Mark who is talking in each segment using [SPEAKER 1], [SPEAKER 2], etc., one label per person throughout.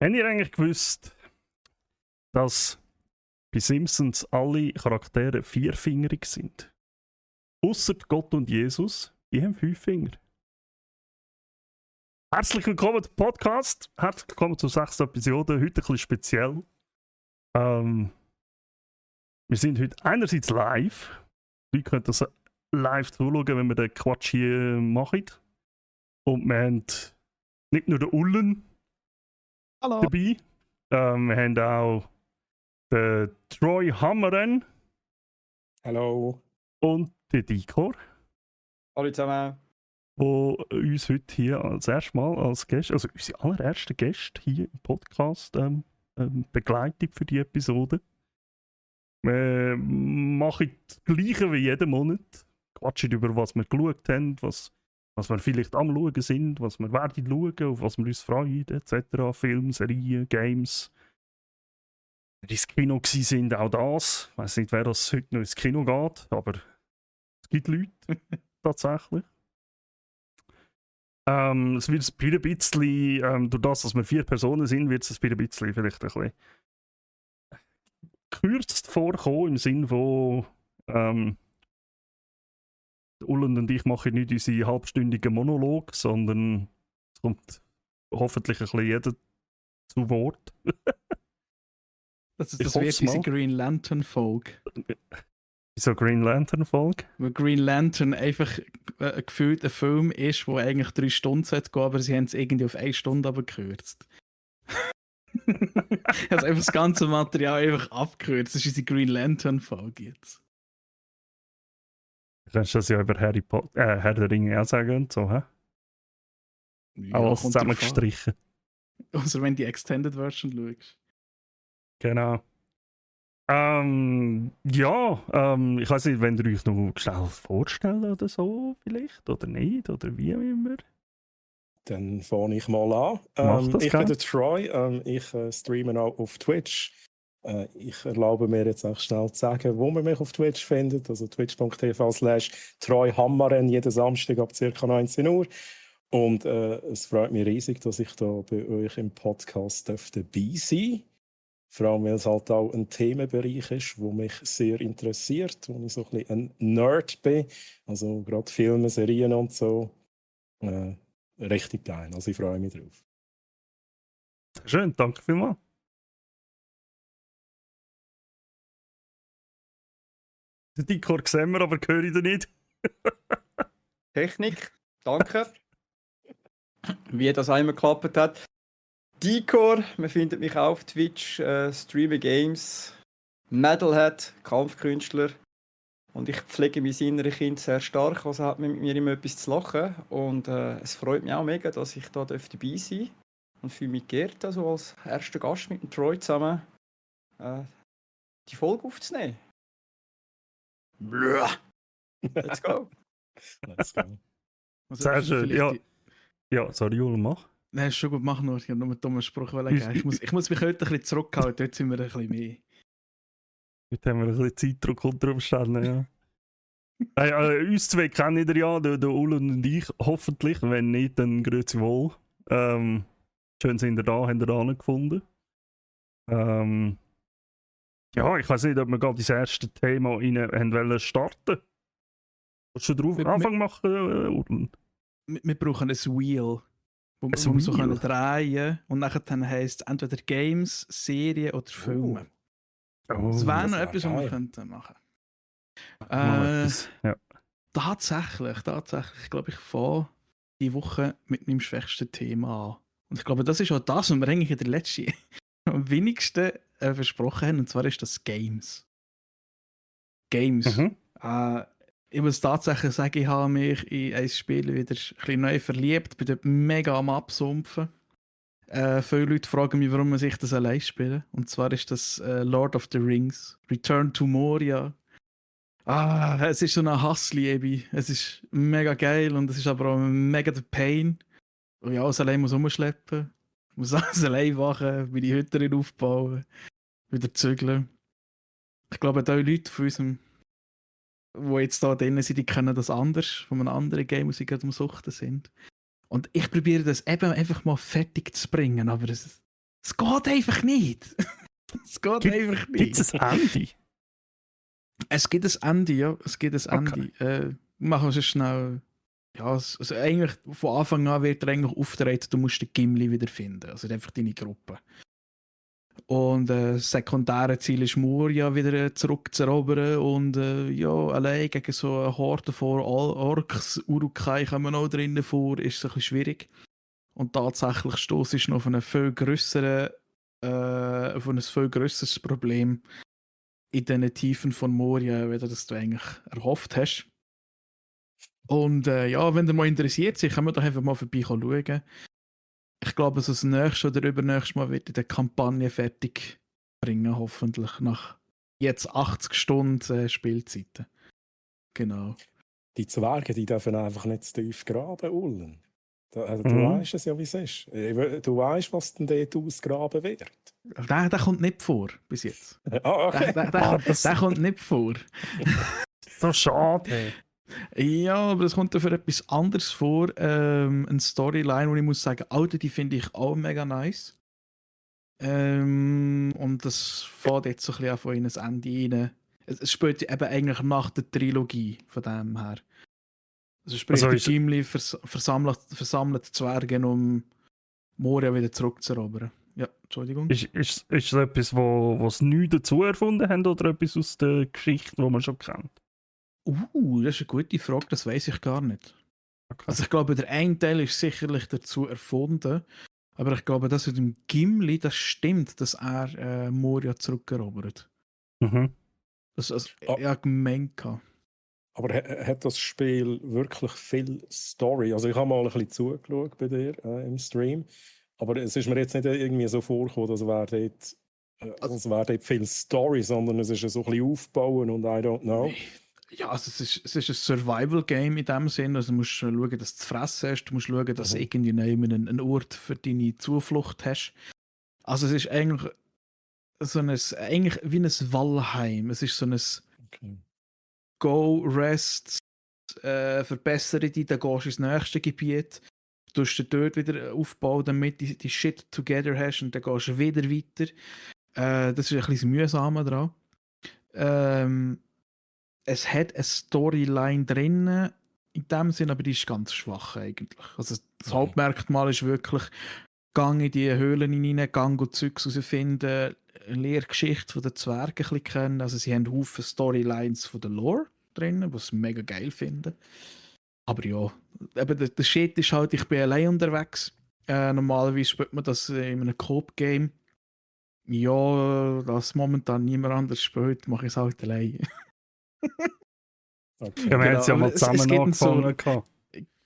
[SPEAKER 1] Habt ihr eigentlich gewusst, dass bei Simpsons alle Charaktere vierfingerig sind? Ausser Gott und Jesus, die haben 5 Finger. Herzlich willkommen zum Podcast. Herzlich willkommen zur 6. Episode. Heute ein bisschen speziell. Wir sind heute einerseits live. Die Leute können das live zuschauen, wenn wir den Quatsch hier machen. Und wir haben nicht nur den Ullen
[SPEAKER 2] Hallo.
[SPEAKER 1] dabei. Wir haben auch den Troy Hammeren
[SPEAKER 2] Hallo.
[SPEAKER 1] und den Dikor,
[SPEAKER 3] Hallo zusammen.
[SPEAKER 1] wo uns heute hier als erstes Mal als Gäste, also unsere allerersten Gäste hier im Podcast begleitet für die Episode. Wir machen das Gleiche wie jeden Monat. Quatschen über was wir geschaut haben, was wir vielleicht am Schauen sind, was wir werden schauen, auf was wir uns freuen, etc. Filme, Serien, Games. Wenn wir ins Kino gsi sind, auch das. Ich weiss nicht, wer das heute noch ins Kino geht, aber es gibt Leute, tatsächlich. Es wird ein bisschen, durch das, dass wir 4 Personen sind, wird es ein bisschen vielleicht ein bisschen gekürzt vorkommen, im Sinn von Ulland und ich machen nicht unsere halbstündigen Monolog, sondern es kommt hoffentlich ein bisschen jeder zu Wort.
[SPEAKER 2] Das
[SPEAKER 1] Ich
[SPEAKER 2] wird
[SPEAKER 1] hoff's
[SPEAKER 2] diese
[SPEAKER 1] mal.
[SPEAKER 2] Green Lantern-Folge.
[SPEAKER 1] So Green Lantern-Folge.
[SPEAKER 2] Weil Green Lantern einfach gefühlt ein Film ist, der eigentlich 3 Stunden sollte gehen, aber sie haben es irgendwie auf 1 Stunde abgekürzt. Also einfach das ganze Material einfach abgekürzt. Das ist unsere Green Lantern-Folge jetzt.
[SPEAKER 1] Du kannst das ja über Herr der Ringe auch sagen und so, hä?
[SPEAKER 2] Ja,
[SPEAKER 1] Auch alles
[SPEAKER 2] kommt drauf an.
[SPEAKER 1] zusammengestrichen.
[SPEAKER 2] Also wenn du die Extended Version schaust.
[SPEAKER 1] Genau. Ich weiß nicht, wenn ihr euch noch schnell vorstellen oder so, vielleicht, oder nicht, oder wie auch immer.
[SPEAKER 4] Dann fange ich mal an.
[SPEAKER 1] Mach das
[SPEAKER 4] Ich
[SPEAKER 1] gern.
[SPEAKER 4] bin der Troy. Ich streame auch auf Twitch. Ich erlaube mir jetzt auch schnell zu sagen, wo man mich auf Twitch findet. Also twitch.tv/TroyHammeren, jeden Samstag ab ca. 19 Uhr. Und es freut mich riesig, dass ich da bei euch im Podcast dabei sein darf. Vor allem, weil es halt auch ein Themenbereich ist, der mich sehr interessiert, wo ich so ein bisschen ein Nerd bin. Also gerade Filme, Serien und so. Richtig geil. Also ich freue mich drauf.
[SPEAKER 1] Schön, danke vielmals. Den Dikor sehen wir, aber höre ich den nicht.
[SPEAKER 3] Technik, danke. Wie das einmal geklappt hat. Dikor, man findet mich auch auf Twitch, streame Games, Metalhead, Kampfkünstler. Und ich pflege mein inneres Kind sehr stark, also hat man mit mir immer etwas zu lachen. Und es freut mich auch mega, dass ich da dabei sein darf. Und fühle mich geehrt, also als erster Gast mit dem Troy zusammen die Folge aufzunehmen. Blah. Let's go.
[SPEAKER 4] Let's go.
[SPEAKER 2] Also,
[SPEAKER 1] Sehr schön,
[SPEAKER 2] vielleicht
[SPEAKER 1] ja.
[SPEAKER 2] die-
[SPEAKER 1] Ja, sorry, Jule, mach.
[SPEAKER 2] Nein, ist schon gut, mach nur. Ich habe nur einen dummen Spruch geben. Ich muss mich heute ein bisschen zurückhalten, dort sind wir ein bisschen mehr.
[SPEAKER 1] Heute haben wir ein bisschen Zeitdruck unter Umständen, ja. Uns zwei kennen ihr ja, der Ulland und ich, hoffentlich. Wenn nicht, dann grüezi wohl. Schön sind ihr da, habt ihr da gefunden. Ja, ich weiß nicht, ob wir gerade das erste Thema rein wollen starten. Willst du drauf
[SPEAKER 2] Wir-
[SPEAKER 1] Anfang machen, Ulland?
[SPEAKER 2] Wir brauchen ein Wheel, wo
[SPEAKER 1] Ein
[SPEAKER 2] wir so
[SPEAKER 1] Wheel?
[SPEAKER 2] können drehen und nachher dann heisst es entweder Games, Serien oder Filme. Das wäre
[SPEAKER 4] das
[SPEAKER 2] noch
[SPEAKER 4] wär
[SPEAKER 2] etwas, was wir
[SPEAKER 4] geil.
[SPEAKER 2] könnten machen.
[SPEAKER 1] Mal etwas. Ja.
[SPEAKER 2] Tatsächlich, glaube ich, fange die Woche mit meinem schwächsten Thema an. Und ich glaube, das ist auch das, was wir eigentlich in der letzten am wenigsten versprochen haben, und zwar ist das Games. Games.
[SPEAKER 1] Mhm.
[SPEAKER 2] Ich muss tatsächlich sagen, ich habe mich in ein Spiel wieder ein bisschen neu verliebt, bin dort mega am Absumpfen. Viele Leute fragen mich, warum man sich das allein spielen. Und zwar ist das Lord of the Rings, Return to Moria. Es ist so eine Hassliebe. Es ist mega geil und es ist aber auch mega der Pain. Und ich alles allein muss rumschleppen. Ich muss alles allein machen, meine Hütte aufbauen, wieder zügeln. Ich glaube, die Leute von unserem, die jetzt da drin sind, die kennen das anders, von einem anderen Game, wo sie gerade am Suchten sind. Und ich probiere das eben einfach mal fertig zu bringen, aber es Es geht einfach nicht. Es geht einfach nicht.
[SPEAKER 1] Gibt es ein Ende?
[SPEAKER 2] Es gibt ein Ende, ja. Es gibt ein
[SPEAKER 1] Okay.
[SPEAKER 2] Ende. Machen wir es schnell. Ja, also eigentlich von Anfang an wird er eigentlich auftreten, du musst den Gimli wiederfinden. Also einfach deine Gruppe. Und das sekundäre Ziel ist Moria wieder zurückzuerobern und ja, allein gegen so eine Horde von Orks, Urukai kommen auch drinnen vor, ist es ein bisschen schwierig. Und tatsächlich stoßt noch auf ein viel grösseres Problem in den Tiefen von Moria, wie das du eigentlich erhofft hast. Und ja, wenn ihr mal interessiert seid, kann man doch einfach mal vorbei schauen. Ich glaube, so das nächste oder übernächste Mal wird in der Kampagne fertig bringen, hoffentlich. Nach jetzt 80 Stunden Spielzeiten. Genau.
[SPEAKER 4] Die Zwerge, die dürfen einfach nicht zu tief graben, Ullen. Du
[SPEAKER 1] Mhm.
[SPEAKER 4] weißt es ja, wie es ist. Du weißt, was denn dort ausgraben wird.
[SPEAKER 2] Der kommt nicht vor, bis jetzt.
[SPEAKER 4] Okay.
[SPEAKER 2] Der kommt nicht vor.
[SPEAKER 1] So schade.
[SPEAKER 2] Ja, aber es kommt dafür etwas anderes vor. Eine Storyline, wo ich muss sagen, Alter, die finde ich auch mega nice. Und das fährt jetzt so ein bisschen von in ein Ende rein. Es spielt eben eigentlich nach der Trilogie von dem her. Also sprich,
[SPEAKER 1] Also
[SPEAKER 2] der
[SPEAKER 1] ist-
[SPEAKER 2] Gimli versammelt Zwerge, um Moria wieder zurückzuerobern. Ja, Entschuldigung.
[SPEAKER 1] Ist es etwas, was neu dazu erfunden haben oder etwas aus der Geschichte, die man schon kennt?
[SPEAKER 2] Das ist eine gute Frage, das weiß ich gar nicht.
[SPEAKER 1] Okay.
[SPEAKER 2] Also ich glaube, der eine Teil ist sicherlich dazu erfunden, aber ich glaube, das mit dem Gimli, das stimmt, dass er Moria zurückerobert.
[SPEAKER 1] Mhm.
[SPEAKER 2] Das also,
[SPEAKER 4] Ah.
[SPEAKER 2] ja gemeint gehabt.
[SPEAKER 4] Aber hat das Spiel wirklich viel Story? Also ich habe mal ein bisschen zugeschaut bei dir im Stream, aber es ist mir jetzt nicht irgendwie so vorgekommen, dass es wäre dort viel Story, sondern es ist so ein bisschen aufbauen und I don't know.
[SPEAKER 2] Ja, also es ist ein Survival-Game in dem Sinn. Also du musst schauen, dass du zu fressen hast, du musst schauen, dass du irgendwie einen Ort für deine Zuflucht hast. Also es ist eigentlich eigentlich wie ein Valheim. Es ist so ein
[SPEAKER 4] Okay.
[SPEAKER 2] Go, Rest, verbessere dich, dann gehst du ins nächste Gebiet. Du tust dir dort wieder aufbauen, damit du die Shit together hast und dann gehst du wieder weiter. Das ist ein bisschen mühsamer dran. Es hat eine Storyline drin, in dem Sinn, aber die ist ganz schwach eigentlich. Also das Hauptmerkmal ist wirklich, gang in die Höhlen hinein, gang und Zeugs herausfinden, Lehrgeschichte von den Zwergen ein bisschen kennen. Also sie haben Haufen Storylines von der Lore drin, was ich mega geil finde. Aber ja, eben der Shit ist halt, ich bin allein unterwegs. Normalerweise spielt man das in einem Coop-Game. Ja, das momentan niemand anders spielt, mache ich es halt allein.
[SPEAKER 4] Okay.
[SPEAKER 1] Ja, wir
[SPEAKER 2] Genau,
[SPEAKER 1] haben es ja
[SPEAKER 2] aber
[SPEAKER 1] mal
[SPEAKER 2] es
[SPEAKER 1] zusammen
[SPEAKER 2] gibt
[SPEAKER 1] angefangen. gehabt.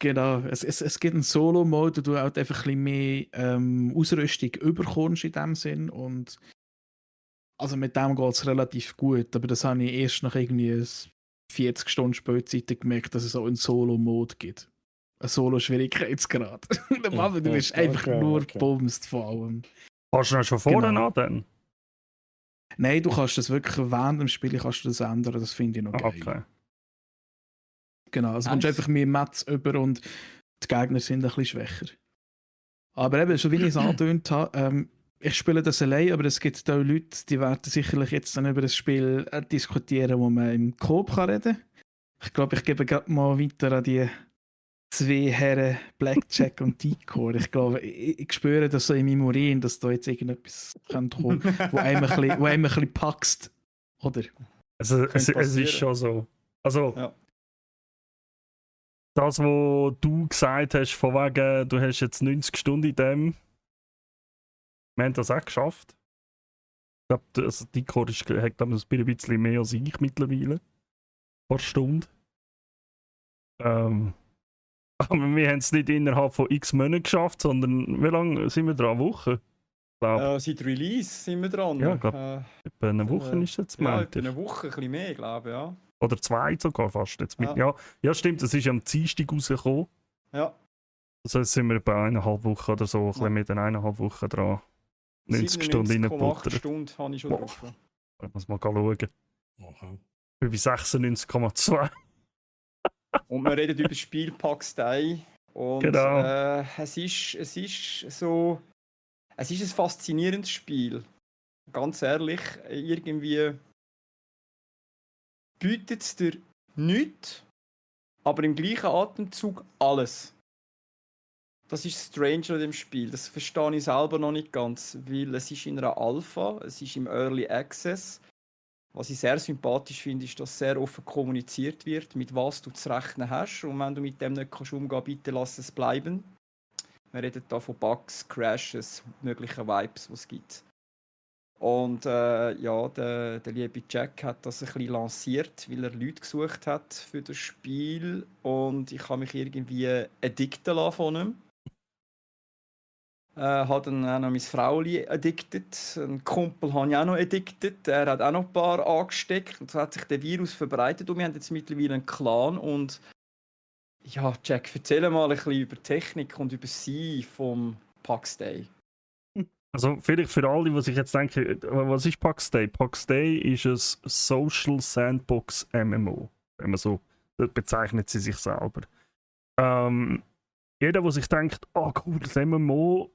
[SPEAKER 2] Genau, es gibt einen Solo-Mode, wo du halt einfach ein bisschen mehr Ausrüstung überkommst in dem Sinn. Und also mit dem geht es relativ gut, aber das habe ich erst nach irgendwie 40 Stunden Spielzeit gemerkt, dass es auch einen Solo-Mode gibt. Ein Solo-Schwierigkeitsgrad. Und am Anfang, du bist einfach nur bumst vor allem.
[SPEAKER 1] Warst du noch schon vorne
[SPEAKER 2] Genau.
[SPEAKER 1] an dann?
[SPEAKER 2] Nein, du kannst das wirklich während dem Spiel kannst du das ändern, das finde ich noch geil.
[SPEAKER 1] Okay.
[SPEAKER 2] Genau, also kommst
[SPEAKER 3] Nice.
[SPEAKER 2] einfach mehr Mats über und die Gegner sind ein bisschen schwächer. Aber eben, so wie ich es angetönt habe, ich spiele das allein, aber es gibt auch Leute, die werden sicherlich jetzt dann über das Spiel diskutieren, wo man im Coop kann reden. Ich glaube, ich gebe gerade mal weiter an die zwei Herren Blackjack und Decor. Ich glaube, ich spüre das so in meinem Urin, dass da jetzt irgendetwas kommt, wo einem ein bisschen packst. Oder?
[SPEAKER 1] Also, es
[SPEAKER 3] passieren.
[SPEAKER 1] ist schon so. Also,
[SPEAKER 3] Ja.
[SPEAKER 1] das, was du gesagt hast, von wegen, du hast jetzt 90 Stunden in dem, wir haben das auch geschafft. Ich glaube, also die Code hat glaube ich, ein bisschen mehr als ich mittlerweile. Pro Stunde. Aber wir haben es nicht innerhalb von x Monaten geschafft, sondern wie lange sind wir dran? Woche?
[SPEAKER 3] Seit Release sind wir dran.
[SPEAKER 1] Ja, glaub, etwa eine Woche ist jetzt,
[SPEAKER 3] Ja,
[SPEAKER 1] meint
[SPEAKER 3] etwa
[SPEAKER 1] ihr?
[SPEAKER 3] eine Woche, ein bisschen mehr, glaube ich, ja.
[SPEAKER 1] Oder 2 sogar fast. Jetzt mit,
[SPEAKER 3] Ja.
[SPEAKER 1] ja, stimmt, es ist am Dienstag rausgekommen.
[SPEAKER 3] Ja.
[SPEAKER 1] Also jetzt sind wir bei 1,5 Wochen oder so, ein bisschen mit den 1,5 Wochen dran. 90 Stunden
[SPEAKER 3] 97,8
[SPEAKER 1] reingebuttert.
[SPEAKER 3] Stunden habe ich schon
[SPEAKER 1] Boah.
[SPEAKER 3] drauf.
[SPEAKER 1] Ich muss mal schauen.
[SPEAKER 4] Aha.
[SPEAKER 1] Ich bin bei 96,2.
[SPEAKER 3] Und wir reden über Spielpack Style. Und
[SPEAKER 1] Genau.
[SPEAKER 3] es ist so. Es ist ein faszinierendes Spiel. Ganz ehrlich, irgendwie bietet es dir nichts, aber im gleichen Atemzug alles. Das ist strange an dem Spiel. Das verstehe ich selber noch nicht ganz, weil es ist in einer Alpha, es ist im Early Access. Was ich sehr sympathisch finde, ist, dass sehr offen kommuniziert wird, mit was du zu rechnen hast. Und wenn du mit dem nicht umgehen kannst, bitte lass es bleiben. Wir reden hier von Bugs, Crashes, möglichen Vibes, die es gibt. Und ja, der liebe Jack hat das ein bisschen lanciert, weil er Leute gesucht hat für das Spiel. Und ich habe mich irgendwie addicten lassen von ihm. Hat dann auch noch meine Frau addicted. Einen Kumpel habe ich auch noch addicted. Der hat auch noch ein paar angesteckt. Und so hat sich der Virus verbreitet. Und wir haben jetzt mittlerweile einen Clan. Und ja, Jack, erzähl mal ein bisschen über Technik und über sie vom PAX Day.
[SPEAKER 1] Also vielleicht für alle, die sich jetzt denken, was ist PAX Day? PAX Day ist ein Social Sandbox MMO. Wenn man so bezeichnet sie sich selber. Jeder, der sich denkt, oh cool, das MMO,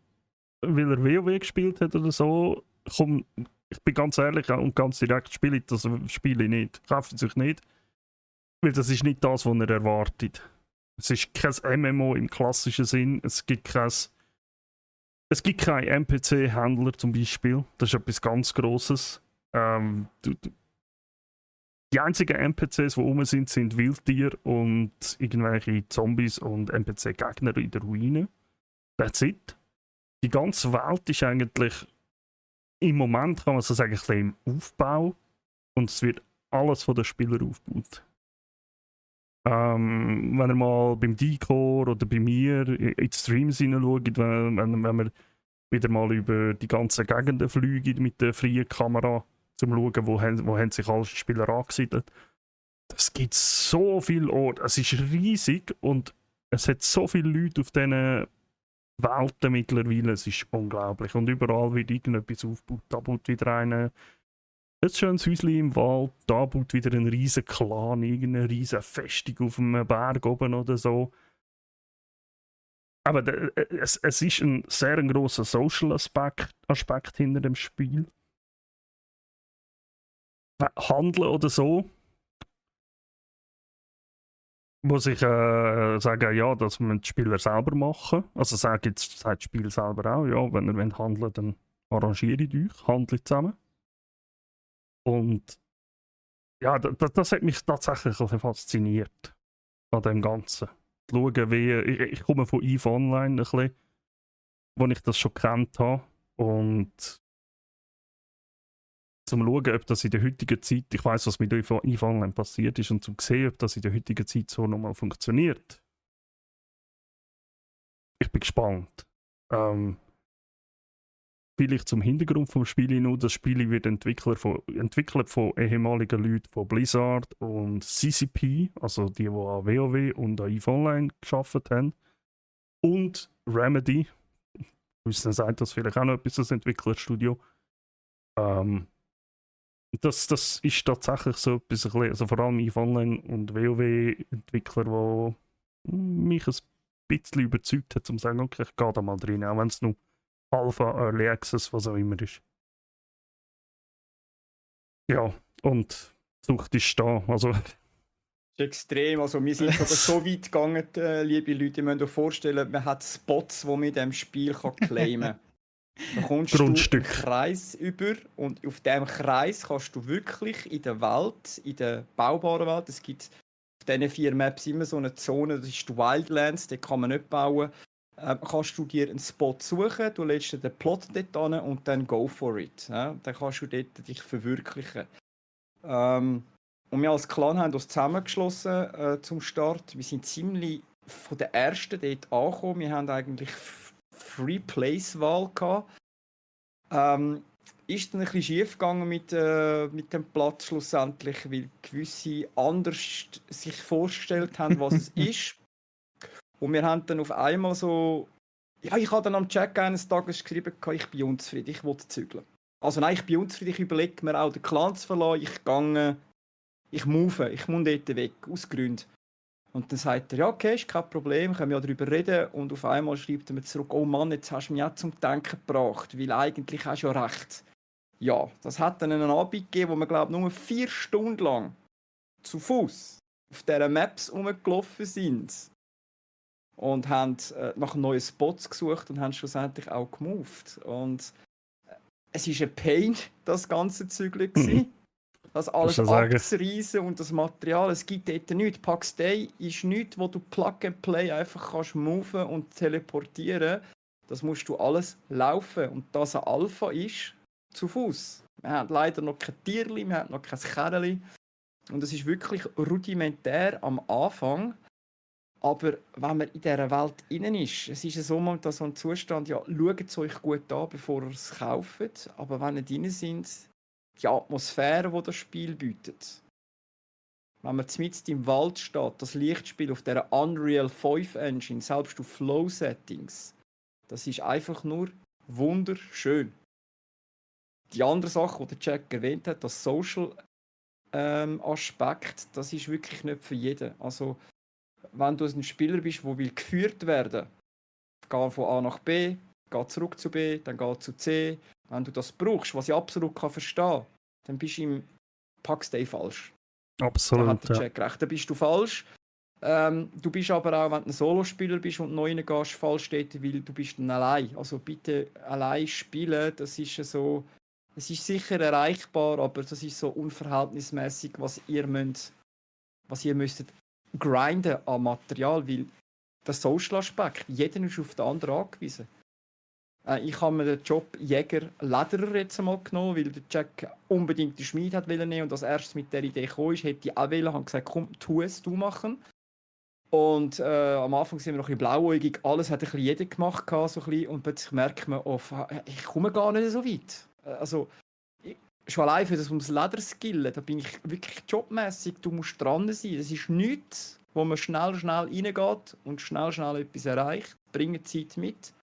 [SPEAKER 1] weil er WoW gespielt hat oder so, komm, ich bin ganz ehrlich und ganz direkt, spiele ich das Spiel nicht. Kauft es euch nicht. Weil das ist nicht das, was ihr erwartet. Es ist kein MMO im klassischen Sinn. Es gibt keinen NPC-Händler zum Beispiel. Das ist etwas ganz Grosses. Die einzigen NPCs, die rum sind, sind Wildtiere und irgendwelche Zombies und NPC-Gegner in der Ruine. That's it. Die ganze Welt ist eigentlich im Moment, kann man so sagen, ein bisschen im Aufbau. Und es wird alles von den Spielern aufgebaut. Wenn ihr mal beim Decor oder bei mir in die Streams hineinschaut, wenn wir wieder mal über die ganzen Gegenden fliegen mit der freien Kamera, zum schauen, wo haben sich alle Spieler angesiedelt. Es gibt so viele Orte, es ist riesig und es hat so viele Leute auf diesen Welten mittlerweile, es ist unglaublich. Und überall wird irgendetwas aufgebaut. Da baut wieder ein schönes Häuschen im Wald, da baut wieder ein riesen Clan, irgendeine riesen Festung auf einem Berg oben oder so. Aber es ist ein sehr grosser Social-Aspekt hinter dem Spiel. Handeln oder so, muss ich sagen, ja, das müssen die Spieler selber machen. Also sagt das Spiel selber auch, ja, wenn ihr wollt handeln, dann arrangiert euch, handelt zusammen. Und ja, das hat mich tatsächlich ein bisschen fasziniert an dem Ganzen. Schauen, wie ich komme von EVE Online ein bisschen, wo ich das schon gekannt habe. Und zum schauen, ob das in der heutigen Zeit, ich weiß, was mit EVE Online passiert ist, und zum sehen, ob das in der heutigen Zeit so nochmal funktioniert. Ich bin gespannt. Vielleicht zum Hintergrund vom Spiel nur, das Spiel wird entwickelt von ehemaligen Leuten von Blizzard und CCP, also die an WoW und an EVE Online gearbeitet haben. Und Remedy, dann sagt das vielleicht auch noch etwas, das Entwicklerstudio. Das ist tatsächlich so etwas, also vor allem EVE Online und WoW-Entwickler, die mich ein bisschen überzeugt hat, um zu sagen, okay, ich gehe da mal rein, auch wenn es nur Alpha, Early Access, was auch immer ist. Ja, und die Sucht ist da. Also.
[SPEAKER 3] Das ist extrem. Also wir sind sogar so weit gegangen, liebe Leute, ihr müsst euch vorstellen, man hat Spots, die man in diesem Spiel claimen kann. Da kommst du einen Kreis über und auf diesem Kreis kannst du wirklich in der Welt, in der baubaren Welt, es gibt auf diesen 4 Maps immer so eine Zone, das ist die Wildlands, die kann man nicht bauen. Kannst du dir einen Spot suchen, du lädst dir den Plot dort an und dann go for it. Ja? Dann kannst du dort dich verwirklichen. Und wir als Clan haben uns zusammengeschlossen zum Start. Wir sind ziemlich von der ersten dort angekommen. Wir haben eigentlich Free-Place-Wahl gehabt. Ist dann ein bisschen schief gegangen mit dem Platz schlussendlich, weil gewisse anders sich vorgestellt haben, was es ist. Und wir haben dann auf einmal so... Ja, ich habe dann am Chat eines Tages geschrieben, ich bin unzufrieden, ich will zügeln. Also nein, ich bin unzufrieden, ich überlege mir auch den Clan zu verlassen, ich move, ich muss dort weg, aus Gründen. Und dann sagt er, ja, okay, ist kein Problem, können wir ja darüber reden. Und auf einmal schreibt er mir zurück, oh Mann, jetzt hast du mich auch zum Denken gebracht, weil eigentlich hast du ja recht. Ja, das hat dann einen Abend gegeben, wo wir, glaube ich, nur 4 Stunden lang zu Fuß auf dieser Maps rumgelaufen sind. Und haben nach neuen Spots gesucht und haben schlussendlich auch gemoved. Und es war ein Pain, das ganze Zeug. Das alles
[SPEAKER 1] Kannst du sagen?
[SPEAKER 3] abzureißen und das Material, es gibt dort nichts. Pax Day ist nichts, wo du Plug and Play einfach kannst moven und teleportieren. Das musst du alles laufen. Und das ein Alpha ist, zu Fuß. Wir haben leider noch kein Tierli, wir haben noch kein Kerli. Und es ist wirklich rudimentär am Anfang. Aber wenn man in dieser Welt innen ist, es ist so ein Zustand, ja, schaut es euch gut an, bevor ihr es kauft. Aber wenn ihr drin sind, die Atmosphäre, die das Spiel bietet. Wenn man mitten im Wald steht, das Lichtspiel auf dieser Unreal 5 Engine, selbst auf Flow-Settings, das ist einfach nur wunderschön. Die andere Sache, die der Jack erwähnt hat, das Social Aspekt, das ist wirklich nicht für jeden. Also, wenn du ein Spieler bist, der geführt werden will, geh von A nach B, geh zurück zu B, dann geh zu C. Wenn du das brauchst, was ich absolut verstehen kann, dann bist du im Pax Day falsch.
[SPEAKER 1] Absolut.
[SPEAKER 3] Da hat der Jack recht. Da bist du falsch. Du bist aber auch, wenn du ein Solospieler bist und neu reingehst, falsch dort, weil du bist dann allein. Also bitte allein spielen, das ist so. Es ist sicher erreichbar, aber das ist so unverhältnismäßig, was ihr müsst grinden an Material, weil der Social-Aspekt, jeder ist auf den anderen angewiesen. Ich habe mir den Job Jäger-Lederer jetzt einmal genommen, weil der Jack unbedingt die Schmiede hat nehmen und als erstes mit der Idee gekommen ist, hätte ich auch wollen, habe gesagt, komm, tu es, du machen. Und am Anfang sind wir noch ein bisschen blauäugig, alles hat ein bisschen jeder gemacht, so ein bisschen, und plötzlich merkt man, oh, ich komme gar nicht so weit. Also, schon allein für das ums Lederskillen, da bin ich wirklich jobmäßig, du musst dran sein. Es ist nichts, wo man schnell reingeht und schnell etwas erreicht. Bringt Zeit mit.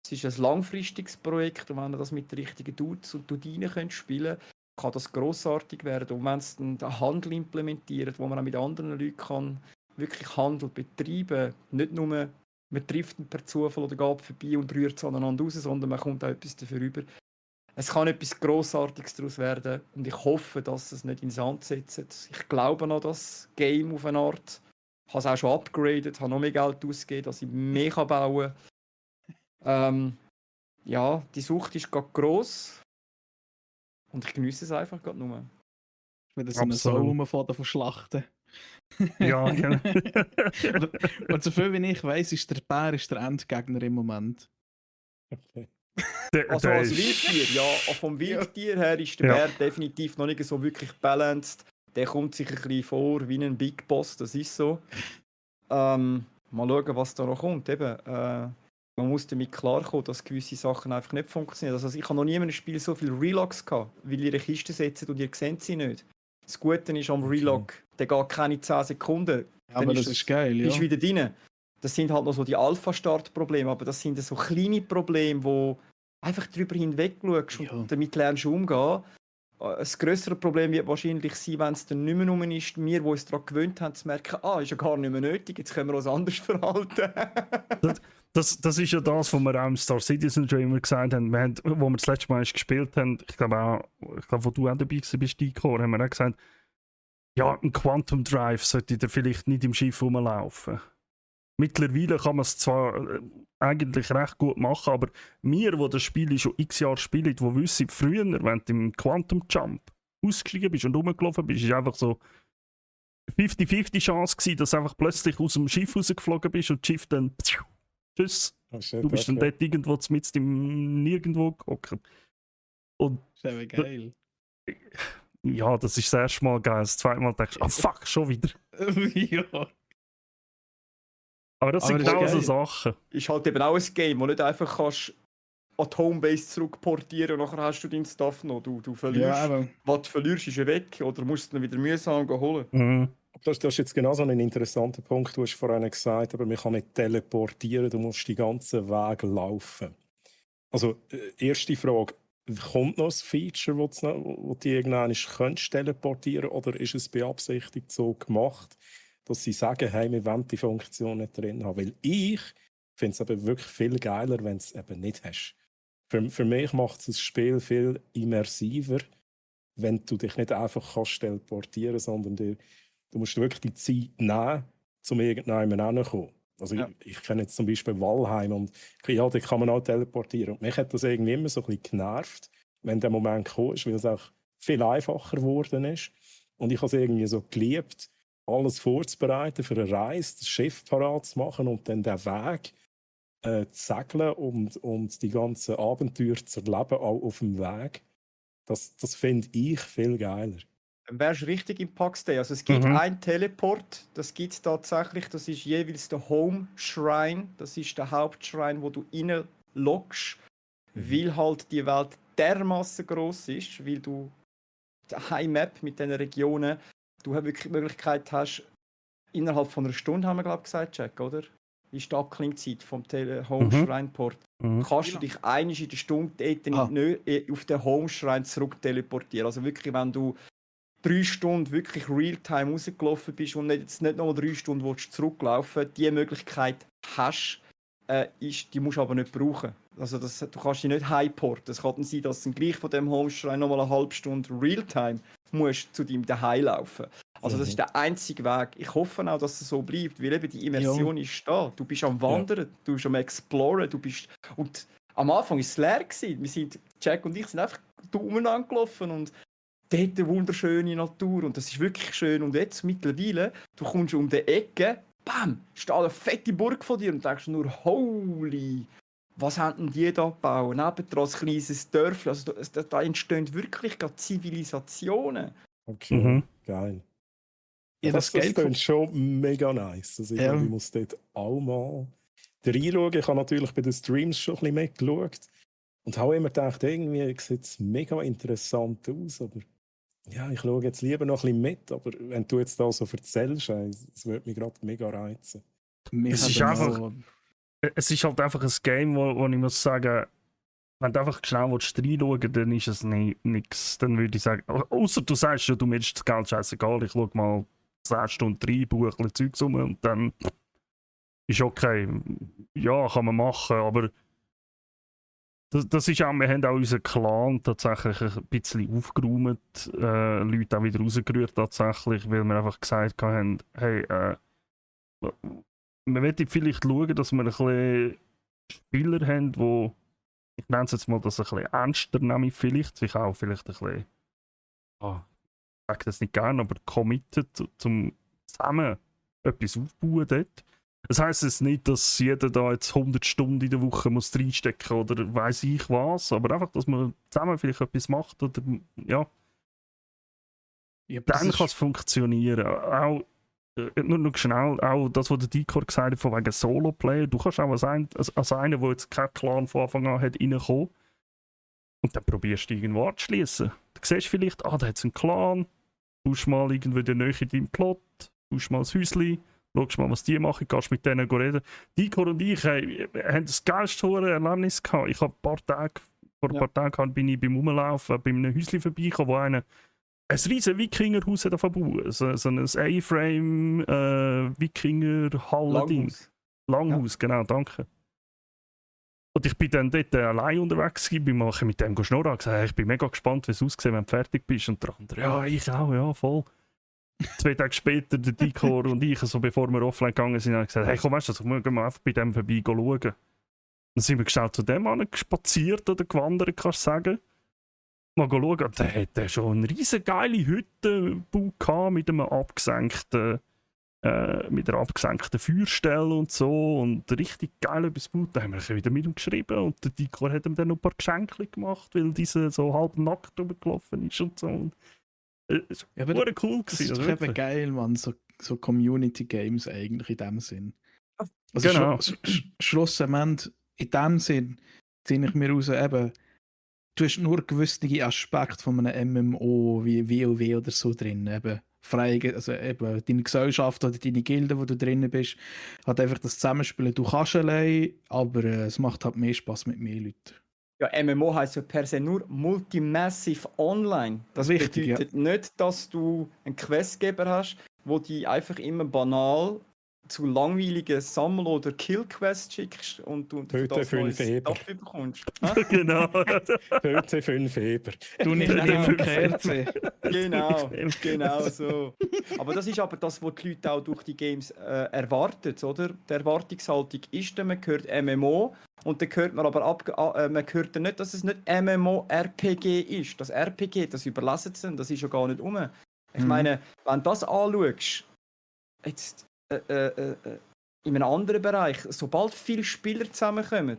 [SPEAKER 3] Es ist ein langfristiges Projekt und wenn ihr das mit den richtigen Dudes und Dudinen spielen könnt, kann das grossartig werden. Und wenn es dann den Handel implementiert, wo man auch mit anderen Leuten kann, wirklich Handel betreiben, nicht nur man trifft ihn per Zufall oder geht vorbei und rührt es aneinander raus, sondern man kommt auch etwas dafür über. Es kann etwas Grossartiges daraus werden und ich hoffe, dass es nicht ins Sand setzt. Ich glaube an das Game auf eine Art. Ich habe es auch schon upgraded, habe noch mehr Geld ausgegeben, dass ich mehr bauen kann. Ja, die Sucht ist gerade gross und ich genieße es einfach gerade nur.
[SPEAKER 2] Wenn so eine Sau rumfahren von Schlachten.
[SPEAKER 1] Ja, genau.
[SPEAKER 2] Und so viel wie ich weiss, ist der Bär der Endgegner im Moment.
[SPEAKER 4] Okay.
[SPEAKER 3] Also als Wildtier, ja, vom Wildtier her ist der Bär definitiv noch nicht so wirklich balanced. Der kommt sich ein bisschen vor wie ein Big Boss, das ist so. Mal schauen, was da noch kommt. Eben, man muss damit klarkommen, dass gewisse Sachen einfach nicht funktionieren. Also ich habe noch nie in einem Spiel so viel Relogs gehabt, weil ihr eine Kiste setzt und ihr seht sie nicht. Das Gute ist am Relog, der geht keine 10 Sekunden.
[SPEAKER 2] Ja, aber das ist geil, ja.
[SPEAKER 3] Bist wieder drin. Das sind halt noch so die Alpha-Start-Probleme, aber das sind so kleine Probleme, wo einfach drüber hinweg schaust und damit lernst du umgehen. Das grössere Problem wird wahrscheinlich sein, wenn es dann nicht mehr rum ist, wir, die uns daran gewöhnt haben, zu merken, ist ja gar nicht mehr nötig, jetzt können wir uns anders verhalten.
[SPEAKER 1] Das ist ja das, was wir auch im Star Citizen schon immer gesagt haben. Wo wir das letzte Mal gespielt haben, ich glaube, wo du auch dabei bist, Dico, haben wir auch gesagt, ja, ein Quantum Drive sollte da vielleicht nicht im Schiff rumlaufen. Mittlerweile kann man es zwar eigentlich recht gut machen, aber wir, die das Spiel schon x Jahre spielen, die wissen, früher, wenn du im Quantum Jump ausgestiegen bist und rumgelaufen bist, ist einfach so 50-50 Chance gewesen, dass du einfach plötzlich aus dem Schiff rausgeflogen bist und das Schiff dann tschüss. Oh shit, du bist dann dort irgendwo mit im Nirgendwo gehockt. Und
[SPEAKER 2] das ist aber geil.
[SPEAKER 1] Ja, das ist das erste Mal geil. Das zweite Mal denkst du, fuck, schon wieder.
[SPEAKER 2] Ja.
[SPEAKER 1] Aber das sind genau so Sachen.
[SPEAKER 3] Ist halt eben auch ein Game, wo nicht einfach kannst an die Homebase zurückportieren und nachher hast du deinen Stuff noch. Du verlierst. Ja, was du verlierst, ist ja weg. Oder musst du ihn wieder mühsam holen.
[SPEAKER 1] Mhm.
[SPEAKER 4] Das ist jetzt genau so ein interessanter Punkt. Du hast vorhin gesagt, aber man kann nicht teleportieren, du musst die ganzen Weg laufen. Also, erste Frage. Kommt noch ein Feature, wo du irgendwann teleportieren kannst, oder ist es beabsichtigt so gemacht, dass sie sagen, hey, wir wollen die Funktion nicht drin haben. Weil ich finde es eben wirklich viel geiler, wenn du es eben nicht hast. Für mich macht es das Spiel viel immersiver, wenn du dich nicht einfach kannst teleportieren, sondern du musst wirklich die Zeit nehmen, um irgendjemandem hinzukommen. Also
[SPEAKER 3] Ja.
[SPEAKER 4] ich kenne jetzt zum Beispiel Valheim und ja, da kann man auch teleportieren. Und mich hat das irgendwie immer so ein bisschen genervt, wenn der Moment gekommen ist, weil es auch viel einfacher geworden ist. Und ich habe es irgendwie so geliebt, alles vorzubereiten für eine Reise, das Schiff parat zu machen und dann den Weg zu segeln und die ganzen Abenteuer zu erleben, auch auf dem Weg. Das finde ich viel geiler.
[SPEAKER 3] Dann wärst du richtig im Pax-Day. Also es gibt
[SPEAKER 1] Mhm.
[SPEAKER 3] einen Teleport, das gibt es tatsächlich, das ist jeweils der Home Shrine, das ist der Hauptschrein, wo du reinloggst, weil halt die Welt dermaßen groß ist, weil du die High-Map mit diesen Regionen, du wirklich die Möglichkeit hast, innerhalb von einer Stunde, haben wir glaube ich gesagt, Jack, oder? Wie ist die Abklingzeit vom Home
[SPEAKER 1] Mhm.
[SPEAKER 3] Shrine-Port?
[SPEAKER 1] Mhm.
[SPEAKER 3] Kannst du dich einmal in der Stunde dort auf den Home-Schrein zurück teleportieren. Also wirklich, wenn du 3 Stunden wirklich Realtime rausgelaufen bist und jetzt nicht nochmal 3 Stunden willst zurücklaufen, die Möglichkeit hast, die musst du aber nicht brauchen. Also du kannst die nicht highporten. Es kann dann sein, dass du gleich von dem Home-Schrein nochmal eine halbe Stunde Realtime musst zu deinem Daheim laufen. Also das ist der einzige Weg. Ich hoffe auch, dass es so bleibt, weil eben die Immersion ist da. Du bist am Wandern, du bist am Exploren, und am Anfang war es leer gewesen. Jack und ich sind einfach umeinander gelaufen und dort eine wunderschöne Natur und das ist wirklich schön. Und jetzt mittlerweile, du kommst um die Ecke, bam, steht eine fette Burg vor dir und denkst nur, holy, was haben denn die da gebaut? Nebendran ein kleines Dörfchen, also da entstehen wirklich gerade Zivilisationen.
[SPEAKER 4] Okay,
[SPEAKER 1] Mhm.
[SPEAKER 4] geil.
[SPEAKER 2] Ja,
[SPEAKER 4] Das klingt schon mega nice. Also ich glaube, ich muss dort auch mal reinschauen. Ich habe natürlich bei den Streams schon ein bisschen mitgeschaut und habe immer gedacht, irgendwie sieht es mega interessant aus, aber ja, ich schaue jetzt lieber noch ein bisschen mit, aber wenn du jetzt da so erzählst, es würde mich gerade mega reizen.
[SPEAKER 1] Es ist einfach- Es ist halt einfach ein Game, wo ich muss sagen, wenn du einfach schnell reinschauen willst, dann ist es nichts. Dann würde ich sagen, außer du sagst ja, du mir ist das Geld scheißegal, ich schaue mal 10 Stunden rein, buche ein bisschen Zeugs rum und dann ist okay. Ja, kann man machen, aber das ist auch, wir haben auch unseren Clan tatsächlich ein bisschen aufgeräumt, Leute auch wieder rausgerührt tatsächlich, weil wir einfach gesagt haben, hey, wir wollen vielleicht schauen, dass wir ein bisschen Spieler haben, die, ich nenne es jetzt mal, das ein bisschen ernster nehmen vielleicht auch vielleicht ein bisschen, ich sage das nicht gerne, aber committed, zum zusammen etwas aufbauen dort. Das heisst jetzt nicht, dass jeder da jetzt 100 Stunden in der Woche muss reinstecken oder weiss ich was, aber einfach, dass man zusammen vielleicht etwas macht oder ja, dann kann es funktionieren. Auch nur noch schnell, auch das, was der Dicor gesagt hat, von wegen Solo-Player, du kannst auch als einer, der jetzt keinen Clan von Anfang an hat, reinkommen und dann probierst du irgendwo anzuschliessen. Du siehst vielleicht, da hat es einen Clan, tust mal irgendwie in der Nähe in deinem Plot, tust mal ein Häuschen, schaust mal, was die machen, gehst mit denen reden. Dicor und ich haben das geilste Erlebnis gehabt. Ich habe vor ein paar Tagen bin ich beim Rumlaufen bei einem Häuschen vorbeigekommen, wo einer ein riesen Wikingerhaus hat bauen. So ein A-Frame Wikinger-Halle-Ding. Langhaus, genau, danke. Und ich bin dann dort allein unterwegs gewesen, bin mal mit dem schnurren und gesagt, hey, ich bin mega gespannt, wie es aussieht, wenn du fertig bist. Und der andere, ja, ich auch, ja, voll. 2 Tage später, der Dicor und ich, so bevor wir offline gegangen sind, haben gesagt, hey, komm, weißt du, gehen wir einfach bei dem vorbei schauen. Dann sind wir schnell zu dem spaziert oder gewandert, kannst du sagen. Mal schauen, der hatte schon eine riesen geile Hütte mit einem abgesenkten Feuerstelle und so und richtig geil etwas gebaut. Da haben wir wieder mit ihm geschrieben und der Dicor hat ihm dann noch ein paar Geschenke gemacht, weil dieser so halb nackt rumgelaufen ist und so. Und es war cool.
[SPEAKER 2] Das ist doch eben geil, man, so Community-Games eigentlich in dem Sinn.
[SPEAKER 1] Also genau.
[SPEAKER 2] Schlussendlich, in dem Sinn, ziehe ich mir raus, eben, du hast nur gewisse Aspekte von einem MMO wie WoW oder so drin. Eben, also eben deine Gesellschaft oder deine Gilde, wo du drin bist, hat einfach das Zusammenspielen. Du kannst allein, aber es macht halt mehr Spaß mit mehr Leuten.
[SPEAKER 3] Ja, MMO heisst ja per se nur Multimassive Online. Das bedeutet nicht, dass du einen Questgeber hast. wo die einfach immer banal zu langweiligen Sammel- oder Kill-Quests schickst und du für
[SPEAKER 4] Heute
[SPEAKER 3] das
[SPEAKER 4] 5
[SPEAKER 3] neues
[SPEAKER 4] Eber.
[SPEAKER 3] Stuff bekommst. Hä?
[SPEAKER 1] Genau.
[SPEAKER 4] Heute 5 Eber.
[SPEAKER 2] Du nicht
[SPEAKER 3] Genau.
[SPEAKER 2] immer KRC.
[SPEAKER 3] Genau so. Aber das ist aber das, was die Leute auch durch die Games erwarten, oder? Die Erwartungshaltung ist dann, man hört MMO und dann hört man aber man hört dann nicht, dass es nicht MMORPG ist. Das RPG, das überlassen sie, das ist ja gar nicht um. Ich meine, wenn du das anschaust, jetzt in einem anderen Bereich, sobald viele Spieler zusammenkommen,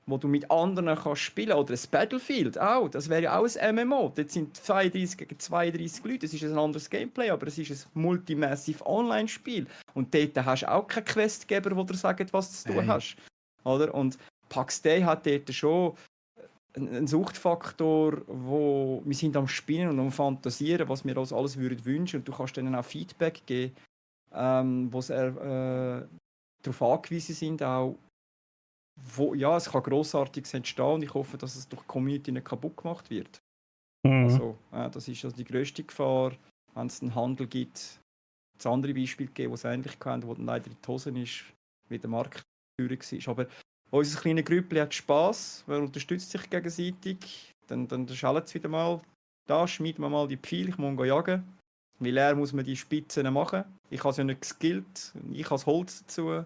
[SPEAKER 3] wo du mit anderen kannst spielen, oder ein Battlefield auch, das wäre ja auch ein MMO. Dort sind 32 gegen 32 Leute, es ist ein anderes Gameplay, aber es ist ein multimassive Online-Spiel. Und dort hast du auch keinen Questgeber, der dir sagt, was du zu tun hast. Oder? Und Pax Day hat dort schon einen Suchtfaktor, wo wir sind am Spielen und am Fantasieren, was wir uns alles würden wünschen, und du kannst denen auch Feedback geben, wo sie darauf angewiesen sind, auch ja, es kann Grossartiges entstehen, und ich hoffe, dass es durch die Community nicht kaputt gemacht wird. Also, das ist also die grösste Gefahr, wenn es einen Handel gibt. Das andere Beispiel gegeben, das es ähnlich kennt, wo dann leider in die Hosen ist, wie der Marktführer war. Aber unser kleines Grüppli hat Spass, man unterstützt sich gegenseitig, dann schallt es wieder mal. Da schmieden wir mal die Pfeile, ich muss jagen. Weil er muss man die Spitzen machen. Ich habe es ja nicht geskillt, ich habe das Holz dazu.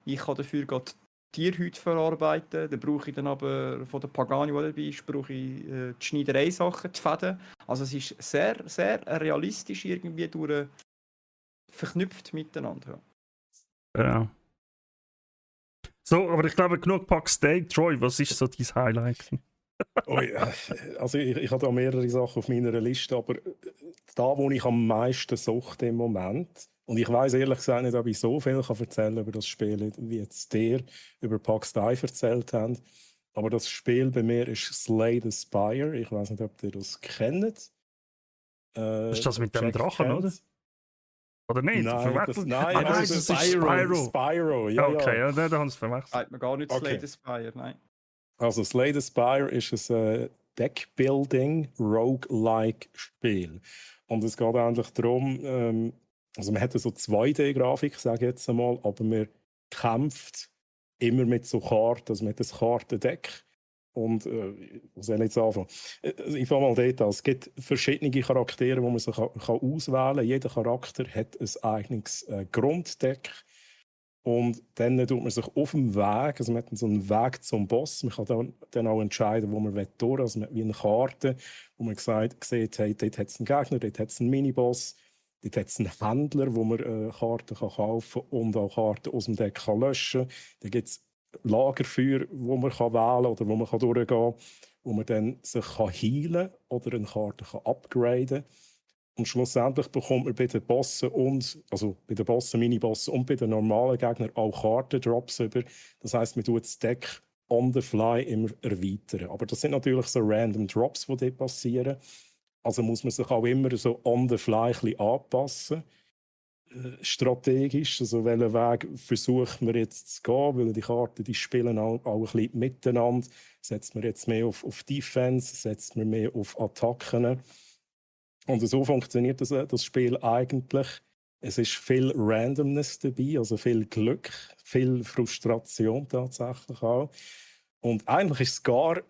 [SPEAKER 3] Ich kann dafür gerade Tierhüte verarbeiten. Dann brauche ich dann aber von der Pagani, die dabei ist, brauche ich die Schneiderei-Sachen, die Fäden. Also es ist sehr, sehr realistisch irgendwie verknüpft miteinander.
[SPEAKER 1] Ja. So, aber ich glaube, genug Pax Day. Troy, was ist so dein Highlight?
[SPEAKER 4] Also ich habe da mehrere Sachen auf meiner Liste, aber da, wo ich am meisten suchte im Moment, und ich weiß ehrlich gesagt nicht, ob ich so viel erzählen kann über das Spiel, wie jetzt der über Pax Day erzählt haben. Aber das Spiel bei mir ist Slay the Spire. Ich weiß nicht, ob ihr das kennt.
[SPEAKER 1] Ist das mit dem
[SPEAKER 4] Jack
[SPEAKER 1] Drachen,
[SPEAKER 4] kennt's.
[SPEAKER 1] oder? Oder nicht?
[SPEAKER 4] Nein,
[SPEAKER 1] das ist Spyro.
[SPEAKER 4] Spyro, ja.
[SPEAKER 1] Okay, ja, da haben sie es verwechselt.
[SPEAKER 3] Sagt man gar nicht
[SPEAKER 4] Okay.
[SPEAKER 3] Slay the Spire, nein.
[SPEAKER 4] Also Slay the Spire ist ein Deckbuilding Roguelike Spiel. Und es geht eigentlich darum, also man hat so 2D-Grafik, sage ich jetzt einmal, aber man kämpft immer mit so Karten, also mit einem Kartendeck. Und was soll ich jetzt anfangen? Ich fange mal dort an. Es gibt verschiedene Charaktere, die man sich auswählen kann. Jeder Charakter hat ein eigenes Grunddeck. Und dann tut man sich auf dem Weg, also man hat so einen Weg zum Boss. Man kann dann auch entscheiden, wo man durch will. Also man hat wie eine Karte, wo man sieht, hey, dort hat es einen Gegner, dort hat es einen Miniboss, dort hat es einen Händler, wo man Karten kaufen kann und auch Karten aus dem Deck löschen kann. Dann gibt es Lagerfeuer, wo man wählen kann oder wo man durchgehen kann, wo man dann sich healen kann oder eine Karte upgraden kann. Und schlussendlich bekommt man bei den Bossen bei den Bossen, Minibossen und bei den normalen Gegnern auch Kartendrops über. Das heisst, man tut das Deck on the fly immer erweitern. Aber das sind natürlich so random Drops, die dort passieren. Also muss man sich auch immer so on the fly ein bisschen anpassen. Strategisch, also welchen Weg versucht man jetzt zu gehen, weil die Karten, die spielen auch ein bisschen miteinander. Setzt man jetzt mehr auf Defense, setzt man mehr auf Attacken. Und so funktioniert das Spiel eigentlich. Es ist viel Randomness dabei, also viel Glück, viel Frustration tatsächlich auch. Und eigentlich ist es gar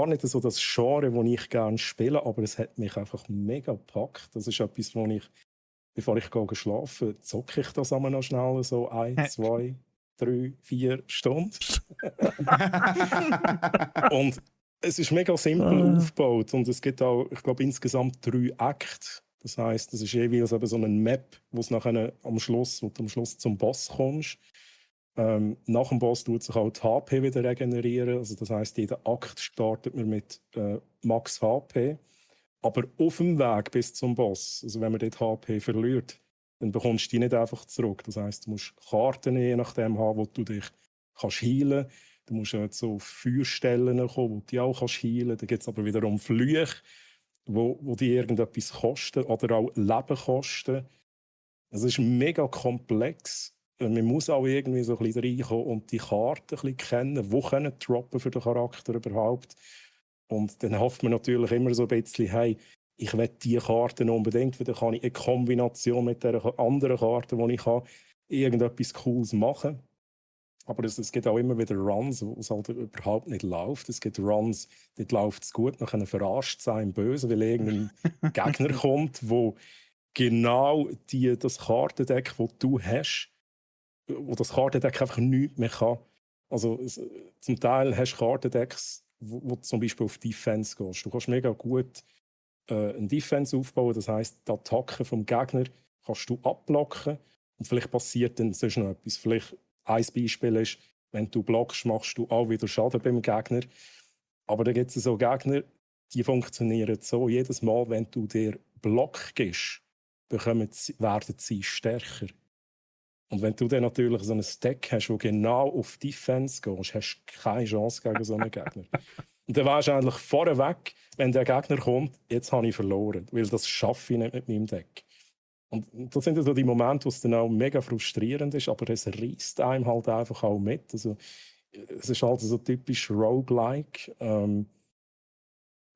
[SPEAKER 4] nicht so das Genre, das ich gerne spiele, aber es hat mich einfach mega gepackt. Das ist etwas, wo ich, bevor ich schlafen zocke ich das einmal noch schnell, so 1, 2, 3, 4 Stunden. Und es ist mega simpel aufgebaut und es gibt auch, ich glaube, insgesamt 3 Akte. Das heisst, es ist jeweils eben so eine Map, wo du am Schluss zum Boss kommst. Nach dem Boss tut sich auch die HP wieder regenerieren. Also das heisst, jeder Akt startet man mit Max HP. Aber auf dem Weg bis zum Boss, also wenn man dort HP verliert, dann bekommst du die nicht einfach zurück. Das heisst, du musst Karten je nachdem haben, wo du dich heilen kannst. Du musst zu Feuerstellen kommen, wo du dich auch heilen kannst. Da gibt es aber wiederum Flüche, wo die irgendetwas kosten oder auch Leben kosten. Es ist mega komplex. Man muss auch irgendwie so ein bisschen reinkommen und die Karten ein bisschen kennen, wo können droppen für den Charakter überhaupt. Und dann hofft man natürlich immer so ein bisschen, hey, ich will diese Karten unbedingt, weil dann kann ich in Kombination mit der anderen Karte, die ich habe, irgendetwas Cooles machen. Aber es gibt auch immer wieder Runs, wo es halt überhaupt nicht läuft. Es gibt Runs, dort läuft es gut, nachher verarscht sein im Bösen, weil irgendein Gegner kommt, wo genau das Kartendeck, das du hast, wo das Kartendeck einfach nichts mehr kann. Also zum Teil hast du Kartendecks, wo du zum Beispiel auf Defense gehst. Du kannst mega gut eine Defense aufbauen, das heisst, die Attacke vom Gegner kannst du abblocken und vielleicht passiert dann sonst noch etwas. Vielleicht ein Beispiel ist, wenn du blockst, machst du auch wieder Schaden beim Gegner. Aber da gibt es so Gegner, die funktionieren so, jedes Mal, wenn du dir Block gibst, werden sie stärker. Und wenn du dann natürlich so ein Deck hast, das genau auf Defense gehst, hast du keine Chance gegen so einen Gegner. Und dann weisst du eigentlich vorweg, wenn der Gegner kommt, jetzt habe ich verloren, weil das schaffe ich nicht mit meinem Deck. Und das sind so die Momente, wo es dann auch mega frustrierend ist, aber es reißt einem halt einfach auch mit. Also, es ist halt so typisch Roguelike.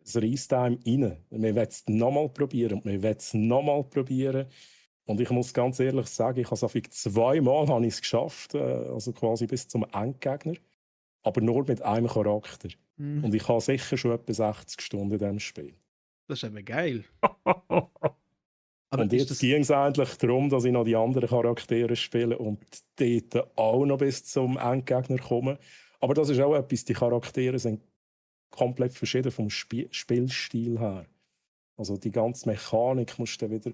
[SPEAKER 4] Es reißt einem rein. Man will es nochmal probieren und man will es nochmal probieren. Und ich muss ganz ehrlich sagen, ich habe es zweimal geschafft, also quasi bis zum Endgegner, aber nur mit einem Charakter. Und ich habe sicher schon etwa 60 Stunden in diesem Spiel.
[SPEAKER 2] Das ist eben geil.
[SPEAKER 4] Aber und jetzt ging es eigentlich darum, dass ich noch die anderen Charaktere spiele und dort auch noch bis zum Endgegner komme. Aber das ist auch etwas, die Charaktere sind komplett verschieden vom Spielstil her. Also die ganze Mechanik musst du wieder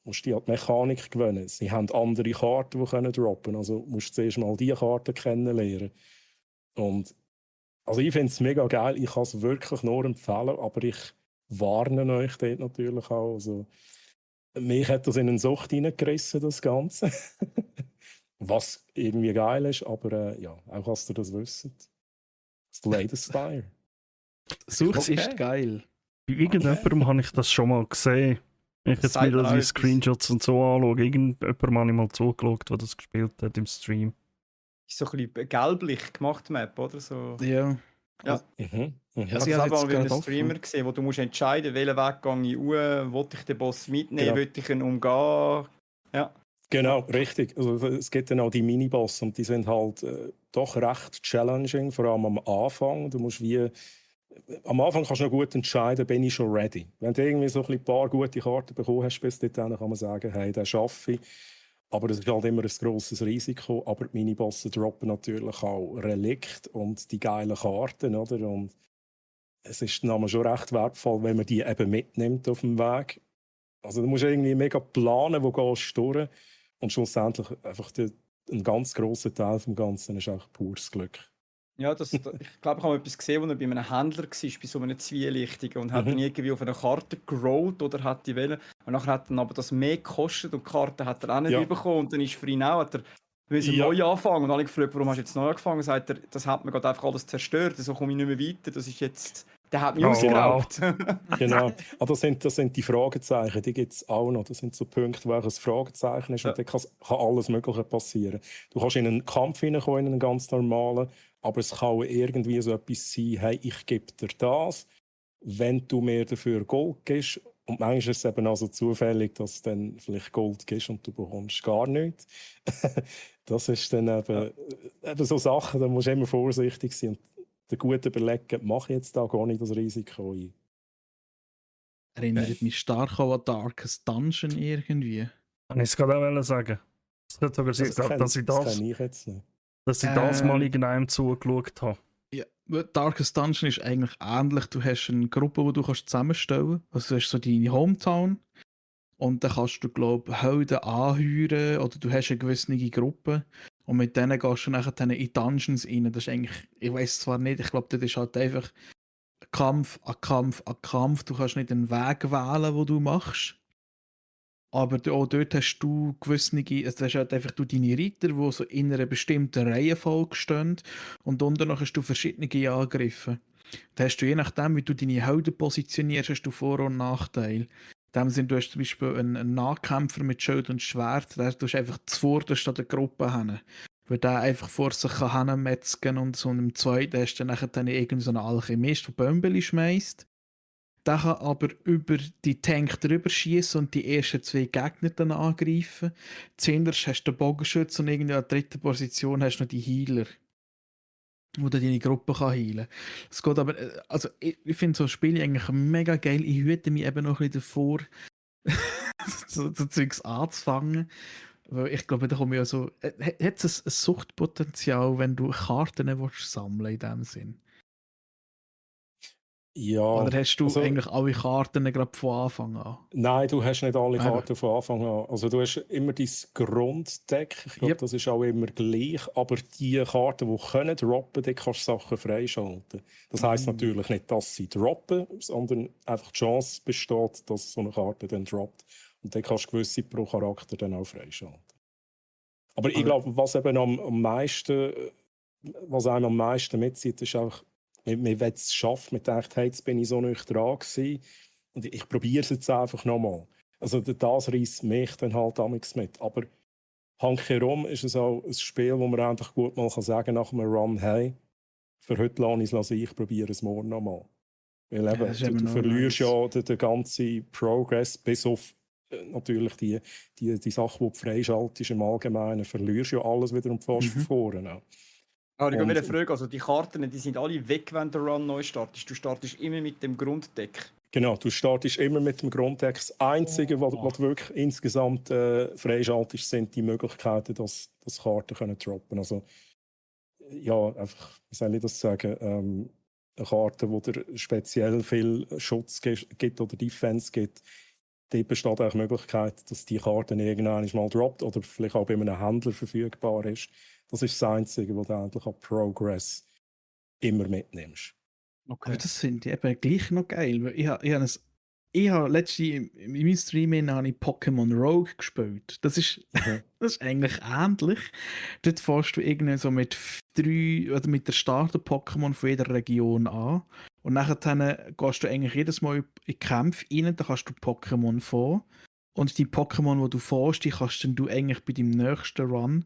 [SPEAKER 4] musst die Mechanik gewöhnen. Sie haben andere Karten, die können droppen. Also musst du zuerst mal diese Karten kennenlernen. Und also ich finde es mega geil. Ich kann es wirklich nur empfehlen, aber ich warne euch dort natürlich auch. Also, mich hat das in eine Sucht hineingerissen, das Ganze. Was irgendwie geil ist, aber ja, auch dass ihr das wisst. Slay the Spire.
[SPEAKER 2] Sucht ist geil.
[SPEAKER 1] Bei irgendjemandem habe ich das schon mal gesehen. Ich jetzt mir das in Screenshots und so anschaue. Irgendjemandem habe ich mal zugeschaut, der das gespielt hat im Stream.
[SPEAKER 3] Ist so ein bisschen gelblich gemacht, Map, oder so?
[SPEAKER 2] Ja.
[SPEAKER 3] Ja.
[SPEAKER 2] Also
[SPEAKER 3] ich habe wie einen Streamer gesehen, wo du musst entscheiden, welchen Weg gehe ich will ich den Boss mitnehmen, will ich ihn umgehen. Ja.
[SPEAKER 4] Genau, richtig. Also, es gibt dann auch die Miniboss und die sind halt doch recht challenging, vor allem am Anfang. Du musst am Anfang kannst du noch gut entscheiden, bin ich schon ready. Wenn du irgendwie so ein paar gute Karten bekommen hast, bis dahin kann man sagen, hey, den schaffe ich. Aber es ist halt immer ein grosses Risiko. Aber die Minibosse droppen natürlich auch Relikt und die geilen Karten, oder? Und es ist dann schon recht wertvoll, wenn man die eben mitnimmt auf dem Weg. Also du musst irgendwie mega planen, wo gehst du durch. Und schlussendlich einfach ein ganz grosser Teil vom Ganzen ist auch pures Glück.
[SPEAKER 3] Ja, ich glaube, ich habe etwas gesehen, wo er bei einem Händler war, bei so einem Zwielichtigen und hat dann irgendwie auf einer Karte gerollt oder hat die Welle. Und nachher hat dann aber das mehr gekostet und die Karte hat er auch nicht bekommen. Und dann ist für ihn auch, hat er neu anfangen. Und alle gefragt, warum hast du jetzt neu angefangen? Sagt er, das hat mir gerade einfach alles zerstört, so komme ich nicht mehr weiter. Das ist jetzt, der hat mich ausgeraubt.
[SPEAKER 4] Genau. Das sind die Fragezeichen, die gibt es auch noch. Das sind so Punkte, wo ein Fragezeichen ist und dann kann alles Mögliche passieren. Du kannst in einen Kampf hineinkommen, in einen ganz normalen, aber es kann irgendwie so etwas sein, hey, ich gebe dir das, wenn du mir dafür Gold gibst. Und manchmal ist es eben auch so zufällig, dass du dann vielleicht Gold gibst und du bekommst gar nichts. Das ist dann eben so Sachen, da musst du immer vorsichtig sein und dir gut überlegen, mache ich jetzt da gar nicht das Risiko ein.
[SPEAKER 2] Erinnert mich stark an Darkest Dungeon irgendwie.
[SPEAKER 1] Kann ich es gerade auch sagen. Es könnte sogar sein, dass ich das mal irgendeinem zugeschaut habe.
[SPEAKER 2] Ja, Darkest Dungeon ist eigentlich ähnlich. Du hast eine Gruppe, die du zusammenstellen kannst. Also du hast so deine Hometown und dann kannst du, glaube ich, Helden anheuern oder du hast eine gewisse Gruppe und mit denen gehst du nachher in Dungeons rein. Das ist eigentlich, ich weiß zwar nicht, ich glaube, das ist halt einfach Kampf an Kampf an Kampf. Du kannst nicht einen Weg wählen, den du machst. Aber auch dort hast du gewisse, also hast halt einfach deine Reiter, die so in einer bestimmten Reihenfolge stehen und unten noch hast du verschiedene Angriffe. Da hast du je nachdem, wie du deine Helden positionierst, hast du Vor- und Nachteile. In dem Sinne, du hast zum Beispiel einen Nahkämpfer mit Schild und Schwert, der tust einfach zuvorderst an der Gruppe hin. Weil der einfach vor sich hinmetzgen kann und so im zweiten hast du dann irgendeinen Alchemist, der Bömbeli schmeißt. Der kann aber über die Tank drüber schießen und die ersten 2 Gegner dann angreifen. Zuerst hast du den Bogenschütz und irgendwie an der 3. Position hast du noch die Healer, wo dann deine Gruppe kann heilen. Es geht aber, also ich finde so Spiele eigentlich mega geil. Ich hüte mich eben noch ein bisschen davor, so Zeugs anzufangen. Weil ich glaube, da kommen ja so. Hat es ein Suchtpotenzial, wenn du Karten willst sammeln in dem Sinn?
[SPEAKER 4] Ja,
[SPEAKER 2] Oder hast du
[SPEAKER 4] also,
[SPEAKER 2] eigentlich alle Karten gerade von Anfang an?
[SPEAKER 4] nein, du hast nicht alle
[SPEAKER 2] Eben.
[SPEAKER 4] Karten von Anfang an. Also du hast immer dein Grunddeck. Ich glaube,
[SPEAKER 2] Yep.
[SPEAKER 4] das ist auch immer gleich. Aber die Karten, die können droppen, die kannst du Sachen freischalten. Das heisst natürlich nicht, dass sie droppen, sondern einfach die Chance besteht, dass so eine Karte dann droppt. Und dann kannst du gewisse pro Charakter dann auch freischalten. Aber ich glaube, was eben am meisten, was einem am meisten mitzieht, ist auch, man will es schaffen, man denkt, hey, jetzt bin ich so nicht dran gewesen und ich probiere es jetzt einfach nochmal. Also das reißt mich dann halt amigs mit. Aber handherum ist es auch ein Spiel, wo man einfach gut mal sagen kann nach einem Run, hey, für heute lasse ich probiere es morgen nochmal. Weil eben,
[SPEAKER 2] das ist eben
[SPEAKER 4] du
[SPEAKER 2] noch
[SPEAKER 4] verlierst
[SPEAKER 2] nice.
[SPEAKER 4] ja den ganzen Progress, bis auf natürlich die Sachen, die du freischaltest im Allgemeinen, verlierst ja alles wieder und fährst von vorne.
[SPEAKER 3] Aber ich
[SPEAKER 4] Und-
[SPEAKER 3] will fragen, also die Karten, die sind alle weg, wenn der Run neu startest. Du startest immer mit dem Grunddeck.
[SPEAKER 4] Genau, du startest immer mit dem Grunddeck. Das Einzige, was du wirklich insgesamt freischaltest, sind die Möglichkeiten, dass Karten können droppen. Also, ja, einfach, wie soll ich das sagen? Eine Karte, die dir speziell viel Schutz gibt oder Defense gibt, dort besteht auch die Möglichkeit, dass die Karte irgendwann mal droppt oder vielleicht auch bei einem Händler verfügbar ist. Das ist das Einzige, was du endlich an Progress immer mitnimmst.
[SPEAKER 2] Aber das finde ich eben gleich noch geil. Weil ich habe letztens in meinem Stream habe ich Pokémon Rogue gespielt. Das ist eigentlich ähnlich. Dort fährst du irgendwie so mit 3 oder mit der Starter-Pokémon von jeder Region an. Und nachher gehst du eigentlich jedes Mal in die Kämpfe rein, da kannst du Pokémon fahren. Und die Pokémon, die du fährst, die kannst du eigentlich bei deinem nächsten Run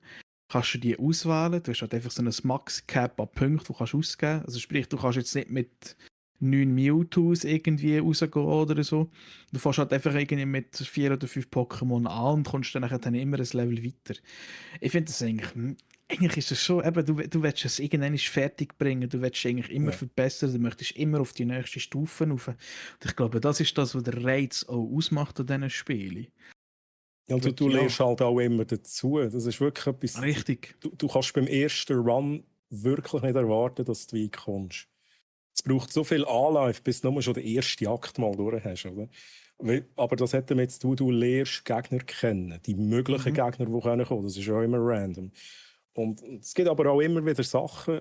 [SPEAKER 2] kannst du die auswählen. Du hast halt einfach so ein Max-Cap an Punkten, die du kannst ausgeben. Also sprich, du kannst jetzt nicht mit 9 Mewtwo's irgendwie rausgehen oder so. Du fährst halt einfach irgendwie mit 4 oder 5 Pokémon an und kommst dann nachher immer ein Level weiter. Ich finde das eigentlich ist das schon, eben, du willst es irgendwann fertig bringen, du willst eigentlich immer verbessern, du möchtest immer auf die nächste Stufe rauf. Und ich glaube, das ist das, was der Reiz auch ausmacht an diesen Spielen.
[SPEAKER 4] Ja, und du lernst halt auch immer dazu. Das ist wirklich etwas.
[SPEAKER 2] Richtig.
[SPEAKER 4] Du kannst beim ersten Run wirklich nicht erwarten, dass du weit kommst. Es braucht so viel Anlauf, bis du nur schon den ersten Akt mal durch hast. Oder? Aber das hat damit zu tun, du lernst Gegner kennen. Die möglichen Gegner, die kommen können. Das ist ja immer random. Und es gibt aber auch immer wieder Sachen.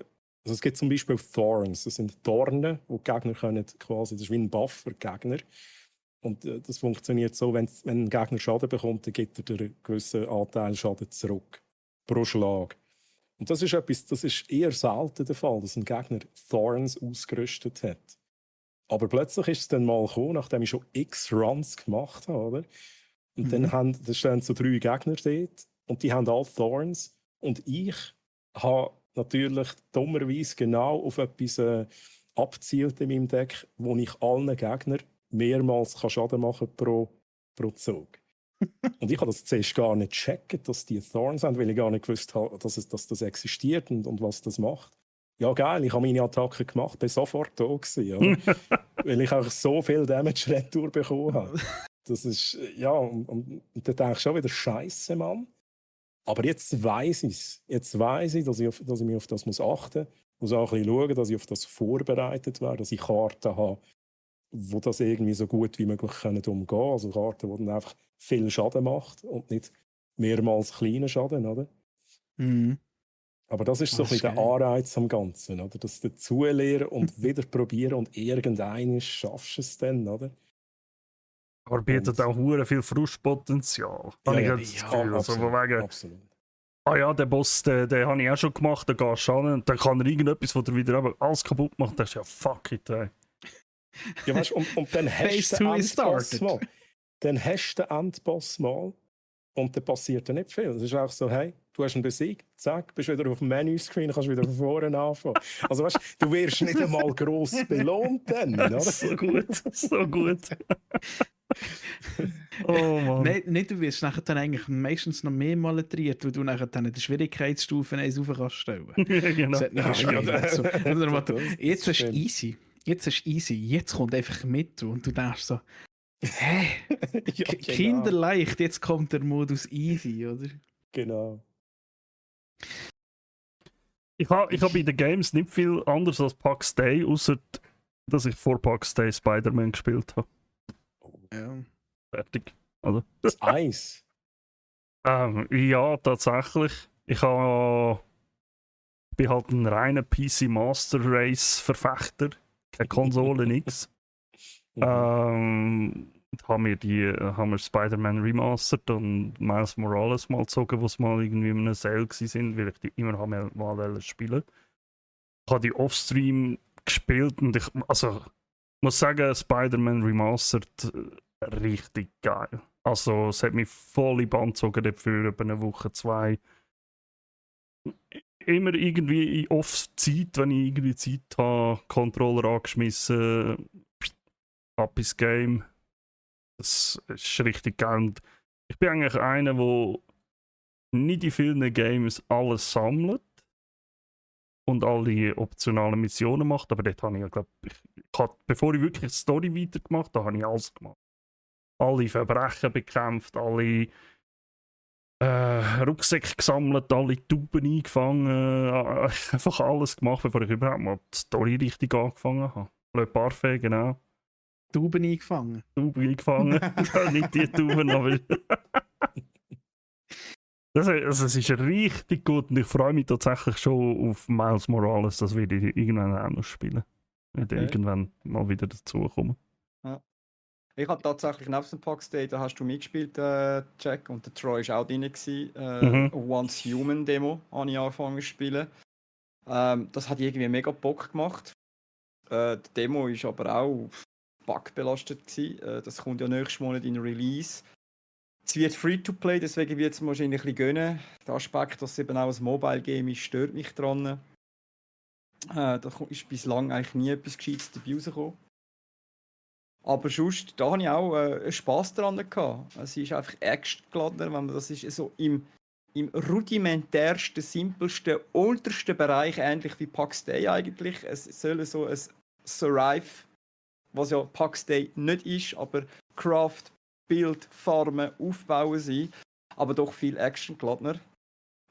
[SPEAKER 4] Also es gibt zum Beispiel Thorns. Das sind Dornen, die Gegner können quasi. Das ist wie ein Buff für Gegner. Und das funktioniert so, wenn ein Gegner Schaden bekommt, dann gibt er einen gewissen Anteil Schaden zurück. Pro Schlag. Und das ist etwas, das ist eher selten der Fall, dass ein Gegner Thorns ausgerüstet hat. Aber plötzlich ist es dann mal gekommen, nachdem ich schon x Runs gemacht habe, oder? Und dann stehen so 3 Gegner dort und die haben alle Thorns. Und ich habe natürlich dummerweise genau auf etwas abgezielt in meinem Deck, wo ich allen Gegnern mehrmals Schaden machen kann pro Zug. Und ich habe das zuerst gar nicht gecheckt, dass die Thorns haben, weil ich gar nicht gewusst habe, dass das existiert und was das macht. Ja, geil, ich habe meine Attacke gemacht, bin sofort da gewesen, oder? Weil ich auch so viel Damage retour bekommen habe. Das ist, ja, und dann denke ich schon wieder, Scheiße, Mann. Aber jetzt weiss ich es. Jetzt weiss ich, dass ich mich auf das achten muss. Ich muss auch ein bisschen schauen, dass ich auf das vorbereitet werde, dass ich Karten habe, die das irgendwie so gut wie möglich umgehen können. Also Karten, die dann einfach viel Schaden macht und nicht mehrmals kleinen Schaden, oder?
[SPEAKER 2] Mhm.
[SPEAKER 4] Aber das ist so ein bisschen der Anreiz am Ganzen, oder? Das dazulernen und wieder probieren und irgendeines schaffst du es dann, oder?
[SPEAKER 1] Aber bietet auch hure viel Frustpotenzial. Habe ich jetzt das Gefühl. Also, von wegen,
[SPEAKER 4] absolut.
[SPEAKER 1] ah ja, der Boss, den habe ich auch schon gemacht, der gehst du an und dann kann er irgendetwas, wo der wieder alles kaputt macht. Das ist ja fuck it, ey.
[SPEAKER 4] Ja, weißt, und dann hast du den Endboss mal. Dann hast du den Endboss mal und dann passiert ja nicht viel. Es ist auch so, hey, du hast ihn besiegt, zack, bist wieder auf dem Menüscreen, kannst wieder von vorne anfangen. Also weißt du wirst nicht einmal gross belohnt dann, oder?
[SPEAKER 1] So gut, so gut. Oh Mann.
[SPEAKER 2] Nein, du wirst nachher dann eigentlich meistens noch mehr maltriert, weil du nachher dann die Schwierigkeitsstufen eins rauf kannst stellen.
[SPEAKER 1] Genau.
[SPEAKER 2] Das hat nicht gespielt. So. Und dann warte,
[SPEAKER 4] Das
[SPEAKER 2] jetzt ist
[SPEAKER 4] stimmt.
[SPEAKER 2] easy. Jetzt kommt einfach mit und du denkst so, hä?
[SPEAKER 4] Ja, genau.
[SPEAKER 2] Kinderleicht, jetzt kommt der Modus easy, oder?
[SPEAKER 4] Genau.
[SPEAKER 1] Ich hab bei den Games nicht viel anders als Pax Day, außer dass ich vor Pax Day Spider-Man gespielt habe.
[SPEAKER 2] Ja.
[SPEAKER 1] Fertig. Also.
[SPEAKER 4] Das Eis.
[SPEAKER 1] Ja, tatsächlich. Ich bin halt ein reiner PC Master Race Verfechter. Keine Konsole, nix. Haben wir Spider-Man remastered und Miles Morales mal gezogen, wo sie mal irgendwie in einem Sale waren, weil ich die immer mal spielen. Ich habe die Offstream gespielt und ich muss sagen, Spider-Man Remastered richtig geil. Also es hat mich voll in die Band gezogen dafür über eine Woche, 2. Immer irgendwie in Off-Zeit, wenn ich irgendwie Zeit habe, Controller angeschmissen, ab ins Game. Das ist richtig geil. Und ich bin eigentlich einer, der nicht in vielen Games alles sammelt und alle optionalen Missionen macht, aber dort habe ich ja, glaube bevor ich wirklich die Story weitergemacht habe, habe ich alles gemacht. Alle Verbrechen bekämpft, alle Rucksäcke gesammelt, alle Tauben eingefangen, einfach alles gemacht, bevor ich überhaupt mal die Story richtig angefangen habe. Le Parfait, genau.
[SPEAKER 2] Tauben eingefangen.
[SPEAKER 1] Tauben eingefangen. Nicht die Tauben, aber... Es ist richtig gut und ich freue mich tatsächlich schon auf Miles Morales, das werde ich irgendwann auch noch spielen. Ich werde irgendwann mal wieder dazukommen.
[SPEAKER 3] Ja. Ich habe tatsächlich neben dem Pax Day, da hast du mitgespielt, Jack, und der Troy war auch drin. Once Human Demo habe ich angefangen zu spielen. Das hat irgendwie mega Bock gemacht. Die Demo war aber auch bugbelastet gewesen. Das kommt ja nächsten Monat in Release. Es wird Free-to-Play, deswegen wird es mir wahrscheinlich ein bisschen gönnen. Der Aspekt, dass es eben auch ein Mobile-Game ist, stört mich dran. Da ist bislang eigentlich nie etwas Gescheites dabei rausgekommen. Aber sonst, da hatte ich auch Spass dran gehabt. Es ist einfach actiongeladener, wenn man das ist so im rudimentärsten, simpelsten, untersten Bereich, ähnlich wie Pax Day eigentlich. Es soll so ein Survive, was ja Pax Day nicht ist, aber Craft, Build, Farmen, Aufbauen sein, aber doch viel actiongeladener.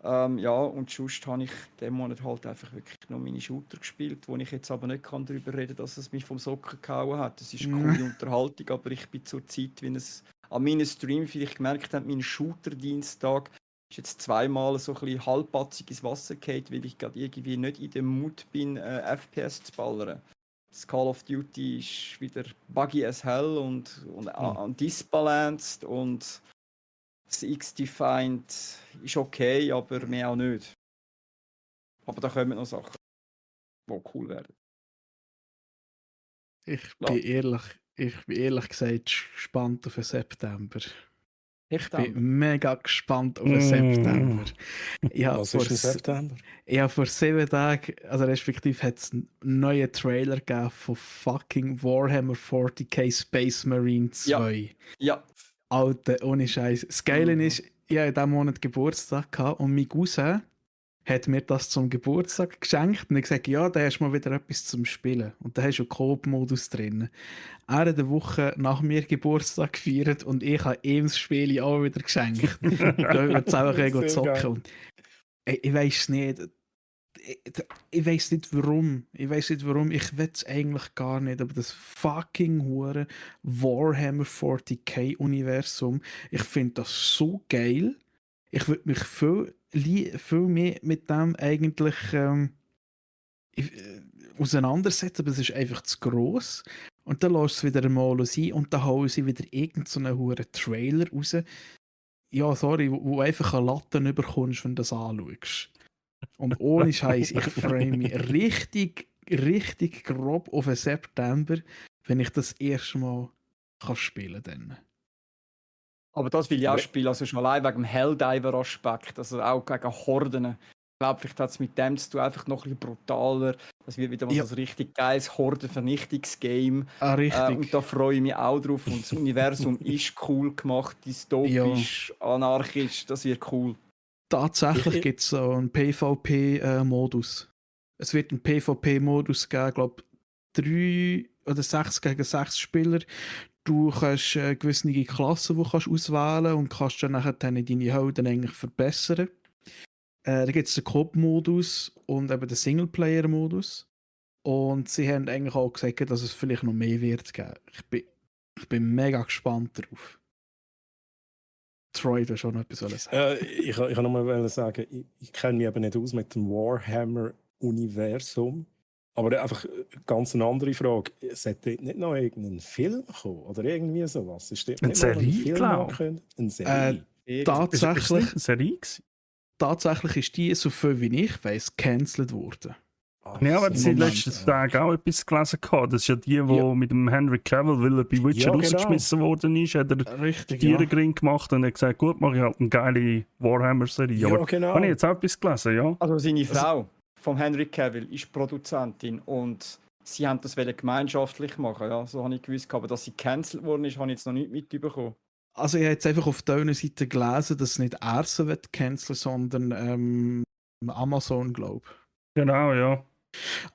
[SPEAKER 3] Ja, und sonst habe ich diesen Monat halt einfach wirklich noch meine Shooter gespielt, wo ich jetzt aber nicht darüber reden kann, dass es mich vom Socken gehauen hat. Das ist coole Unterhaltung, aber ich bin zur Zeit, wenn es an meinen Stream vielleicht gemerkt habt, mein Shooter-Dienstag ist jetzt zweimal so ein bisschen halbpatzig ins Wasser gefallen, weil ich gerade irgendwie nicht in dem Mut bin, FPS zu ballern. Das Call of Duty ist wieder buggy as hell und disbalanced und das X-Defined ist okay, aber mehr auch nicht. Aber da kommen noch Sachen, die cool werden.
[SPEAKER 2] Ich bin ehrlich gesagt gespannt auf den September. Ich bin mega gespannt auf den September.
[SPEAKER 4] Was ist im September?
[SPEAKER 2] Ich habe vor 7 Tagen, also respektive hat es einen neuen Trailer gegeben von fucking Warhammer 40k Space Marine 2.
[SPEAKER 3] Ja.
[SPEAKER 2] Alter, ohne Scheiß. Das Geile ist, ich hatte in diesem Monat Geburtstag gehabt und mein Cousin hat mir das zum Geburtstag geschenkt und ich gesagt, ja, da hast du mal wieder etwas zum Spielen. Und da hast du einen Coop-Modus drin. Er hat eine Woche nach mir Geburtstag gefeiert und ich habe ihm das Spiel auch wieder geschenkt. Da wird es auch zocken. Und ich weiß nicht. Ich weiß nicht warum. Ich will es eigentlich gar nicht. Aber das fucking hure Warhammer 40k Universum, ich finde das so geil. Ich würde mich viel mehr mit dem eigentlich auseinandersetzen, aber es ist einfach zu gross. Und dann lässt es wieder mal sein und dann hauen sie wieder irgendeinen hure Trailer raus. Ja, sorry, wo einfach eine Latte überkommst, wenn du das anschaust. Und ohne Scheiß, ich freue mich richtig grob auf den September, wenn ich das erste Mal spielen kann.
[SPEAKER 3] Aber das will ich auch spielen, also schon allein wegen dem Helldiver-Aspekt, also auch gegen Horden. Ich glaube, vielleicht hat es mit dem zu tun, einfach noch ein bisschen brutaler. Das wird wieder mal so ein richtig geiles Horden-Vernichtungs-Game.
[SPEAKER 2] Richtig.
[SPEAKER 3] Und da freue ich mich auch drauf. Und das Universum ist cool gemacht, dystopisch, anarchisch, das wird cool.
[SPEAKER 2] Tatsächlich gibt es so einen PvP-Modus. Es wird einen PvP-Modus geben, glaube 3 oder 6 gegen 6 Spieler. Du kannst gewisse Klassen, die kannst auswählen und kannst dann nachher deine Helden eigentlich verbessern. Da gibt es den Coop-Modus und eben den Singleplayer-Modus. Und sie haben eigentlich auch gesagt, dass es vielleicht noch mehr wird geben. Ich bin mega gespannt drauf. Troy, du hast schon noch etwas sagen.
[SPEAKER 4] Ich kann noch mal sagen, ich kenne mich eben nicht aus mit dem Warhammer-Universum. Aber einfach ganz eine andere Frage. Sollte dort nicht noch irgendein Film kommen? Oder irgendwie sowas? Ist dort
[SPEAKER 1] Eine
[SPEAKER 4] nicht noch ein
[SPEAKER 1] Serie,
[SPEAKER 4] Film
[SPEAKER 1] glaube
[SPEAKER 4] ich. Eine Serie?
[SPEAKER 2] Tatsächlich,
[SPEAKER 1] Ist eine Serie gewesen?
[SPEAKER 2] tatsächlich ist die, so viel wie ich weiss, gecancelt worden.
[SPEAKER 1] Ja, aber sie
[SPEAKER 2] Moment,
[SPEAKER 1] letzten Tage auch etwas gelesen gehabt. Das ist ja die, die mit dem Henry Cavill, weil er bei Witcher rausgeschmissen worden ist, hat er
[SPEAKER 2] Richtig,
[SPEAKER 1] Tierengring gemacht und hat gesagt, gut, mache ich halt eine geile Warhammer-Serie.
[SPEAKER 4] Ja,
[SPEAKER 1] Aber
[SPEAKER 4] genau.
[SPEAKER 1] habe ich jetzt auch etwas gelesen, ja?
[SPEAKER 3] Also seine Frau vom Henry Cavill ist Produzentin und sie haben das gemeinschaftlich machen. Ja, so habe ich gewusst, aber dass sie gecancelt worden ist, habe ich jetzt noch nicht mitbekommen.
[SPEAKER 2] Also ich habe jetzt einfach auf der Seite gelesen, dass nicht er sie canceln, sondern Amazon, glaube ich.
[SPEAKER 1] Genau, ja.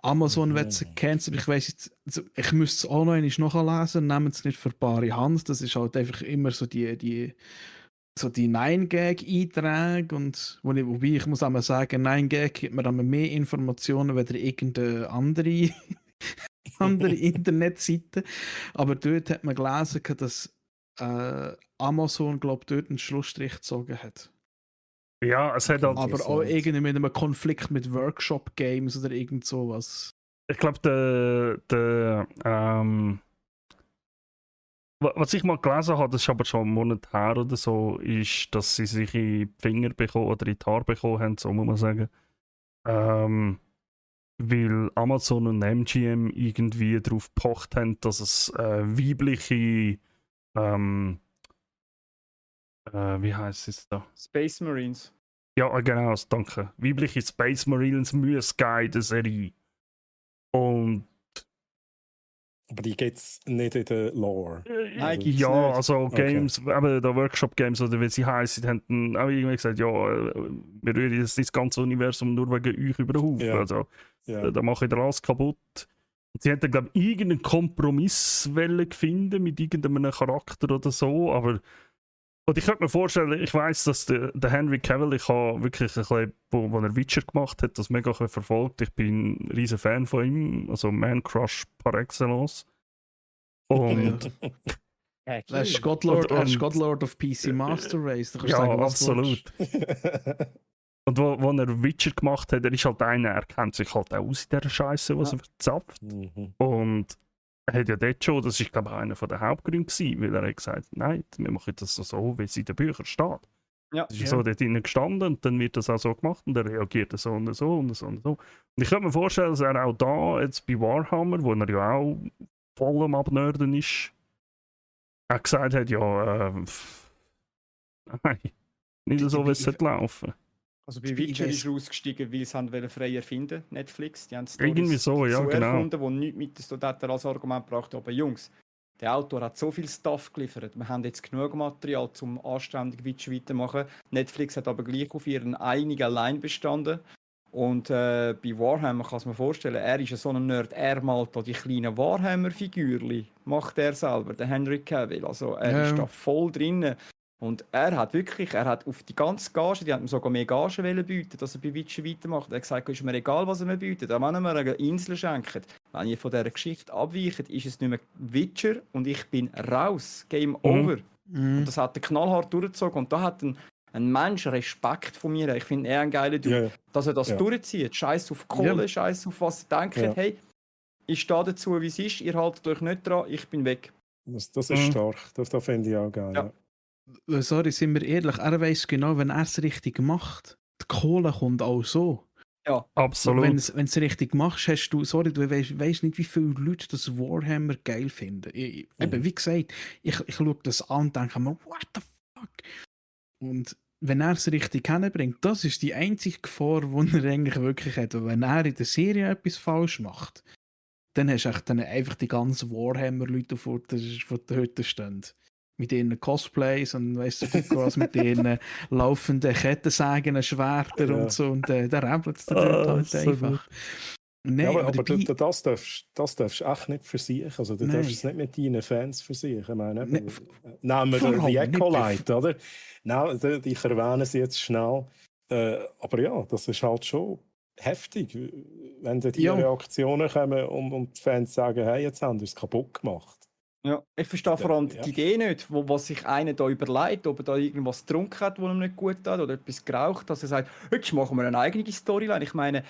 [SPEAKER 2] Amazon wird sie canceln. Ich weiss jetzt, also ich müsste es auch noch einmal nachlesen, nehmt es nicht für bare Hand. Das ist halt einfach immer so die 9-Gag-Einträge und wobei ich muss einmal sagen, 9-Gag gibt mir einmal mehr Informationen als irgendeine andere Internetseite. Aber dort hat man gelesen, dass Amazon, glaube ich, dort einen Schlussstrich gezogen hat.
[SPEAKER 1] Ja, es hat halt...
[SPEAKER 2] Aber auch irgendwie mit einem Konflikt mit Workshop-Games oder irgend sowas.
[SPEAKER 1] Ich glaube, was ich mal gelesen habe, das ist aber schon einen Monat her oder so, ist, dass sie sich in die Finger bekommen oder in die Haare bekommen haben, so muss man sagen. Weil Amazon und MGM irgendwie darauf gepocht haben, dass es weibliche wie heisst es da?
[SPEAKER 3] Space Marines.
[SPEAKER 1] Ja, genau, danke. Weibliche Space Marines müssen geben in der Serie. Und
[SPEAKER 4] Aber die gibt es nicht in der Lore.
[SPEAKER 3] Nein, gibt's
[SPEAKER 1] ja,
[SPEAKER 3] nicht.
[SPEAKER 1] also Games, eben der Workshop-Games oder wie sie heißen, haben auch irgendwie gesagt, ja, wir rühren jetzt das ganze Universum nur wegen euch über den Haufen.
[SPEAKER 4] Ja.
[SPEAKER 1] Also,
[SPEAKER 4] Ja.
[SPEAKER 1] da mache ich alles kaputt. Und sie hätten, glaube ich, irgendeinen Kompromiss finden mit irgendeinem Charakter oder so, aber und ich könnte mir vorstellen, ich weiss, dass der Henry Cavill, ich habe wirklich ein bisschen, wo er Witcher gemacht hat, das mega verfolgt. Ich bin ein riesen Fan von ihm, also Man Crush par excellence. Und
[SPEAKER 2] Er ist Godlord of PC Master Race.
[SPEAKER 1] ja, absolut. Und wo er Witcher gemacht hat, er ist halt einer, er kennt sich halt auch aus in dieser Scheiße, was er verzapft. Und er hat ja dort schon, das ist glaube ich einer der Hauptgründe gewesen, weil er hat gesagt, nein, wir machen das so, wie es in den Büchern steht.
[SPEAKER 3] Ja.
[SPEAKER 1] Das ist so dort drinnen gestanden und dann wird das auch so gemacht und er reagiert so und so und so und so. Und ich könnte mir vorstellen, dass er auch da, jetzt bei Warhammer, wo er ja auch voll am Abnörden ist, auch gesagt hat, ja, nein, nicht so, wie es sollte laufen.
[SPEAKER 3] Also bei Witcher ist er ausgestiegen, weil sie haben frei erfinden, Netflix. Die haben
[SPEAKER 1] Irgendwie so, ja, genau.
[SPEAKER 3] erfunden, die nichts mit das hat er als Argument gebracht. Aber Jungs, der Autor hat so viel Stuff geliefert. Wir haben jetzt genug Material, um anständig Witcher weitermachen. Netflix hat aber gleich auf ihren einigen allein bestanden. Und bei Warhammer kann man vorstellen, er ist ja so ein Nerd, er malt da die kleinen Warhammer-Figürchen, macht er selber, der Henry Cavill. Also er ist da voll drin. Und er hat auf die ganze Gage, die hat ihm sogar mehr Gage bieten, dass er bei Witcher weitermacht. Er hat gesagt, ist mir egal, was er mir bietet, auch wenn er mir eine Insel schenkt. Wenn ihr von dieser Geschichte abweicht, ist es nicht mehr Witcher und ich bin raus. Game over. Und das hat er knallhart durchgezogen. Und da hat ein Mensch Respekt von mir. Ich finde er ein geiler Dude.
[SPEAKER 4] Ja.
[SPEAKER 3] Dass er das durchzieht. Scheiß auf Kohle, scheiß auf was er denkt.
[SPEAKER 4] Ja.
[SPEAKER 3] Hey, ich stehe dazu, wie es ist. Ihr haltet euch nicht dran, ich bin weg.
[SPEAKER 4] Das ist stark. Das finde ich auch geil.
[SPEAKER 3] Ja.
[SPEAKER 2] Sorry, sind wir ehrlich, er weiss genau, wenn er es richtig macht, die Kohle kommt auch so.
[SPEAKER 3] Ja,
[SPEAKER 1] absolut.
[SPEAKER 2] Wenn du es richtig machst, hast du, sorry, du weißt nicht, wie viele Leute das Warhammer geil finden. Eben, wie gesagt, ich schaue das an und denke mir, what the fuck. Und wenn er es richtig hinbringt, das ist die einzige Gefahr, die er eigentlich wirklich hat. Und wenn er in der Serie etwas falsch macht, dann hast du echt dann einfach die ganzen Warhammer-Leute vor der Hütte stehen. Mit ihren Cosplays und weißt du was, mit ihren laufenden Kettensägen, Schwertern
[SPEAKER 4] Ja.
[SPEAKER 2] und so. Und der rebelt es dann dort halt
[SPEAKER 1] so
[SPEAKER 2] einfach. Nein,
[SPEAKER 4] Ja, aber
[SPEAKER 2] dabei,
[SPEAKER 4] das darfst du echt nicht für sich. Also, du
[SPEAKER 2] Nein.
[SPEAKER 4] darfst es nicht mit deinen Fans für sich. Ich meine,
[SPEAKER 2] Ne,
[SPEAKER 4] nehmen wir
[SPEAKER 2] vor
[SPEAKER 4] die
[SPEAKER 2] allem nicht
[SPEAKER 4] Acolyte, oder? Nein, ich erwähne sie jetzt schnell. Aber ja, das ist halt schon heftig, wenn da die
[SPEAKER 2] Ja.
[SPEAKER 4] Reaktionen kommen und die Fans sagen, hey, jetzt haben wir es kaputt gemacht.
[SPEAKER 3] Ja, ich verstehe vor allem
[SPEAKER 4] Ja.
[SPEAKER 3] die Idee nicht, was sich einer da überlegt, ob er da irgendwas getrunken hat, was ihm nicht gut hat, oder etwas geraucht, dass er sagt, jetzt machen wir eine eigene Storyline. Ich meine,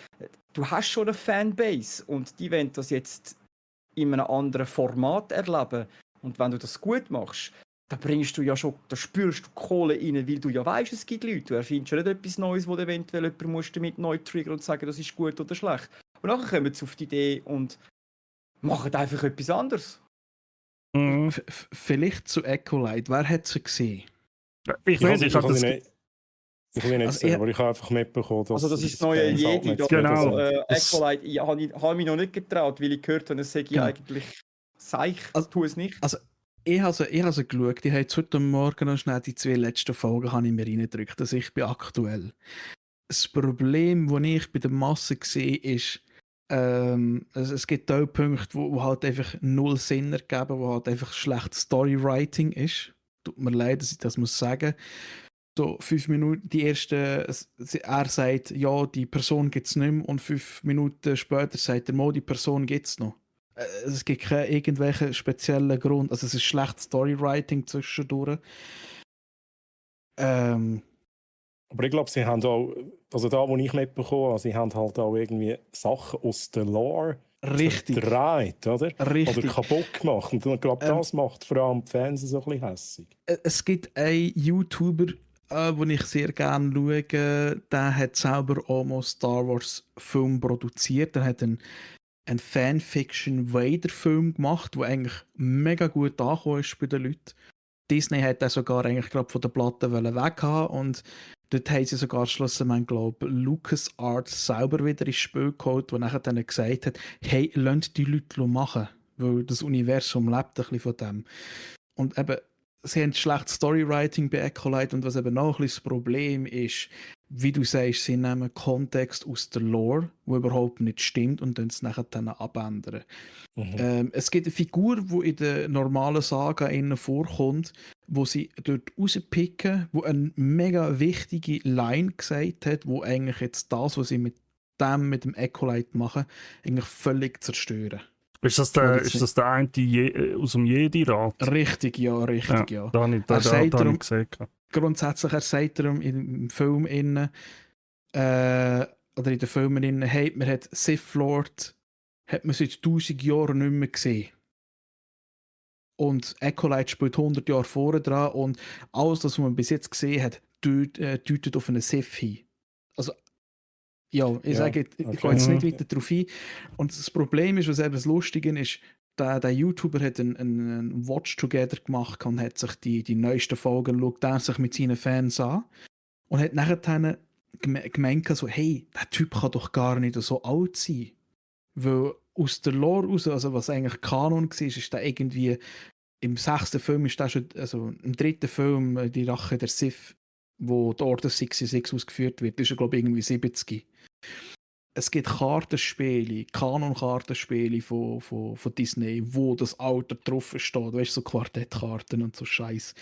[SPEAKER 3] du hast schon eine Fanbase und die wollen das jetzt in einem anderen Format erleben. Und wenn du das gut machst, dann bringst du ja schon, da spürst du Kohle rein, weil du ja weißt, es gibt Leute. Du erfindest ja nicht etwas Neues, wo du eventuell jemand musst damit neu triggern und sagen, das ist gut oder schlecht. Und nachher kommen sie auf die Idee und machen einfach etwas anderes.
[SPEAKER 1] Mhm.
[SPEAKER 2] Vielleicht zu Acolyte. Wer hat sie gesehen?
[SPEAKER 1] Ich weiß, ich habe das.
[SPEAKER 4] Ich will nicht
[SPEAKER 2] Also
[SPEAKER 4] sehen,
[SPEAKER 2] ich-
[SPEAKER 4] aber ich habe einfach mitbekommen, dass
[SPEAKER 3] Also das ist das neue
[SPEAKER 4] Fans halt
[SPEAKER 3] Jedi,
[SPEAKER 4] nicht
[SPEAKER 3] da
[SPEAKER 1] Genau.
[SPEAKER 3] also, Acolyte, ich habe mich noch nicht getraut, weil ich gehört habe, es sei
[SPEAKER 2] Genau.
[SPEAKER 3] eigentlich seich,
[SPEAKER 2] Also-
[SPEAKER 3] tu es nicht.
[SPEAKER 2] Also, ich habe sie geschaut. Ich habe jetzt heute Morgen noch schnell die 2 letzten Folgen habe ich mir reingedrückt. Also ich bin aktuell. Das Problem, das ich bei der Masse sehe, ist, also es gibt auch Punkte, wo halt einfach null Sinn ergeben, wo halt einfach schlechtes Storywriting ist. Tut mir leid, dass ich das muss sagen. So 5 Minuten, die erste, er sagt, ja, die Person gibt es nicht mehr und 5 Minuten später sagt er, die Person gibt es noch. Es gibt keinen irgendwelchen speziellen Grund. Also es ist schlechtes Storywriting zwischendurch.
[SPEAKER 4] Aber ich glaube, sie haben auch, also da, wo ich mitbekommen habe, sie haben halt auch irgendwie Sachen aus der Lore
[SPEAKER 2] Richtig.
[SPEAKER 4] verdreht, oder?
[SPEAKER 2] Richtig.
[SPEAKER 4] Oder kaputt gemacht. Und ich glaube, das macht vor allem die Fans so ein bisschen hässig.
[SPEAKER 2] Es gibt einen YouTuber, den ich sehr gerne schaue, der hat selber auch mal Star Wars Film produziert. Er hat einen Fanfiction-Vader-Film gemacht, der eigentlich mega gut angekommen ist bei den Leuten. Disney hat den sogar eigentlich glaub, von der Platte weghaben und dort haben sie sogar schlussendlich, glaube ich, LucasArts selber wieder ins Spiel geholt, der nachher dann gesagt hat, hey, lasst die Leute machen, weil das Universum lebt ein bisschen von dem. Und eben, sie haben schlechtes Storywriting bei Acolyte und was eben noch ein bisschen das Problem ist, wie du sagst, sie nehmen Kontext aus der Lore, wo überhaupt nicht stimmt und dann es nachher dann abändern. Es gibt eine Figur, die in der normalen Saga innen vorkommt, wo sie dort rauspicken, wo eine mega wichtige Line gesagt hat, wo eigentlich jetzt das, was sie mit dem Acolyte machen, eigentlich völlig zerstören.
[SPEAKER 1] Ist das der eine aus dem Jedi-Rat?
[SPEAKER 2] Richtig, ja.
[SPEAKER 1] Da habe ich gesehen.
[SPEAKER 2] Grundsätzlich, er sagt darum im Film innen, oder in den Filmen innen, hey, man hat Sith Lord, hat man seit 1000 Jahren nicht mehr gesehen. Und Acolyte spielt 100 Jahre vorne dran und alles, das, was man bis jetzt gesehen hat, deutet auf einen Sith hin. Also, ja, ich sage, ich gehe jetzt nicht weiter darauf ein. Und das Problem ist, was eben das Lustige ist, der YouTuber hat einen Watch Together gemacht und hat sich die neuesten Folgen schaut er sich mit seinen Fans an und hat nachher gemeint, so, hey, der Typ kann doch gar nicht so alt sein. Weil aus der Lore raus, also was eigentlich Kanon war, ist der irgendwie im 6. Film ist der schon, also im 3. Film, die Rache der Sith, wo die Order 66 ausgeführt wird, ist er glaube ich irgendwie 70. Es gibt Kartenspiele, Kanon-Kartenspiele von Disney, wo das Alter drauf steht, weißt du, so Quartettkarten und so Scheiß.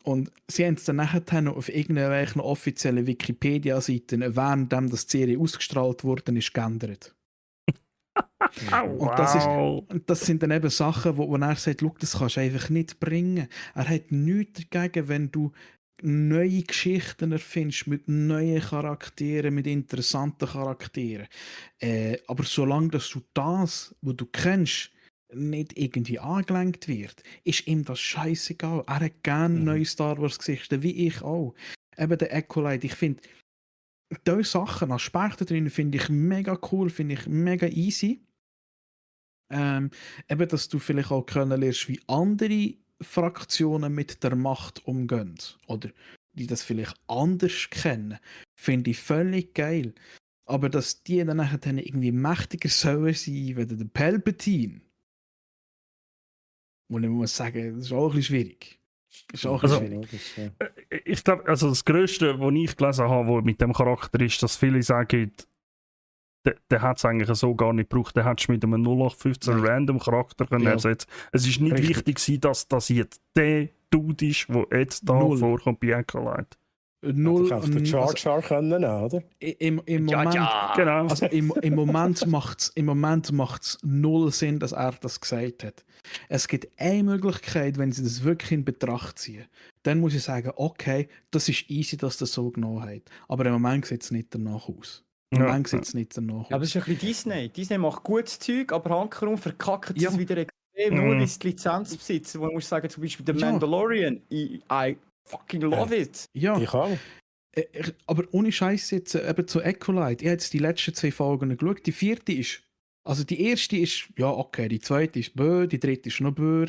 [SPEAKER 2] Und sie haben es dann nachher noch auf irgendwelchen offiziellen Wikipedia-Seiten, währenddem das die Serie ausgestrahlt wurde, ist geändert. Und das sind dann eben Sachen, wo er sagt, schau, das kannst du einfach nicht bringen. Er hat nichts dagegen, wenn du neue Geschichten erfindest mit neuen Charakteren, mit interessanten Charakteren. Aber solange dass du das, was du kennst, nicht irgendwie angelenkt wird, ist ihm das scheißegal. Er hat gerne neue Star Wars Geschichten, wie ich auch. Eben der Acolyte, ich finde, diese Sachen, Aspekte drin, finde ich mega cool, finde ich mega easy. Eben, dass du vielleicht auch können lernst, wie andere Fraktionen mit der Macht umgehen oder die das vielleicht anders kennen, finde ich völlig geil. Aber dass die dann nachher irgendwie mächtiger sollen sein, wie der Palpatine. Und ich muss sagen, das ist auch ein bisschen schwierig. Das ist auch ein bisschen schwierig.
[SPEAKER 1] Ich glaube, also das Größte, was ich gelesen habe, wo mit dem Charakter ist, dass viele sagen, der hat es eigentlich so gar nicht gebraucht. Der hättest mit einem 0815 Random Charakter können ersetzen. Es ist nicht wichtig gewesen, dass jetzt der Dude ist, der jetzt da vorkommt bei Acolyte.
[SPEAKER 4] Null. Du kannst den Jar Jar können, oder?
[SPEAKER 2] Im Moment,
[SPEAKER 1] Genau.
[SPEAKER 2] also im Moment macht's null Sinn, dass er das gesagt hat. Es gibt eine Möglichkeit, wenn sie das wirklich in Betracht ziehen. Dann muss ich sagen, okay, das ist easy, dass das so genommen hat. Aber im Moment sieht es nicht danach aus.
[SPEAKER 3] Ja, aber es ist ein bisschen Disney. Disney macht gutes Zeug, aber hankerum verkackt es wieder extrem, nur weil sie die Lizenz besitzen. Wo man muss sagen, zum Beispiel The Mandalorian, I fucking love it.
[SPEAKER 2] Ja.
[SPEAKER 4] Ich auch.
[SPEAKER 2] Aber ohne Scheiß jetzt eben zu Acolyte. Ich habe jetzt die letzten 2 Folgen geschaut. Die 4. ist, also die erste ist, ja okay, die 2. ist bö, die 3. ist noch bö.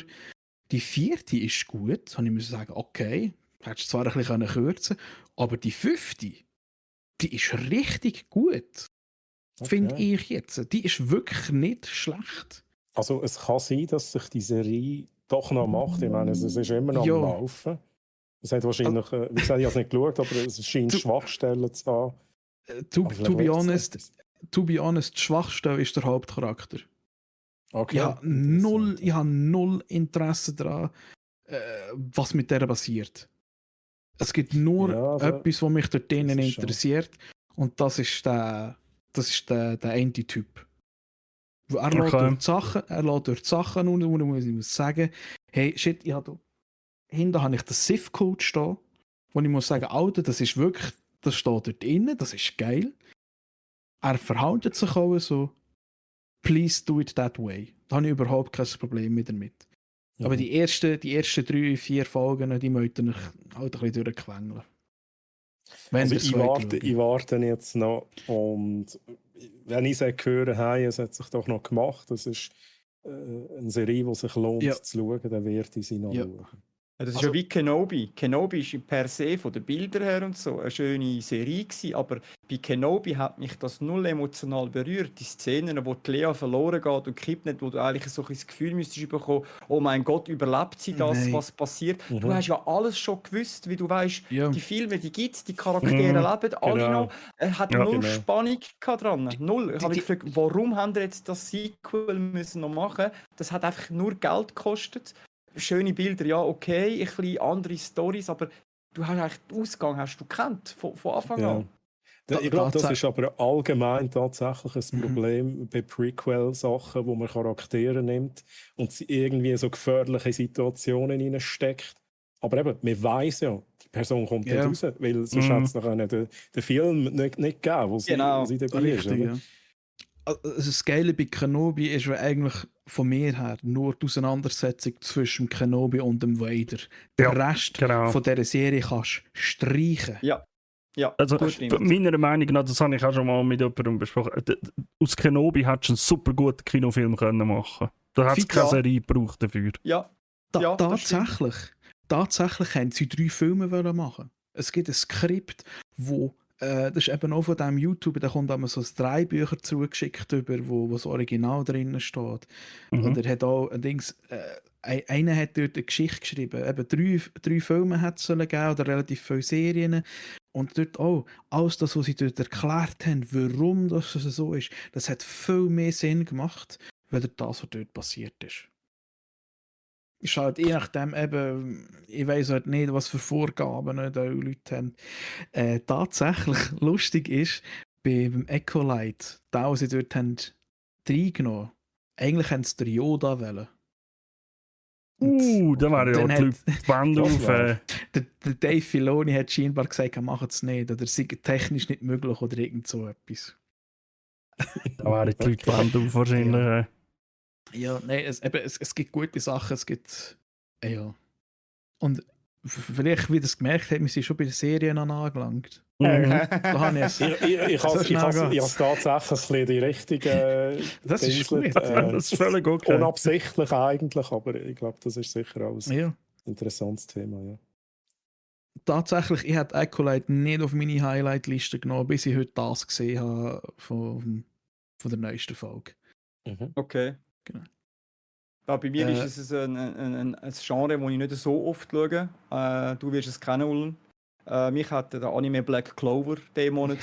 [SPEAKER 2] Die 4. ist gut, da muss ich sagen, okay, hättest zwar ein bisschen kürzen können, aber die 5. die ist richtig gut. Okay. Finde ich jetzt. Die ist wirklich nicht schlecht.
[SPEAKER 4] Also es kann sein, dass sich die Serie doch noch macht. Ich meine, es ist immer noch am Laufen. Es hat wahrscheinlich, wie gesagt, ich habe es nicht geschaut, aber es scheint Schwachstellen zu haben.
[SPEAKER 2] To be honest, die Schwachstelle ist der Hauptcharakter.
[SPEAKER 4] Okay.
[SPEAKER 2] Ich habe null Interesse daran, was mit der passiert. Es gibt nur etwas, was mich dort drinnen interessiert. Und das ist der eine Typ. Er lässt durch die Sachen und ich muss sagen, hey, shit, hinten habe ich den Sith-Code stehen, wo ich muss sagen, Alter, das ist wirklich, das steht dort drinnen, das ist geil. Er verhält sich auch so, please do it that way. Da habe ich überhaupt kein Problem mit damit. Mhm. Aber die ersten 3-4 Folgen, die möchten ich halt ein bisschen durchquengeln.
[SPEAKER 4] Also ich warte jetzt noch und wenn ich es höre, hey, es hat sich doch noch gemacht, das ist eine Serie, die sich lohnt zu schauen, dann werde ich sie noch schauen.
[SPEAKER 3] Ja, das ist ja wie Kenobi. Kenobi ist per se von den Bildern her und so eine schöne Serie gewesen, aber bei Kenobi hat mich das null emotional berührt. Die Szenen, wo die Lea verloren geht und kippt nicht, wo du eigentlich so ein Gefühl müsstest bekommen, oh mein Gott, überlebt sie das, was passiert. Mhm. Du hast ja alles schon gewusst, wie du weißt, die Filme, die gibt es, die Charaktere leben, alle noch. Er hat null Spannung dran. Null. Ich habe mich gefragt, warum haben wir jetzt das Sequel müssen noch machen? Das hat einfach nur Geld gekostet. Schöne Bilder, ja, okay, ein bisschen andere Storys, aber du hast eigentlich den Ausgang hast du gekannt, von Anfang an.
[SPEAKER 4] Ich glaube, das ist aber allgemein tatsächlich ein Problem bei Prequel-Sachen, wo man Charaktere nimmt und sie irgendwie so gefährliche Situationen hineinsteckt. Aber eben, man weiss ja, die Person kommt nicht raus, weil sonst hat es noch den Film nicht gegeben, wo sie dabei ist. Oder?
[SPEAKER 2] Also das Geile bei Kenobi ist eigentlich von mir her nur die Auseinandersetzung zwischen Kenobi und dem Vader. Den Rest von dieser Serie kannst du streichen.
[SPEAKER 3] Ja,
[SPEAKER 1] also meiner Meinung nach, das habe ich auch schon mal mit jemandem besprochen, aus Kenobi hättest du einen super guten Kinofilm können machen. Da hat es keine Serie gebraucht dafür.
[SPEAKER 2] Tatsächlich haben sie 3 Filme machen. Es gibt ein Skript, wo das ist eben auch von diesem YouTube, da kommt einmal so 3 Bücher zugeschickt, wo das Original drinnen steht. Oder hat auch einer hat dort eine Geschichte geschrieben. Eben 3 Filme hat es gegeben, oder relativ viele Serien. Und dort auch, alles das, was sie dort erklärt haben, warum das so ist, das hat viel mehr Sinn gemacht, als das, was dort passiert ist. Ist halt je nachdem eben, ich weiss halt nicht, was für Vorgaben die Leute haben. Tatsächlich lustig ist, beim Acolyte, da was sie dort haben reingenommen, eigentlich haben sie den Yoda wählen.
[SPEAKER 1] Da wäre ja die Band auf.
[SPEAKER 2] Der Dave Filoni hat scheinbar gesagt, er macht es nicht, oder es sei technisch nicht möglich, oder irgend so etwas.
[SPEAKER 1] Da wäre die Band auf wahrscheinlich.
[SPEAKER 2] Ja, nein, es gibt gute Sachen, es gibt. Und vielleicht, wie das gemerkt hat, wir sind schon bei den Serien angelangt. Da habe ich
[SPEAKER 4] es tatsächlich ein bisschen die richtige.
[SPEAKER 2] Das ist gut.
[SPEAKER 1] Das ist völlig okay.
[SPEAKER 4] Unabsichtlich eigentlich, aber ich glaube, das ist sicher alles interessantes Thema, ja.
[SPEAKER 2] Tatsächlich, ich hätte Acolyte nicht auf meine Highlight-Liste genommen, bis ich heute das gesehen habe von der neuesten Folge.
[SPEAKER 3] Okay.
[SPEAKER 2] Genau.
[SPEAKER 3] Ja, bei mir ist es ein Genre, das ich nicht so oft schaue. Du wirst es kennen, Ulm. Mich hat der Anime Black Clover diesen Monat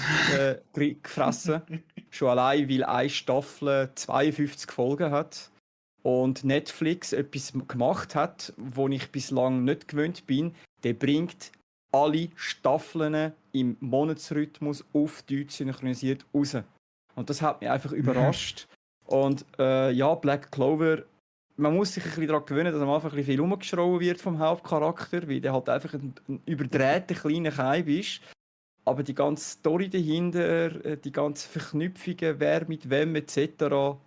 [SPEAKER 3] gefressen. Schon allein, weil eine Staffel 52 Folgen hat. Und Netflix etwas gemacht hat, wo ich bislang nicht gewöhnt bin. Der bringt alle Staffeln im Monatsrhythmus auf Deutsch synchronisiert raus. Und das hat mich einfach überrascht. Und ja, Black Clover, man muss sich ein bisschen daran gewöhnen, dass am Anfang ein bisschen viel rumgeschrauben wird vom Hauptcharakter, weil der halt einfach ein überdrehter kleiner Kaib ist. Aber die ganze Story dahinter, die ganzen Verknüpfungen, wer mit wem etc.,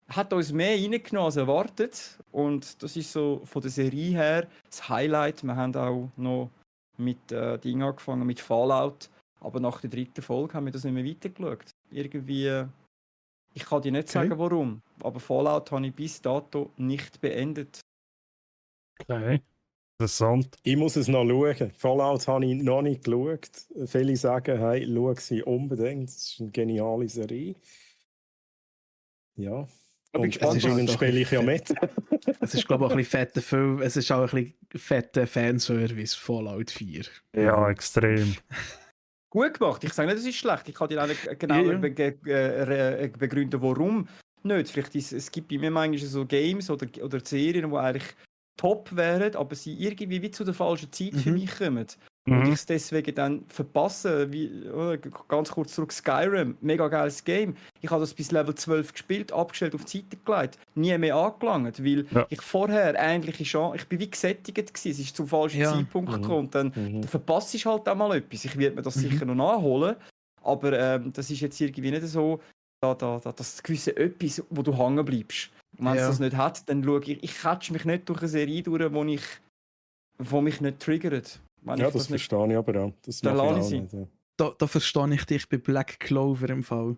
[SPEAKER 3] hat uns mehr reingenommen als erwartet. Und das ist so von der Serie her das Highlight. Wir haben auch noch mit Ding angefangen, mit Fallout. Aber nach der 3. Folge haben wir das nicht mehr weitergeschaut. Irgendwie, ich kann dir nicht sagen, warum. Aber Fallout habe ich bis dato nicht beendet.
[SPEAKER 1] Okay. Interessant.
[SPEAKER 4] Ich muss es noch schauen. Fallout habe ich noch nicht geschaut. Viele sagen, hey, schau sie unbedingt. Das ist eine geniale Serie. Ja. Und dann spiele ich ja mit.
[SPEAKER 2] Es ist, glaube ich, auch ein bisschen fetter Film. Es ist auch ein bisschen fetter Fanservice, Fallout 4.
[SPEAKER 1] Ja, extrem.
[SPEAKER 3] Gut gemacht. Ich sage nicht, das ist schlecht. Ich kann dir auch nicht genau begründen, warum nicht. Vielleicht es gibt bei mir manchmal so Games oder Serien, die eigentlich top wären, aber sie irgendwie wie zu der falschen Zeit für mich kommen. Und ich es deswegen dann verpasse. Ganz kurz zurück, Skyrim, mega geiles Game. Ich habe das bis Level 12 gespielt, abgestellt, auf die Seite gelegt, nie mehr angelangt, weil ich vorher eigentlich ich bin wie gesättigt gewesen, es ist zum falschen Zeitpunkt gekommen. Dann verpasse ich halt auch mal etwas. Ich werde mir das sicher noch nachholen, aber das ist jetzt irgendwie nicht so, das gewisse etwas, wo du hängen bleibst. Und wenn es das nicht hat, dann schaue ich catch mich nicht durch eine Serie durch, wo mich nicht triggert.
[SPEAKER 4] Ja, das verstehe ich aber auch. Das mache ich auch nicht, ja.
[SPEAKER 2] Da verstehe ich dich bei Black Clover im Fall.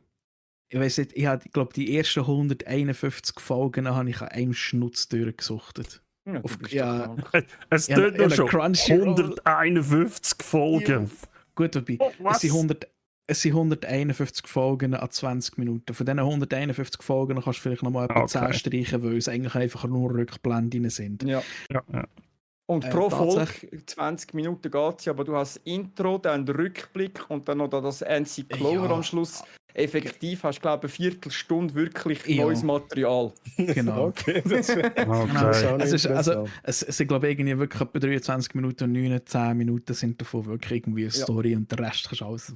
[SPEAKER 2] Ich weiss nicht, ich glaube, die ersten 151 Folgen habe ich an einem Schnutz durchgesuchtet.
[SPEAKER 1] Es tut noch schon 151 Folgen.
[SPEAKER 2] Ja. Gut, dabei. Es sind 151 Folgen an 20 Minuten. Von diesen 151 Folgen kannst du vielleicht noch mal etwa 10 streichen, weil es eigentlich einfach nur Rückblenden sind.
[SPEAKER 3] Ja. Und pro Folge 20 Minuten geht es, aber du hast das Intro, dann den Rückblick und dann noch das NC Clover am Schluss. Effektiv hast du, glaube ich, eine Viertelstunde wirklich neues Material.
[SPEAKER 2] Genau.
[SPEAKER 4] Okay,
[SPEAKER 2] es sind, glaube ich, irgendwie wirklich etwa 23 Minuten und 19 Minuten sind davon wirklich irgendwie eine Story und der Rest kannst du alles...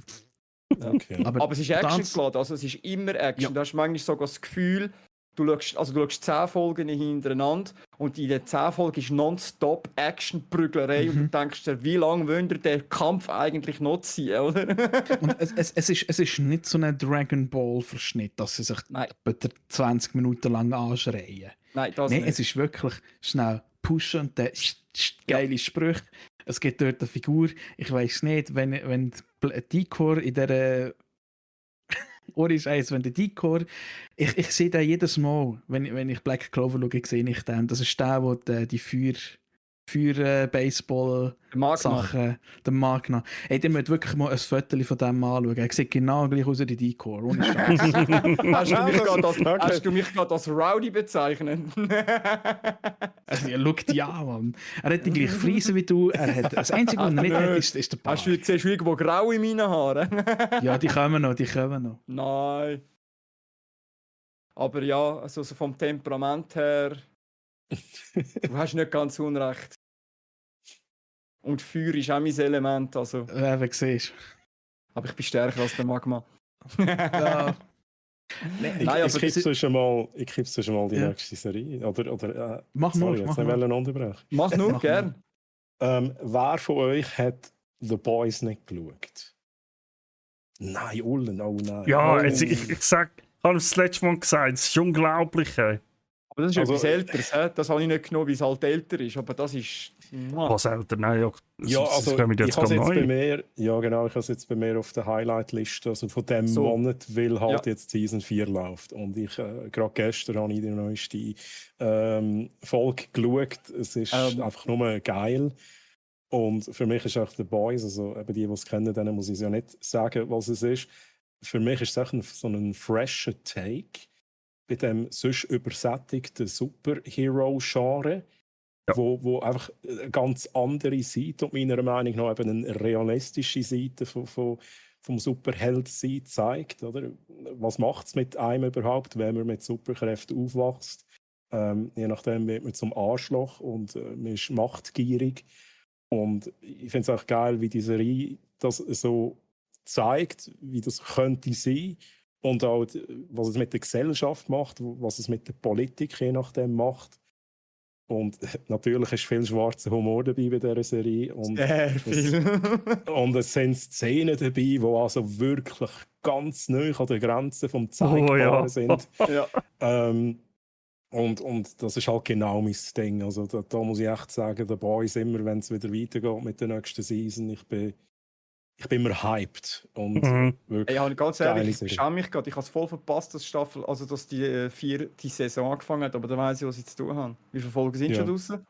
[SPEAKER 4] Okay.
[SPEAKER 3] Aber es ist actiongeladen, also es ist immer Action. Du hast manchmal sogar das Gefühl, du schaust 10 Folgen hintereinander und in den 10 Folgen ist nonstop Action-Prüglerei und du denkst dir, wie lange würde der Kampf eigentlich noch sein, oder?
[SPEAKER 2] Und es ist nicht so ein Dragon Ball-Verschnitt, dass sie sich 20 Minuten lang anschreien.
[SPEAKER 3] Nein, nicht.
[SPEAKER 2] Es ist wirklich schnell pushen und dann geile Sprüche. Es gibt dort eine Figur, ich weiß nicht, wenn Dicor in dieser wenn der Dicor, ich sehe den jedes Mal, wenn ich Black Clover schaue, sehe ich den. Das ist der, der die Baseball-Sachen, der Magna. Ey, der müsste wirklich mal ein Foto von dem anschauen. Er sieht genau gleich aus wie der Dicor. Ohne Scheiß.
[SPEAKER 3] Hast du mich gerade als Rowdy bezeichnet?
[SPEAKER 2] Also, er schaut ja, Mann. Er hat die gleiche Frise wie du. Er hat, das Einzige, was er nicht hat, ist der Bart.
[SPEAKER 3] Siehst du irgendwo grau in meinen Haaren?
[SPEAKER 2] Ja, die kommen noch.
[SPEAKER 3] Nein. Aber ja, also so vom Temperament her, du hast nicht ganz unrecht. Und Feuer ist auch mein Element, also.
[SPEAKER 2] Wie siehst du.
[SPEAKER 3] Aber ich bin stärker als der Magma.
[SPEAKER 2] Ja.
[SPEAKER 4] Ich kippe so schon mal die nächste Serie.
[SPEAKER 2] Mach
[SPEAKER 4] nur.
[SPEAKER 3] Mach nur, gern.
[SPEAKER 4] Wer von euch hat The Boys nicht geschaut? Nein, Ullen, oh nein.
[SPEAKER 1] Ja, ich habe es das letzte Mal gesagt, es ist unglaublich.
[SPEAKER 3] Aber das ist etwas Älteres, he? Das habe ich nicht genommen, weil es halt älter ist, aber das ist
[SPEAKER 1] Was älter? Nein, ja,
[SPEAKER 4] Ja, also
[SPEAKER 1] es kommen
[SPEAKER 4] ich
[SPEAKER 1] jetzt
[SPEAKER 4] habe
[SPEAKER 1] gerade
[SPEAKER 4] jetzt bei
[SPEAKER 1] neu.
[SPEAKER 4] mir, ja genau, ich habe es jetzt bei mir auf der Highlight-Liste, also von dem
[SPEAKER 3] So.
[SPEAKER 4] Monat, weil halt
[SPEAKER 3] Ja.
[SPEAKER 4] jetzt Season 4 läuft. Und ich, gerade gestern habe ich die neueste Folge geschaut. Es ist einfach nur geil. Und für mich ist auch The Boys, also eben die es kennen, denen muss ich ja nicht sagen, was es ist. Für mich ist es auch so ein fresher Take bei dem sonst übersättigten Superhero-Genre.
[SPEAKER 1] Ja.
[SPEAKER 4] Wo einfach eine ganz andere Seite und meiner Meinung nach eben eine realistische Seite vom Superheld-Sein zeigt. Oder? Was macht es mit einem überhaupt, wenn man mit Superkräften aufwächst? Je nachdem wird man zum Arschloch und man ist machtgierig. Und ich finde es auch geil, wie die Serie das so zeigt, wie das könnte sein. Und auch, was es mit der Gesellschaft macht, was es mit der Politik je nachdem macht. Und natürlich ist viel schwarzer Humor dabei bei dieser Serie. Und
[SPEAKER 3] Sehr viel.
[SPEAKER 4] und es sind Szenen dabei, die also wirklich ganz nah an der Grenze vom Zeigbaren sind.
[SPEAKER 3] Ja.
[SPEAKER 4] Und das ist halt genau mein Ding. Also da muss ich echt sagen, The Boys immer, wenn es wieder weitergeht mit der nächsten Season, ich bin immer hyped. Und wirklich
[SPEAKER 3] Ey, ganz
[SPEAKER 4] geile
[SPEAKER 3] ehrlich, ich
[SPEAKER 4] Serie.
[SPEAKER 3] schäme mich gerade. Ich habe es voll verpasst, dass die vierte Saison angefangen hat, aber da weiss ich, was ich zu tun habe. Wie viele Folgen sind
[SPEAKER 4] Ja.
[SPEAKER 3] schon draußen?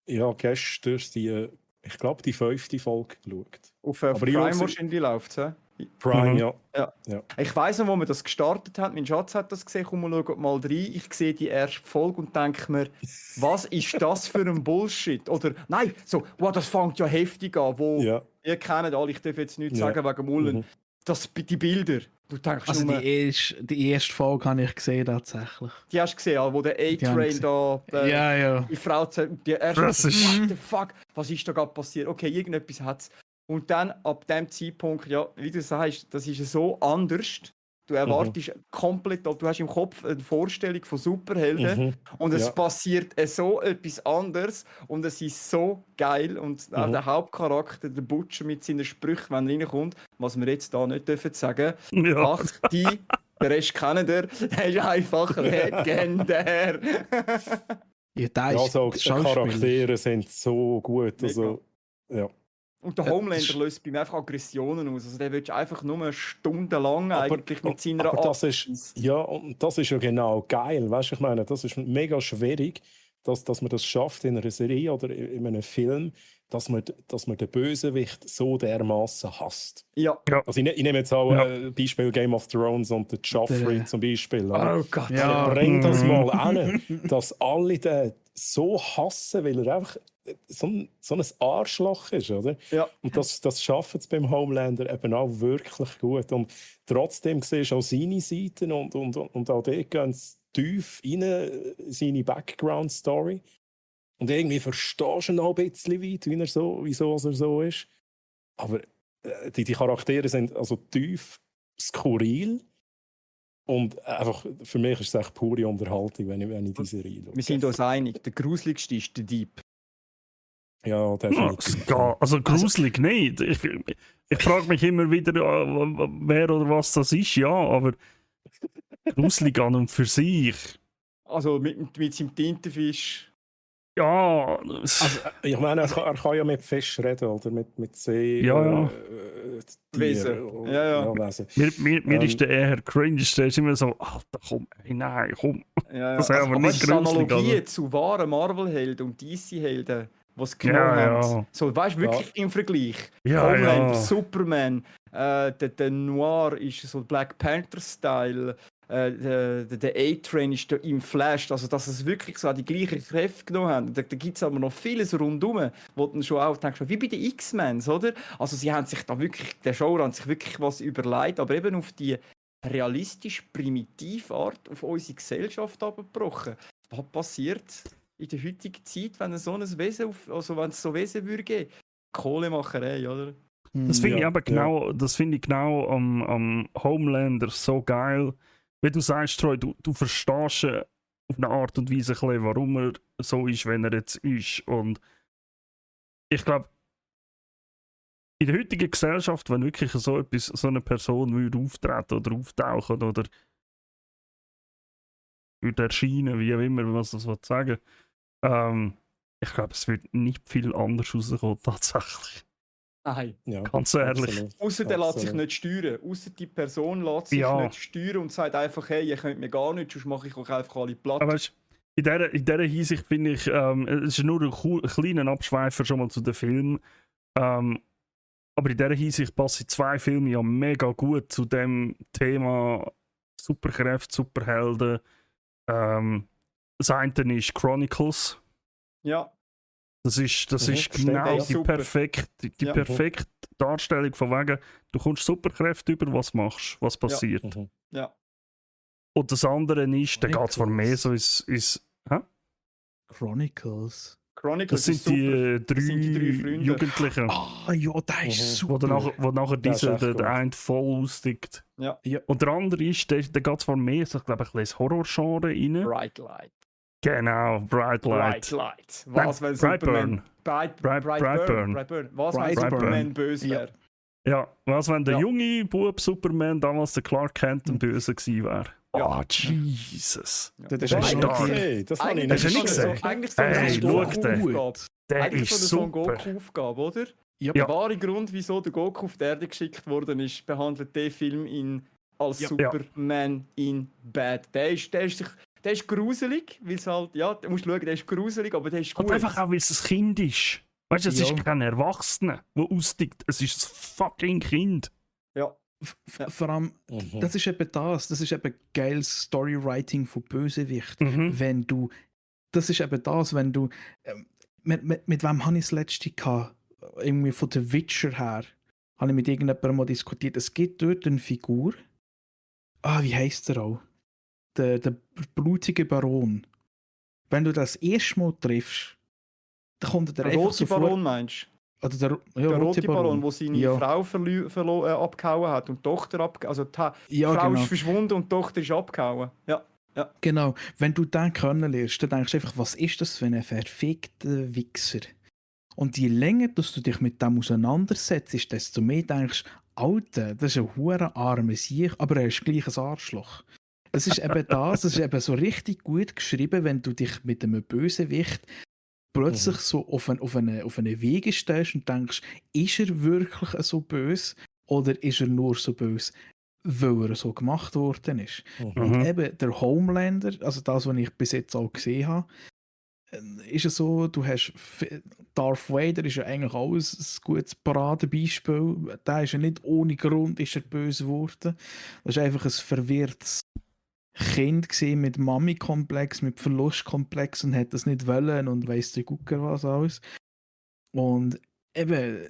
[SPEAKER 4] Ja, gestern ich glaube, die 5. Folge geschaut.
[SPEAKER 3] Auf
[SPEAKER 4] Aber
[SPEAKER 3] Prime
[SPEAKER 4] ich-
[SPEAKER 3] wahrscheinlich läuft es.
[SPEAKER 4] Prime, ja.
[SPEAKER 3] Ich weiss noch, wo wir das gestartet haben. Mein Schatz hat das gesehen. Komm mal, schau mal rein. Ich sehe die erste Folge und denke mir, was ist das für ein Bullshit? Oder nein, so, wow, das fängt ja heftig an. Wo
[SPEAKER 4] Ja.
[SPEAKER 3] ihr kennt alle, ich darf jetzt nichts
[SPEAKER 4] Ja.
[SPEAKER 3] sagen wegen Mullen.
[SPEAKER 4] Mhm.
[SPEAKER 3] Die Bilder. Du denkst
[SPEAKER 2] Also
[SPEAKER 3] nur,
[SPEAKER 2] die erste Folge habe ich gesehen tatsächlich.
[SPEAKER 3] die hast du gesehen, wo der
[SPEAKER 2] Die
[SPEAKER 3] A-Train
[SPEAKER 2] haben
[SPEAKER 3] da.
[SPEAKER 2] Ja.
[SPEAKER 3] Die Frau, die erste,
[SPEAKER 1] Das ist-
[SPEAKER 3] what the fuck, was ist da gerade passiert? Okay, irgendetwas hat's. Und dann ab dem Zeitpunkt, ja, wie du sagst, das ist so anders. Du erwartest komplett, du hast im Kopf eine Vorstellung von Superhelden und es
[SPEAKER 4] Ja.
[SPEAKER 3] passiert so etwas anderes und es ist so geil und auch der Hauptcharakter, der Butcher mit seinen Sprüchen, wenn er reinkommt, was wir jetzt da nicht dürfen sagen,
[SPEAKER 1] Ja.
[SPEAKER 3] ach, der Rest kennen der ist einfach legendär.
[SPEAKER 2] Ja, da
[SPEAKER 4] Ja,
[SPEAKER 2] ist
[SPEAKER 4] also, die
[SPEAKER 2] Schauspieler.
[SPEAKER 4] Charaktere sind so gut. Also, ja.
[SPEAKER 3] Und der
[SPEAKER 2] Ja,
[SPEAKER 3] Homelander
[SPEAKER 2] das ist-
[SPEAKER 3] löst bei mir einfach Aggressionen aus. Also der willst einfach nur stundenlang eigentlich mit seiner
[SPEAKER 4] aber das ist, ja, und das ist ja genau geil. Weißt du, ich meine, das ist mega schwierig, dass man das schafft in einer Serie oder in einem Film, dass man den Bösewicht so dermaßen hasst.
[SPEAKER 3] Ja.
[SPEAKER 4] Also ich nehme jetzt auch
[SPEAKER 1] Ja.
[SPEAKER 4] Beispiel Game of Thrones und der Joffrey
[SPEAKER 2] Der-
[SPEAKER 4] zum Beispiel. oder?
[SPEAKER 3] Oh Gott.
[SPEAKER 2] Ja.
[SPEAKER 4] Bring das mal an, dass alle den so hassen, weil er einfach so ein Arschloch ist, oder?
[SPEAKER 3] Ja.
[SPEAKER 4] Und das schaffen sie beim Homelander eben auch wirklich gut. Und trotzdem siehst du auch seine Seiten und auch dort gehen sie tief rein, seine Background-Story. Und irgendwie verstehst du ihn auch ein bisschen weit, wieso er so ist. Aber die Charaktere sind also tief skurril. Und einfach, für mich ist es echt pure Unterhaltung, wenn ich diese Serie schaue.
[SPEAKER 3] Wir sind uns einig, der gruseligste ist der Dieb.
[SPEAKER 4] Ja,
[SPEAKER 1] Ja,
[SPEAKER 4] definitiv.
[SPEAKER 1] also gruselig nicht. Ich frage mich immer wieder, wer oder was das ist, ja, aber gruselig an und für sich.
[SPEAKER 3] Also mit seinem Tintenfisch.
[SPEAKER 1] Ja,
[SPEAKER 4] Ich meine, er kann ja mit Fisch reden, oder? Mit See.
[SPEAKER 1] Ja.
[SPEAKER 3] Wesen. Ja.
[SPEAKER 4] Wesen.
[SPEAKER 1] mir ist der eher cringe. Der ist immer so, Alter, komm, ey, nein, komm.
[SPEAKER 3] Ja,
[SPEAKER 1] Das ist aber nicht
[SPEAKER 3] weißt du, die
[SPEAKER 1] gruselig,
[SPEAKER 3] Analogie
[SPEAKER 1] also.
[SPEAKER 3] zu wahren Marvel-Helden und DC-Helden, die es genommen
[SPEAKER 1] Ja,
[SPEAKER 3] haben.
[SPEAKER 1] ja.
[SPEAKER 3] So, weißt du, wirklich im Vergleich.
[SPEAKER 1] Ja,
[SPEAKER 3] Homelander,
[SPEAKER 1] ja.
[SPEAKER 3] Superman, der Noir ist so Black Panther-Style, der A-Train ist da im Flash, also dass es wirklich so an die gleichen Kräfte genommen haben. Da gibt es aber noch vieles rundherum, wo du schon auch denkst, wie bei den X-Men, oder? Also sie haben sich da wirklich, der Show hat sich wirklich was überlegt, aber eben auf die realistisch primitive Art auf unsere Gesellschaft abgebrochen. Was passiert in der heutigen Zeit, wenn so ein Wesen, wenn es so Wesen würde geben? Kohlemacherei, oder?
[SPEAKER 1] Das finde
[SPEAKER 4] Ja,
[SPEAKER 1] ich genau, das finde ich genau am Homelander so geil. Wie du sagst, Troy, du verstehst auf eine Art und Weise ein bisschen, warum er so ist, wenn er jetzt ist. Und ich glaube, in der heutigen Gesellschaft, wenn wirklich so eine Person würde auftreten oder auftauchen oder würde erscheinen, wie auch immer, was das sagen, ich glaube, es wird nicht viel anders rauskommen, tatsächlich.
[SPEAKER 3] Nein.
[SPEAKER 4] Ja,
[SPEAKER 1] Ganz ehrlich.
[SPEAKER 4] absolut.
[SPEAKER 3] Außer der lässt sich
[SPEAKER 4] Absolut.
[SPEAKER 3] nicht steuern. Außer die Person lässt sich
[SPEAKER 1] Ja.
[SPEAKER 3] nicht steuern und sagt einfach, hey, ihr könnt mir gar nicht, sonst mache ich euch einfach alle platt.
[SPEAKER 1] Aber weißt, in dieser Hinsicht finde ich, es ist nur ein kleiner Abschweifer schon mal zu den Filmen. Aber in dieser Hinsicht passen 2 Filme ja mega gut zu dem Thema Superkräfte, Superhelden. Das eine ist Chronicles.
[SPEAKER 3] Ja,
[SPEAKER 1] Das ist
[SPEAKER 4] Stimmt,
[SPEAKER 1] genau
[SPEAKER 4] ja.
[SPEAKER 1] die
[SPEAKER 3] Super.
[SPEAKER 1] perfekte
[SPEAKER 3] Ja.
[SPEAKER 1] perfekte Darstellung von wegen, du kommst Superkräfte über, was machst, was passiert.
[SPEAKER 4] Mhm.
[SPEAKER 3] ja.
[SPEAKER 1] Und das andere ist, da geht es zwar mehr so ins
[SPEAKER 2] Chronicles.
[SPEAKER 3] Chronicles
[SPEAKER 1] das
[SPEAKER 3] ist
[SPEAKER 1] sind die,
[SPEAKER 3] super.
[SPEAKER 1] drei
[SPEAKER 3] Das sind die 3 Freunde.
[SPEAKER 1] Jugendlichen,
[SPEAKER 2] Ah, ja, der ist
[SPEAKER 4] Mhm.
[SPEAKER 2] super.
[SPEAKER 1] wo nachher
[SPEAKER 4] Das ist
[SPEAKER 1] dieser,
[SPEAKER 4] echt
[SPEAKER 1] der
[SPEAKER 4] gut.
[SPEAKER 1] eine voll austickt.
[SPEAKER 3] Ja.
[SPEAKER 1] Und der andere ist, der geht zwar mehr so, ich glaube, ein bisschen ins Horrorgenre rein.
[SPEAKER 3] Bright Light.
[SPEAKER 1] Genau, Bright Light.
[SPEAKER 3] Bright Light.
[SPEAKER 1] Nein,
[SPEAKER 3] Was, wenn
[SPEAKER 1] Brightburn.
[SPEAKER 3] Superman...
[SPEAKER 1] Brightburn.
[SPEAKER 3] Brightburn. Was, wenn
[SPEAKER 2] Brightburn.
[SPEAKER 3] Superman böse
[SPEAKER 2] Ja.
[SPEAKER 3] wäre?
[SPEAKER 1] Ja, was, wenn der
[SPEAKER 3] Ja.
[SPEAKER 1] junge Bub Superman damals der Clark Kent ein Böse gewesen wäre?
[SPEAKER 3] Ja.
[SPEAKER 1] Oh, Jesus.
[SPEAKER 3] Ja.
[SPEAKER 2] Das
[SPEAKER 4] Das
[SPEAKER 2] ist
[SPEAKER 4] habe ich
[SPEAKER 1] stark.
[SPEAKER 4] nicht gesehen. Das habe ich
[SPEAKER 3] Eigentlich
[SPEAKER 1] Hast du
[SPEAKER 4] nicht
[SPEAKER 1] nicht
[SPEAKER 3] so-
[SPEAKER 1] gesehen?
[SPEAKER 3] Eigentlich so
[SPEAKER 1] Hey,
[SPEAKER 3] eine
[SPEAKER 1] schau den.
[SPEAKER 3] Goku-Aufgabe.
[SPEAKER 1] Der
[SPEAKER 3] Eigentlich
[SPEAKER 1] ist
[SPEAKER 3] so eine
[SPEAKER 1] super.
[SPEAKER 3] Goku-Aufgabe, oder?
[SPEAKER 2] Ja.
[SPEAKER 3] Der wahre Grund, wieso der Goku auf die Erde geschickt worden ist, behandelt der Film ihn als
[SPEAKER 2] Ja.
[SPEAKER 3] Superman in Bad. Der ist gruselig, weil es halt, ja, du musst schauen, der ist gruselig, aber der ist
[SPEAKER 1] Halt
[SPEAKER 3] gut.
[SPEAKER 1] einfach auch, weil es ein Kind ist. Weißt du, es
[SPEAKER 2] Ja.
[SPEAKER 1] ist kein Erwachsener, der austickt. Es ist ein fucking Kind.
[SPEAKER 3] Ja. Ja.
[SPEAKER 2] Vor allem,
[SPEAKER 4] Mhm.
[SPEAKER 2] das ist eben das. Das ist eben geiles Storywriting von Bösewicht.
[SPEAKER 1] Mhm.
[SPEAKER 2] Wenn du, das ist eben das, wenn du, mit wem habe ich das letzte gehabt? Irgendwie von The Witcher her, habe ich mit irgendjemandem mal diskutiert. Es gibt dort eine Figur, wie heisst der auch? Der blutige Baron. Wenn du das erste Mal triffst, dann kommt er
[SPEAKER 3] Der
[SPEAKER 2] einfach
[SPEAKER 3] rote
[SPEAKER 2] so vor.
[SPEAKER 3] Baron meinst du?
[SPEAKER 2] Oder der
[SPEAKER 3] Der rote Baron, der seine
[SPEAKER 2] Ja.
[SPEAKER 3] Frau abgehauen hat und die Tochter abgehauen. Also die
[SPEAKER 2] Ja,
[SPEAKER 3] Frau
[SPEAKER 2] genau.
[SPEAKER 3] ist verschwunden und die Tochter ist abgehauen. Ja.
[SPEAKER 2] Genau, wenn du den kennenlernst, dann denkst du einfach, was ist das für ein verfickter Wichser? Und je länger dass du dich mit dem auseinandersetzt, desto mehr denkst du, Alter, das ist ein hure armer Sieg, aber er ist gleich ein Arschloch. Es ist eben das, es ist eben so richtig gut geschrieben, wenn du dich mit einem Bösewicht plötzlich so auf einen Weg stellst und denkst, ist er wirklich so böse oder ist er nur so böse, weil er so gemacht worden ist?
[SPEAKER 4] Mhm.
[SPEAKER 2] Und eben der Homelander, also das, was ich bis jetzt auch gesehen habe, ist es so, du hast Darth Vader ist ja eigentlich alles ein gutes Paradebeispiel. Der ist ja nicht ohne Grund ist er böse geworden. Das ist einfach ein verwirrtes Kind gesehen mit Mami-Komplex, mit Verlustkomplex und hat das nicht wollen und weiss der Gucker was alles. Und eben,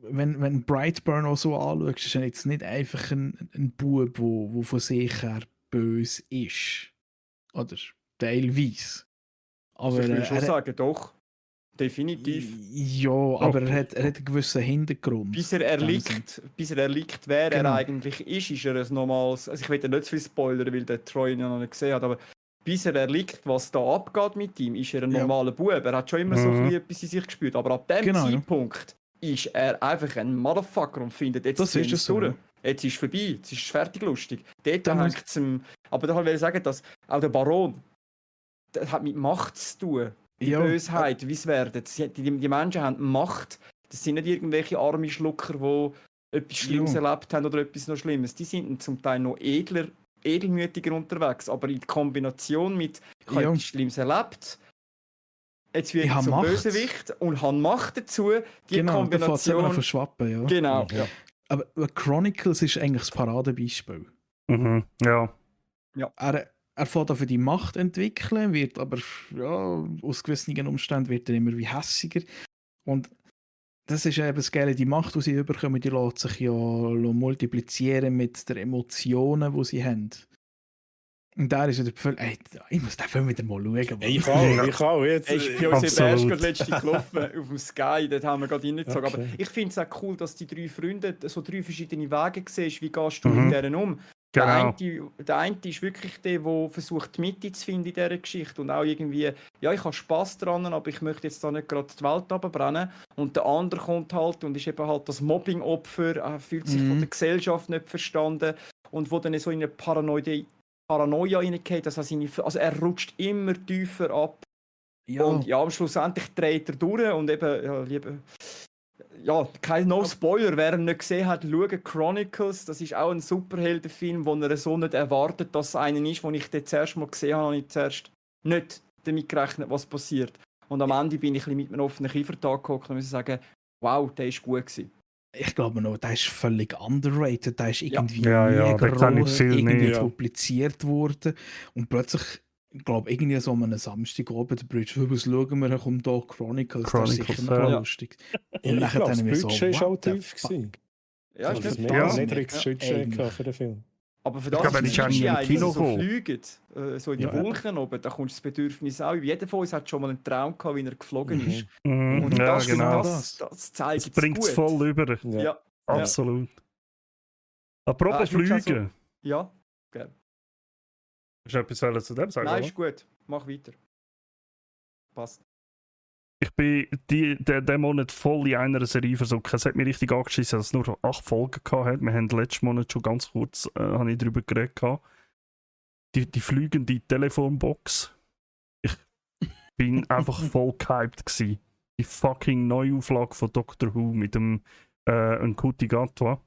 [SPEAKER 2] wenn Brightburn auch so anschaust, ist er jetzt nicht einfach ein Bub, wo von sich her böse ist. Oder teilweise.
[SPEAKER 3] Also
[SPEAKER 2] Aber
[SPEAKER 3] ich würde schon
[SPEAKER 2] er-
[SPEAKER 3] sagen, doch. Definitiv.
[SPEAKER 2] Ja, aber er hat einen gewissen Hintergrund.
[SPEAKER 3] Bis er erliegt, wer
[SPEAKER 2] Genau.
[SPEAKER 3] er eigentlich ist er ein normales. Also ich will ja nicht zu viel spoilern, weil der Troy ihn noch nicht gesehen hat, aber bis er erliegt, was da abgeht mit ihm, ist er ein
[SPEAKER 2] Ja.
[SPEAKER 3] normaler Bub. Er hat schon immer so
[SPEAKER 1] Mhm.
[SPEAKER 3] ein bisschen etwas in sich gespürt, aber ab dem
[SPEAKER 2] Genau, ja.
[SPEAKER 3] Zeitpunkt ist er einfach ein Motherfucker und findet, jetzt
[SPEAKER 2] Das
[SPEAKER 3] ziehen
[SPEAKER 2] ist
[SPEAKER 3] wir
[SPEAKER 2] es so,
[SPEAKER 3] durch.
[SPEAKER 2] ja.
[SPEAKER 3] Jetzt ist es vorbei, jetzt ist es fertig lustig. Dort
[SPEAKER 2] Dann
[SPEAKER 3] hängt es ihm. Aber da will ich sagen, dass auch der Baron, das hat mit Macht zu tun. Die
[SPEAKER 2] Ja.
[SPEAKER 3] Bösheit, wie es werden. Die Menschen haben Macht. Das sind nicht irgendwelche arme Schlucker, die etwas Schlimmes
[SPEAKER 2] Ja.
[SPEAKER 3] erlebt haben oder etwas noch Schlimmes. Die sind zum Teil noch edelmütiger unterwegs. Aber in Kombination mit, ich habe
[SPEAKER 2] Ja.
[SPEAKER 3] etwas Schlimmes erlebt, jetzt wird
[SPEAKER 2] Ich
[SPEAKER 3] ich
[SPEAKER 2] habe
[SPEAKER 3] zum
[SPEAKER 2] Macht.
[SPEAKER 3] Bösewicht und habe Macht dazu. Die
[SPEAKER 2] Genau, da fängt es eben an
[SPEAKER 3] Kombination.
[SPEAKER 2] verschwappen, ja.
[SPEAKER 3] Genau.
[SPEAKER 4] Ja.
[SPEAKER 2] Aber Chronicles ist eigentlich das Paradebeispiel.
[SPEAKER 1] Mhm. Ja.
[SPEAKER 2] Er fährt auch für die Macht entwickeln, wird aber ja, aus gewissen Umständen wird er immer wie hässiger. Und das ist eben das Geile, die Macht, die sie überkommen, die lässt sich ja multiplizieren mit den Emotionen, die sie haben. Und da ist ja der Film, ich muss den Film wieder mal schauen. Mann.
[SPEAKER 4] Ich auch. Jetzt,
[SPEAKER 3] Er ist bei uns eben
[SPEAKER 1] Absolut.
[SPEAKER 3] erst gerade letzte gelaufen auf dem Sky, dort haben wir gerade reingezogen.
[SPEAKER 4] Okay.
[SPEAKER 3] Aber ich finde es auch cool, dass die 3 Freunde so 3 verschiedene Wege siehst, wie gehst du
[SPEAKER 1] Mhm.
[SPEAKER 3] mit denen um.
[SPEAKER 1] Genau.
[SPEAKER 3] Der eine ist wirklich der versucht, die Mitte zu finden in dieser Geschichte und auch irgendwie, ja, ich habe Spass dran, aber ich möchte jetzt da nicht gerade die Welt abbrennen. Und der andere kommt halt und ist eben halt das Mobbing-Opfer, fühlt sich von der Gesellschaft nicht verstanden und wo dann so in eine Paranoia reingeht, also er rutscht immer tiefer ab
[SPEAKER 2] Ja,
[SPEAKER 3] Und ja, am Schluss endlich dreht er durch und eben, kein No-Spoiler, wer ihn nicht gesehen hat, schauen Chronicles, das ist auch ein Superheldenfilm, wo er so nicht erwartet, dass es einen ist, den ich dort zuerst mal gesehen habe, habe ich zuerst nicht damit gerechnet, was passiert. Und am Ende bin ich ein bisschen mit einem offenen Kiefer da gehockt und muss sagen, wow, der ist gut gewesen.
[SPEAKER 2] ich glaube noch, der ist völlig underrated. Der ist irgendwie
[SPEAKER 1] Ja, der kann nicht
[SPEAKER 2] groß,
[SPEAKER 1] viel
[SPEAKER 2] irgendwie
[SPEAKER 1] mehr.
[SPEAKER 2] publiziert worden. Und plötzlich, ich glaube, irgendwie so an einem Samstag oben, der Bridge, was schauen wir, kommt da Chronicles, das ist
[SPEAKER 1] Chronicles,
[SPEAKER 2] sicher noch
[SPEAKER 1] ja.
[SPEAKER 2] lustig.
[SPEAKER 4] Ich
[SPEAKER 2] nachher
[SPEAKER 4] glaube, das
[SPEAKER 2] haben wir so,
[SPEAKER 4] Budget war auch
[SPEAKER 2] what the
[SPEAKER 4] tief
[SPEAKER 2] fuck?
[SPEAKER 4] gewesen.
[SPEAKER 3] Ja,
[SPEAKER 4] Also
[SPEAKER 3] ist
[SPEAKER 4] das
[SPEAKER 3] nicht
[SPEAKER 4] mega
[SPEAKER 1] Ja.
[SPEAKER 4] niedriges Budget
[SPEAKER 2] Eigentlich.
[SPEAKER 4] gehabt für den Film.
[SPEAKER 3] Aber für
[SPEAKER 1] Ich glaube,
[SPEAKER 3] das
[SPEAKER 1] er ist auch nie im
[SPEAKER 3] CGI,
[SPEAKER 1] Kino
[SPEAKER 3] dass sie so
[SPEAKER 1] gekommen.
[SPEAKER 3] fliegen, so in die
[SPEAKER 4] Ja.
[SPEAKER 3] Wolken oben, da kommst du das Bedürfnis auch. Jeder von uns hat schon mal einen Traum gehabt, wie er geflogen ist.
[SPEAKER 1] Mhm,
[SPEAKER 3] Und
[SPEAKER 1] ja,
[SPEAKER 3] das,
[SPEAKER 1] genau.
[SPEAKER 3] das zeigt
[SPEAKER 1] Das
[SPEAKER 3] es
[SPEAKER 1] bringt es
[SPEAKER 3] gut.
[SPEAKER 1] voll über.
[SPEAKER 4] Ja.
[SPEAKER 3] Ja,
[SPEAKER 1] Absolut. Apropos
[SPEAKER 3] Ah, ist wirklich auch
[SPEAKER 1] Flüge.
[SPEAKER 3] ja.
[SPEAKER 1] Hast du etwas wollen zu dem sagen?
[SPEAKER 3] Nein,
[SPEAKER 1] oder?
[SPEAKER 3] ist gut. Mach weiter. Passt.
[SPEAKER 1] Ich bin diesen Monat voll in einer Serie versucht. Es hat mich richtig angeschissen, dass es nur 8 Folgen hatte. Wir haben letzten Monat schon ganz kurz habe ich darüber geredet. Die fliegende Telefonbox. Ich bin einfach voll gehypt gewesen. Die fucking Neuauflage von Doctor Who mit dem Ncuti Gatwa.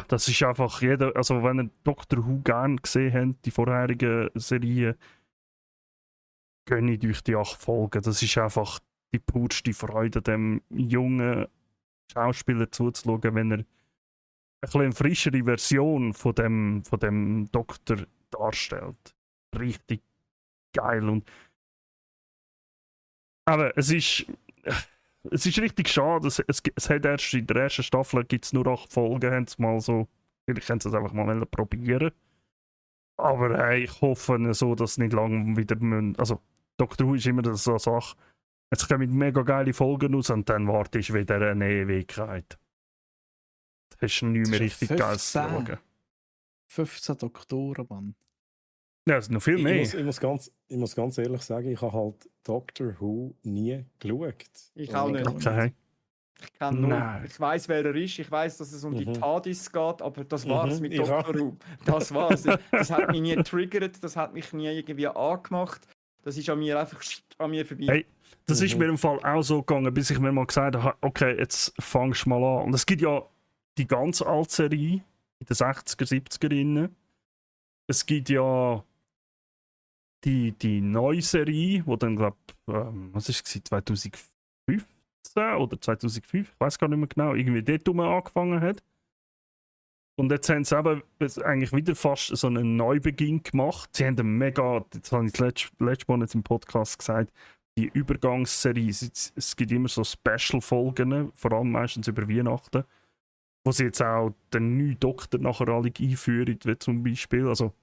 [SPEAKER 1] Das ist einfach also wenn ihr Doctor Who gerne gesehen habt, die vorherigen Serien, gönnt euch die 8 Folgen. Das ist einfach die purste Freude, dem jungen Schauspieler zuzuschauen, wenn er ein bisschen eine frischere Version von dem Doktor darstellt. Richtig geil. Und aber es ist richtig schade. Es hat erst in der ersten Staffel gibt's nur 8 Folgen, haben sie mal so. Vielleicht können sie es einfach mal probieren. Aber hey, ich hoffe so, dass es nicht lange wieder müssen. Also, Doctor Who ist immer so eine Sache. Jetzt kommen mega geile Folgen raus und dann wartest du wieder eine Ewigkeit. Das ist nicht mehr
[SPEAKER 2] Das ist
[SPEAKER 1] richtig geil zu
[SPEAKER 2] 15.
[SPEAKER 1] schauen.
[SPEAKER 2] 15 Doktoren, Mann.
[SPEAKER 1] Ja, es ist noch viel mehr.
[SPEAKER 4] Ich muss ganz ehrlich sagen, ich habe halt Doctor Who nie geschaut.
[SPEAKER 3] Ich auch nicht.
[SPEAKER 1] Okay.
[SPEAKER 3] Ich kann nur.
[SPEAKER 1] Nein.
[SPEAKER 3] Ich weiß, wer er ist. Ich weiß, dass es um die
[SPEAKER 4] Mhm.
[SPEAKER 3] TARDIS geht, aber das war's mit
[SPEAKER 4] Ich auch.
[SPEAKER 3] Doctor Who. Das war's. Das hat mich nie getriggert, das hat mich nie irgendwie angemacht. Das ist an mir einfach an mir vorbei.
[SPEAKER 1] Hey, das ist
[SPEAKER 4] Mhm.
[SPEAKER 1] mir im Fall auch so gegangen, bis ich mir mal gesagt habe, okay, jetzt fangst du mal an. Und es gibt ja die ganz alte Serie in den 60er, 70er. Es gibt ja die neue Serie, die dann, glaube was ist es, 2015 oder 2005, ich weiß gar nicht mehr genau, irgendwie dort angefangen hat. Und jetzt haben sie eben eigentlich wieder fast so einen Neubeginn gemacht. Sie haben einen mega, das habe ich letztes Monat im Podcast gesagt, die Übergangsserie. Es gibt immer so Special-Folgen, vor allem meistens über Weihnachten, wo sie jetzt auch den neuen Doktor nachher alle einführen, wie zum Beispiel. Also,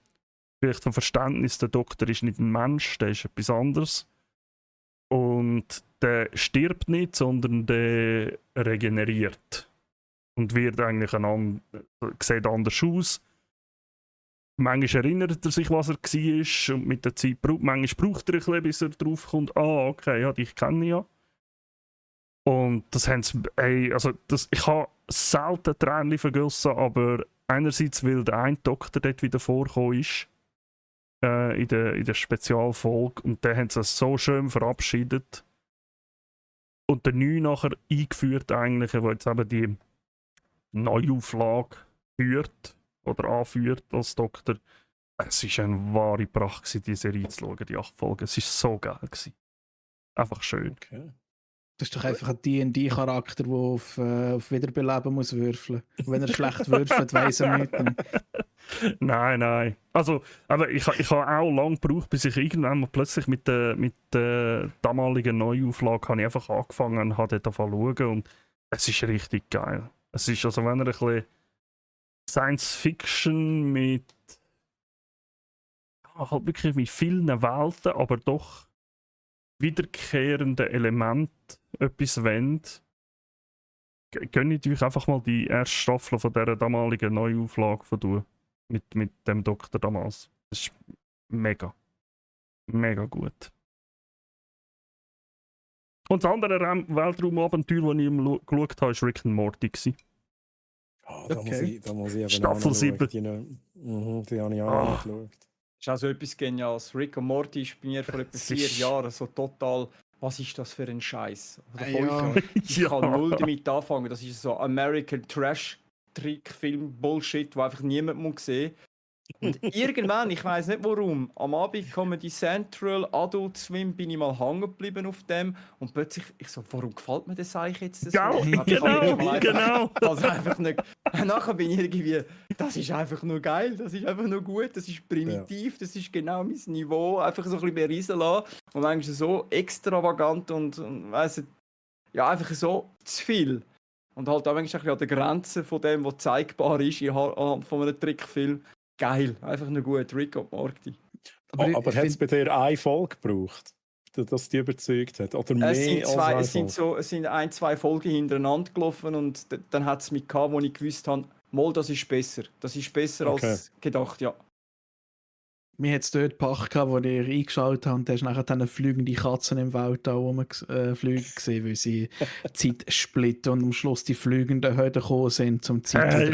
[SPEAKER 1] vielleicht zum Verständnis, der Doktor ist nicht ein Mensch, der ist etwas anderes. Und der stirbt nicht, sondern der regeneriert. Und wird eigentlich sieht anders aus. Manchmal erinnert er sich, was er war, und mit der Zeit manchmal braucht er ein bisschen, bis er drauf kommt, okay, ja, dich kenne ich ja. Und das haben sie, ich habe selten Tränen vergossen, aber einerseits, weil der eine Doktor dort wieder vorgekommen ist, in der Spezialfolge, und den haben sie so schön verabschiedet. Und der neue nachher eingeführt eigentlich, wo jetzt eben die Neuauflage führt oder anführt als Doktor. Es war eine wahre Pracht gewesen, die Serie zu schauen, die 8 Folgen. Es war so geil gewesen. Einfach schön.
[SPEAKER 4] Okay.
[SPEAKER 2] Das ist doch einfach ein D&D-Charakter, der auf Wiederbeleben muss würfeln. Und wenn er schlecht würfelt, weiss er nicht mehr.
[SPEAKER 1] Nein. Also, aber ich habe auch lange gebraucht, bis ich irgendwann mal plötzlich mit der damaligen Neuauflage habe ich einfach angefangen und habe dort angefangen zu schauen. Und es ist richtig geil. Es ist also, wenn er ein bisschen Science-Fiction mit halt wirklich mit vielen Welten, aber doch wiederkehrenden Elementen etwas wollt, gönnt euch einfach mal die erste Staffel von dieser damaligen Neuauflage von mit dem Doktor damals. Das ist mega gut. Und das andere Weltraumabenteuer, das ich geschaut habe, war Rick and Morty.
[SPEAKER 4] Da
[SPEAKER 2] Okay.
[SPEAKER 4] muss ich eben
[SPEAKER 1] Staffel
[SPEAKER 4] auch noch
[SPEAKER 1] 7.
[SPEAKER 4] schauen. Die habe ich auch noch nicht geschaut.
[SPEAKER 3] ist auch so etwas Geniales. Rick und Morty ist bei mir vor etwa 4 Jahren so total, was ist das für ein Scheiß? Oder 5 Jahre. Ich kann null damit anfangen. Das ist so American Trash Trickfilm Bullshit, wo einfach niemand muss sehen. Und irgendwann, ich weiß nicht warum, am Abend Comedy Central, Adult Swim, bin ich mal hängen geblieben auf dem und plötzlich, ich so, warum gefällt mir das eigentlich jetzt so?
[SPEAKER 1] Genau.
[SPEAKER 3] Also einfach nicht. Nachher bin ich irgendwie, das ist einfach nur geil, das ist einfach nur gut, das ist primitiv, das ist genau mein Niveau, einfach so ein bisschen beriesen lassen und eigentlich so extravagant und weiss nicht, ja, einfach so zu viel. Und halt auch ein bisschen an der Grenze von dem, was zeigbar ist von einem Trickfilm. Geil, einfach nur gut, Rick und Morty.
[SPEAKER 4] Aber hat es bei dir eine Folge gebraucht, dass die überzeugt hat? Oder mehr
[SPEAKER 3] es sind 1-2 Folgen hintereinander gelaufen und dann hat es mich gehabt, wo ich gewusst habe, mal, das ist besser. Das ist besser als gedacht, ja.
[SPEAKER 2] Mir hat es dort gepackt, wo ich eingeschaut habe, und da hast nachher dann fliegende Katzen im Wald rumfliegen gesehen, weil sie Zeit splitten und am Schluss die fliegenden Hühner gekommen sind zum Zeit.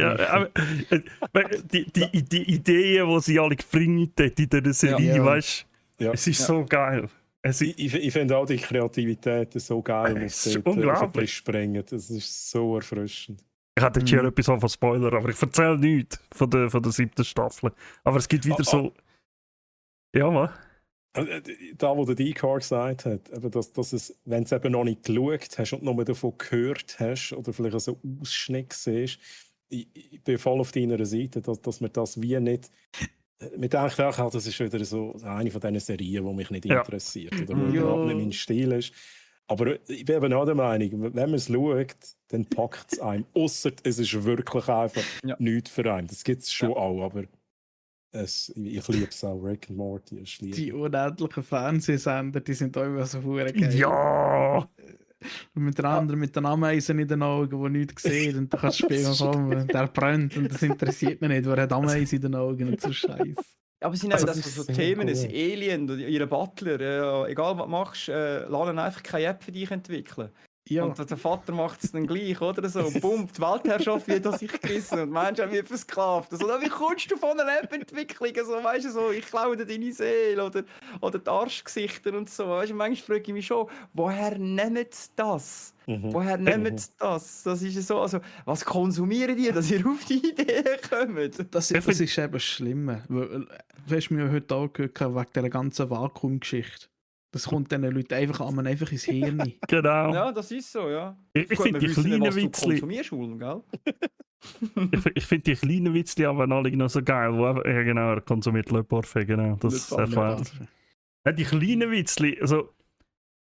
[SPEAKER 1] Die Ideen, die sie alle gefringt hat in dieser Serie, weißt du, es ist so geil.
[SPEAKER 4] Ich finde auch die Kreativität so geil, was sie dort sprengen. Das ist so erfrischend.
[SPEAKER 1] Ich hatte jetzt hier etwas von Spoiler, aber ich erzähle nichts von der 7. Staffel. Aber es gibt wieder so... Ja, was?
[SPEAKER 4] Da, wo der D-Car gesagt hat, dass es, wenn du es eben noch nicht geschaut hast und nur davon gehört hast oder vielleicht so einen Ausschnitt siehst, ich bin voll auf deiner Seite, dass man das wie nicht... Man denkt auch, das ist wieder so eine von diesen Serien, die mich nicht interessiert oder wo überhaupt nicht mein Stil ist. Aber ich bin eben auch der Meinung, wenn man es schaut, dann packt es einem. Ausser es ist wirklich einfach nichts für einen. Das gibt es schon auch, aber... Ich liebe es auch, Rick and Morty.
[SPEAKER 2] Die unendlichen Fernsehsender, die sind auch immer so verdammt geil.
[SPEAKER 1] Ja!
[SPEAKER 2] Mit der anderen mit den Ameisen in den Augen, die nichts sehen, und du kannst spielen, kommen, der brennt und das interessiert mich nicht, wer hat Ameisen in den Augen und so Scheiße.
[SPEAKER 3] Aber es sind auch so Themen, cool. Alien oder ihre Butler, egal was du machst, lassen einfach keine App für dich entwickeln. Ja. Und der Vater macht es dann gleich, oder so. Bumm, die Weltherrschaft wird an sich gerissen und Menschen werden versklavt. Also, wie kommst du von einer App-Entwicklung? So, weißt du, so, ich klaue dir deine Seele oder die Arschgesichter und so. Weißt du, manchmal frage ich mich schon, woher nehmen sie das? Woher nehmen sie das? Das ist so, also, was konsumieren die, dass ihr auf die Idee kommt?
[SPEAKER 2] Das ist eben schlimm. Du hast mir heute auch gehört, wegen dieser ganzen Vakuumgeschichte. Das kommt diesen Leuten einfach ins Hirn.
[SPEAKER 1] Genau.
[SPEAKER 3] Ja, das ist so, ja.
[SPEAKER 1] Ich finde die kleinen Witzli... ich finde die kleinen Witzli aber alle noch so geil. Genau, er konsumiert Le Parfait, genau. Das erklärt. Die kleinen Witzli, also...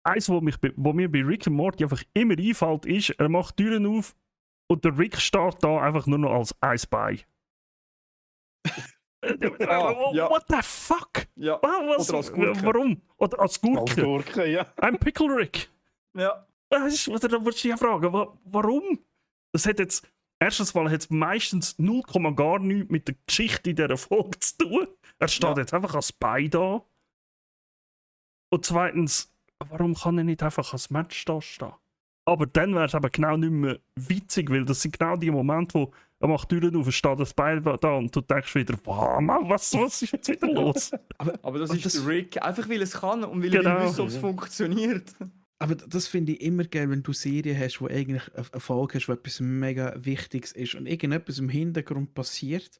[SPEAKER 1] Eins, wo mir bei Rick und Morty einfach immer einfällt, ist, er macht Türen auf und der Rick starrt da einfach nur noch als Eisbein. What the fuck?
[SPEAKER 3] Ja.
[SPEAKER 1] Oder als Gurke. Warum? Oder als Gurke.
[SPEAKER 4] Als Gurke, ja.
[SPEAKER 1] Ein Pickle Rick.
[SPEAKER 3] Ja.
[SPEAKER 1] Da würdest du ja fragen, warum? Das hat jetzt... Erstens mal hat es meistens 0, gar nichts mit der Geschichte in dieser Folge zu tun. Er steht jetzt einfach als Bein da. Und zweitens, warum kann er nicht einfach als Mensch da stehen? Aber dann wäre es aber genau nicht mehr witzig, weil das sind genau die Momente, wo er macht Türen auf, steht das Bein da und du denkst wieder, wow, Mann, was ist jetzt wieder los?
[SPEAKER 3] aber das ist der Rick, einfach weil es kann und weil er wissen, ob es funktioniert.
[SPEAKER 2] Aber das finde ich immer geil, wenn du Serien hast, wo eigentlich eine Folge hast, wo etwas mega Wichtiges ist und irgendetwas im Hintergrund passiert.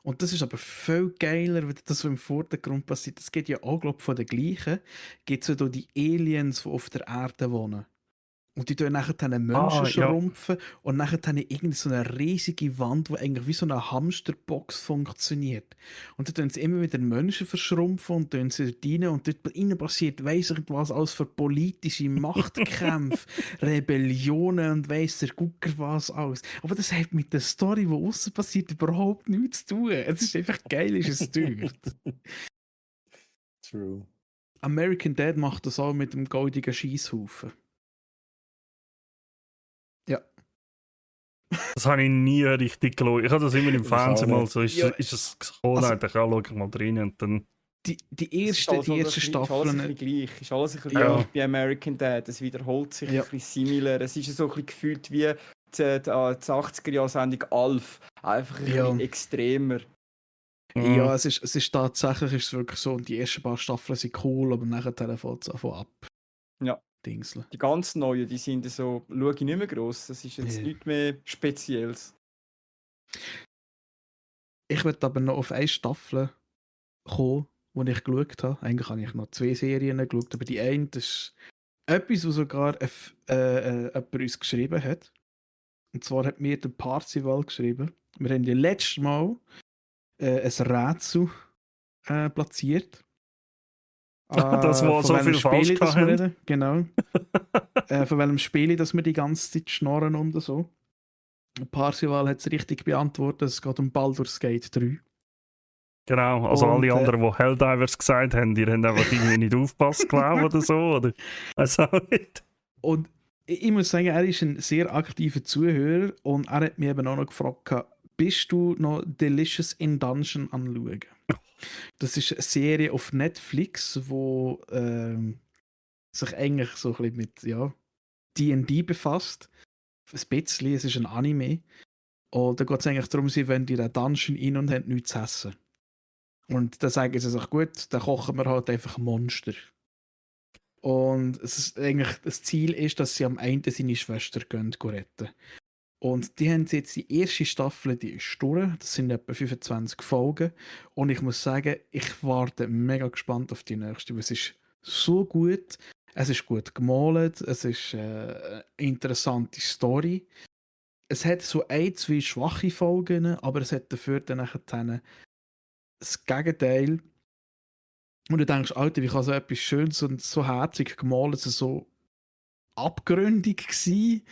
[SPEAKER 2] Und das ist aber viel geiler, wenn das so im Vordergrund passiert. Das geht ja auch, glaube ich, von den gleichen. Geht so die Aliens, die auf der Erde wohnen. Und die tun nachher dann Menschen schrumpfen und nachher dann irgendeine so eine riesige Wand, die eigentlich wie so eine Hamsterbox funktioniert. Und dann tun sie immer wieder Menschen verschrumpfen und tun sie rein und dort innen passiert weiss ich was alles für politische Machtkämpfe, Rebellionen und weiss der Gucker was alles. Aber das hat mit der Story, die aussen passiert, überhaupt nichts zu tun. Es ist einfach geil, ist es dort.
[SPEAKER 4] True.
[SPEAKER 2] American Dad macht das auch mit dem goldigen Scheisshaufen. Ja.
[SPEAKER 1] Das habe ich nie richtig geschaut. Ich habe das immer im Fernsehen mal so. Ist es gekommen, da schaue ich mal rein und dann...
[SPEAKER 2] Die erste Staffel...
[SPEAKER 3] Ist alles ein bisschen gleich bei American Dad. Es wiederholt sich ein bisschen similar. Es ist so ein bisschen gefühlt wie die 80er-Jahre-Sendung Alf. Einfach ein bisschen extremer.
[SPEAKER 2] Ja, es ist tatsächlich ist es wirklich so, die ersten paar Staffeln sind cool, aber nachher fängt es einfach ab.
[SPEAKER 3] Ja.
[SPEAKER 2] Dingseln.
[SPEAKER 3] Die ganz neuen, die sind so, schaue ich nicht mehr gross. Das ist jetzt
[SPEAKER 2] Ja.
[SPEAKER 3] nichts mehr Spezielles.
[SPEAKER 2] Ich würde aber noch auf eine Staffel kommen, die ich geschaut habe. Eigentlich habe ich noch 2 Serien geschaut, aber die eine ist etwas, was sogar jemand uns geschrieben hat. Und zwar hat mir der Parzival geschrieben. Wir haben ja letztes Mal ein Rätsel platziert.
[SPEAKER 1] Das, wo
[SPEAKER 2] von
[SPEAKER 1] so
[SPEAKER 2] welchem
[SPEAKER 1] viel falsch
[SPEAKER 2] Spiel das wir
[SPEAKER 1] haben.
[SPEAKER 2] reden. Genau. Von welchem Spiel dass wir die ganze Zeit schnorren und so. Parzival hat es richtig beantwortet. Es geht um Baldur's Gate 3.
[SPEAKER 1] Genau, also
[SPEAKER 2] Und,
[SPEAKER 1] alle anderen, die Helldivers gesagt haben, die haben einfach irgendwie nicht aufgepasst, glaube oder so. Oder? Also nicht.
[SPEAKER 2] Und ich muss sagen, er ist ein sehr aktiver Zuhörer und er hat mich eben auch noch gefragt, bist du noch Delicious in Dungeon anschauen? Das ist eine Serie auf Netflix, wo sich eigentlich so ein bisschen mit D&D befasst. Ein bisschen, es ist ein Anime. Und da geht es eigentlich darum, sie wollen in den Dungeon rein und haben nichts zu essen. Und dann sagen sie sich, gut, dann kochen wir halt einfach Monster. Und es ist eigentlich, das Ziel ist, dass sie am Ende seine Schwester gehen retten. Und die haben jetzt die erste Staffel, die ist durch. Das sind etwa 25 Folgen. Und ich muss sagen, ich warte mega gespannt auf die nächste, weil es ist so gut. Es ist gut gemalt, es ist eine interessante Story. Es hat so 2 schwache Folgen, aber es hat dafür dann nachher das Gegenteil. Und du denkst, Alter, wie kann so etwas Schönes und so herzig gemalt so abgründig sein?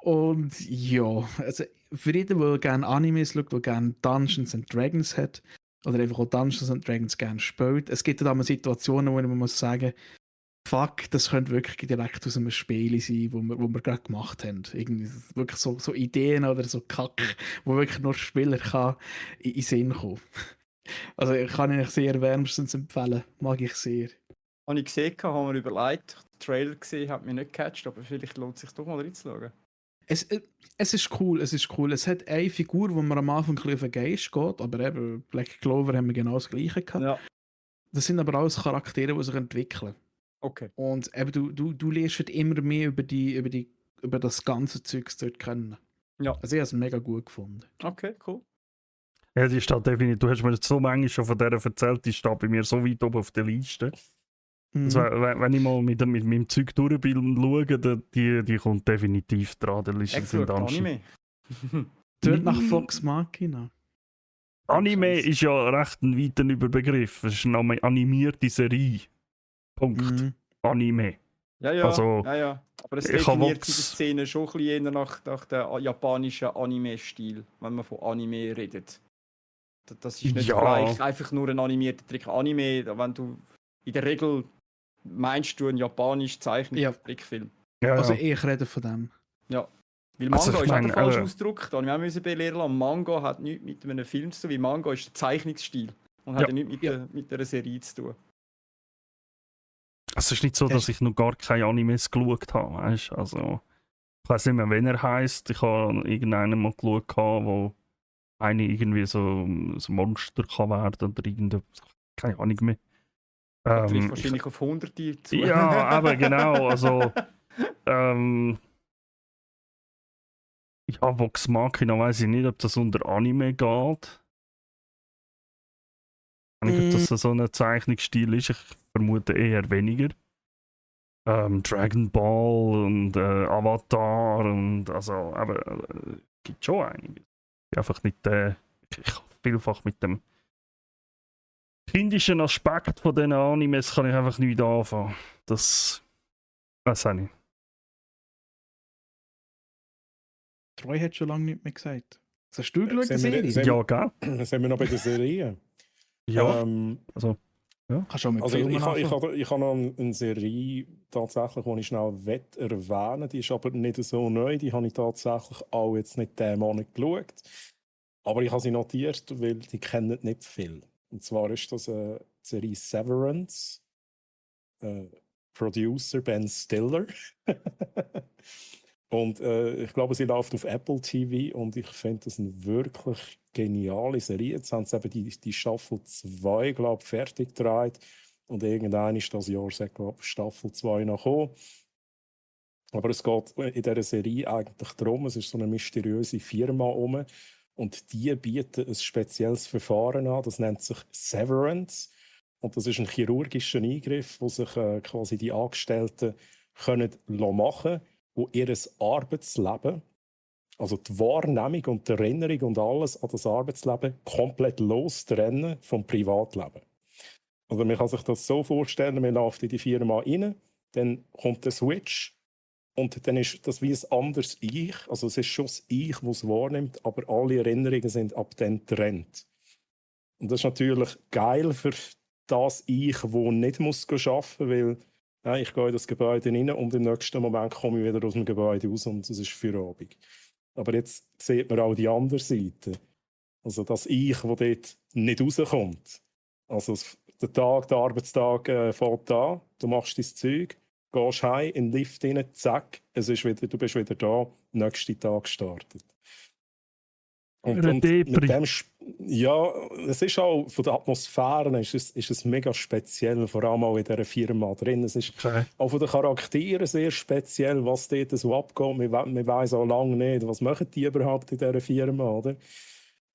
[SPEAKER 2] Und ja, also für jeden, der gerne Animes schaut, der gerne Dungeons and Dragons hat, oder einfach auch Dungeons and Dragons gerne spielt, es gibt da mal Situationen, wo man muss sagen, fuck, das könnte wirklich direkt aus einem Spiel sein, wo wir gerade gemacht haben. Irgendwie wirklich so Ideen oder so Kack, wo wirklich nur Spieler kann in den Sinn kommen. Also ich kann ich sehr wärmstens empfehlen, mag ich sehr.
[SPEAKER 3] Habe ich gesehen, habe mir überlegt, den Trailer gesehen, hat mich nicht gecatcht, aber vielleicht lohnt es sich doch mal reinzuschauen.
[SPEAKER 2] Es ist cool, es ist cool. Es hat eine Figur, wo man am Anfang ein bisschen auf den Geist geht, aber eben Black Clover haben wir genau das Gleiche gehabt.
[SPEAKER 3] Ja,
[SPEAKER 2] Das sind aber alles Charaktere, die sich entwickeln.
[SPEAKER 3] okay.
[SPEAKER 2] Und eben du lernst halt immer mehr über das ganze Zeugs dort kennen.
[SPEAKER 3] Ja.
[SPEAKER 2] Also ich habe es mega gut gefunden.
[SPEAKER 3] Okay, cool.
[SPEAKER 1] Ja, die steht definitiv. Du hast mir jetzt so manchmal schon von der erzählt, die steht bei mir so weit oben auf der Liste. Also, wenn ich mal mit meinem Zeug durch bin und schaue, die kommt definitiv dran. Der Liste sind
[SPEAKER 3] Anime.
[SPEAKER 2] Dort nach Fox Machina.
[SPEAKER 1] Anime ist ja recht ein weiter Überbegriff. Es ist eine animierte Serie. Punkt.
[SPEAKER 2] Mhm.
[SPEAKER 1] Anime.
[SPEAKER 3] Ja.
[SPEAKER 1] Also,
[SPEAKER 3] Ja. Aber es
[SPEAKER 1] ich
[SPEAKER 3] definiert
[SPEAKER 1] hab's-
[SPEAKER 3] die Szene schon ein bisschen eher nach dem japanischen Anime-Stil, wenn man von Anime redet. Das ist nicht
[SPEAKER 1] Ja.
[SPEAKER 3] gleich einfach nur ein animierter Trick. Anime, wenn du in der Regel meinst du einen japanisch zeichneten Trickfilm.
[SPEAKER 1] Ja,
[SPEAKER 2] Also
[SPEAKER 1] ja.
[SPEAKER 2] ich rede von dem.
[SPEAKER 3] Ja. Weil Manga
[SPEAKER 1] Also, ich
[SPEAKER 3] ist auch
[SPEAKER 1] meine,
[SPEAKER 3] der falsche Ausdruck, da habe ich auch belehren lassen. Manga hat nichts mit einem Film zu tun, weil Manga ist der Zeichnungsstil und hat ja nichts mit einer Serie zu tun.
[SPEAKER 1] Es ist nicht so, dass ich noch gar keine Animes geschaut habe, weißt? Also, ich weiß nicht mehr, wenn er heisst. Ich habe irgendeinen mal geschaut, wo eine irgendwie so ein Monster kann werden oder irgendetwas. Keine Ahnung mehr.
[SPEAKER 3] Das trifft wahrscheinlich auf Hunderte zu.
[SPEAKER 1] Ja, aber genau. Also, ja, Vox Machina weiß ich nicht, ob das unter Anime geht. Ich weiß nicht, ob das so ein Zeichnungsstil ist. Ich vermute eher weniger. Dragon Ball und Avatar und also, aber gibt schon einige. Einfach nicht ich vielfach mit dem kindischen Aspekt von diesen Animes kann ich einfach nicht anfangen. Das weiß ich nicht.
[SPEAKER 2] Troy hat schon lange nicht mehr gesagt. Was hast du geschaut, die
[SPEAKER 4] Sind wir-
[SPEAKER 2] Serie?
[SPEAKER 4] sind-
[SPEAKER 1] Ja, gell?
[SPEAKER 4] Dann sind wir noch bei der Serie.
[SPEAKER 1] Ja.
[SPEAKER 2] Kannst du auch mit
[SPEAKER 4] Also
[SPEAKER 2] Filmen
[SPEAKER 4] ich
[SPEAKER 2] anfangen?
[SPEAKER 4] habe noch eine Serie, tatsächlich, die ich schnell erwähnen will. Die ist aber nicht so neu. Die habe ich tatsächlich auch jetzt nicht diesen Monat geschaut. Aber ich habe sie notiert, weil die kennen nicht viel. Und zwar ist das die Serie Severance. Producer Ben Stiller. Und ich glaube, sie läuft auf Apple TV und ich finde das eine wirklich geniale Serie. Jetzt haben sie eben die Staffel 2, glaube ich, fertig gedreht. Und irgendwann ist das Jahr, glaube ich, Staffel 2 noch gekommen. Aber es geht in dieser Serie eigentlich darum, es ist so eine mysteriöse Firma um und die bieten ein spezielles Verfahren an, das nennt sich Severance. Und das ist ein chirurgischer Eingriff, wo sich quasi die Angestellten können machen können, wo ihr Arbeitsleben, also die Wahrnehmung und die Erinnerung und alles an das Arbeitsleben komplett lostrennen vom Privatleben. Also man kann sich das so vorstellen, man läuft in die Firma rein, dann kommt der Switch und dann ist das wie ein anderes Ich, also es ist schon das Ich, das es wahrnimmt, aber alle Erinnerungen sind ab dann getrennt. Und das ist natürlich geil für das Ich, das nicht arbeiten muss, weil ich gehe in das Gebäude rein und im nächsten Moment komme ich wieder aus dem Gebäude raus und es ist Feierabend. Aber jetzt sieht man auch die andere Seite. Also das Ich, das dort nicht rauskommt. Also der Arbeitstag fängt an, du machst dein Zeug, gehst heim, in den Lift rein, zack, du bist wieder da, der nächste Tag startet. Und mit dem, ja, es ist auch von der Atmosphäre ist es mega speziell, vor allem auch in dieser Firma drin. Es ist auch von den Charakteren sehr speziell, was dort so abgeht. Man weiss auch lange nicht, was machen die überhaupt in dieser Firma, oder?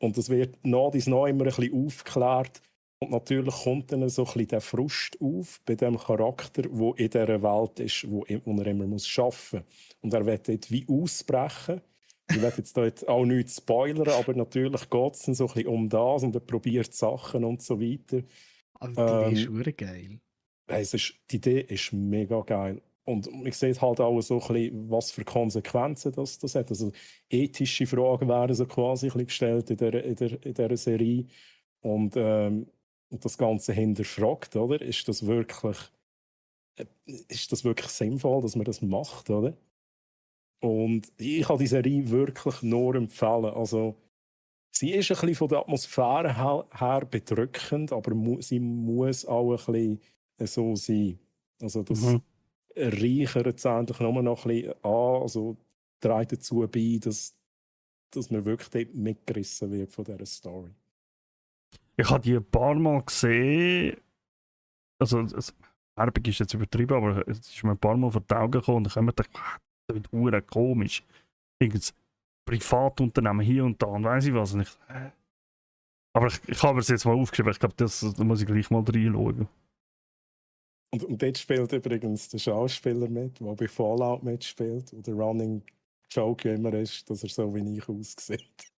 [SPEAKER 4] Und es wird nach dies noch immer ein bisschen aufgeklärt. Und natürlich kommt dann so ein bisschen der Frust auf bei dem Charakter, der in dieser Welt ist, wo er immer arbeiten muss. Und er will dort wie ausbrechen. Ich will jetzt dort auch nichts spoilern, aber natürlich geht es dann so ein bisschen um das und er probiert Sachen und so weiter.
[SPEAKER 2] Aber die Idee ist wirklich geil.
[SPEAKER 4] Die Idee ist mega geil. Und ich sehe halt auch so ein bisschen, was für Konsequenzen das hat. Also ethische Fragen werden so quasi ein bisschen gestellt in dieser Serie. Und das Ganze hinterfragt, oder? Ist das wirklich sinnvoll, dass man das macht, oder? Und ich kann die Serie wirklich nur empfehlen. Also, sie ist ein bisschen von der Atmosphäre her bedrückend, aber sie muss auch ein bisschen so sein. Also das reichert es eigentlich nur noch ein bisschen an, also trägt dazu bei, dass man wirklich dort mitgerissen wird von dieser Story.
[SPEAKER 1] Ich habe die ein paar Mal gesehen. Also, Werbung ist jetzt übertrieben, aber es ist mir ein paar Mal vor die Augen gekommen und ich habe mir gedacht, das wird verdammt komisch. Irgendein Privatunternehmen hier und da und weiss ich was. Und aber ich habe es jetzt mal aufgeschrieben, ich glaube, da muss ich gleich mal reinschauen.
[SPEAKER 4] Und dort spielt übrigens der Schauspieler mit, der bei Fallout mitspielt. Und der Running Joke immer ist, dass er so wie ich aussieht.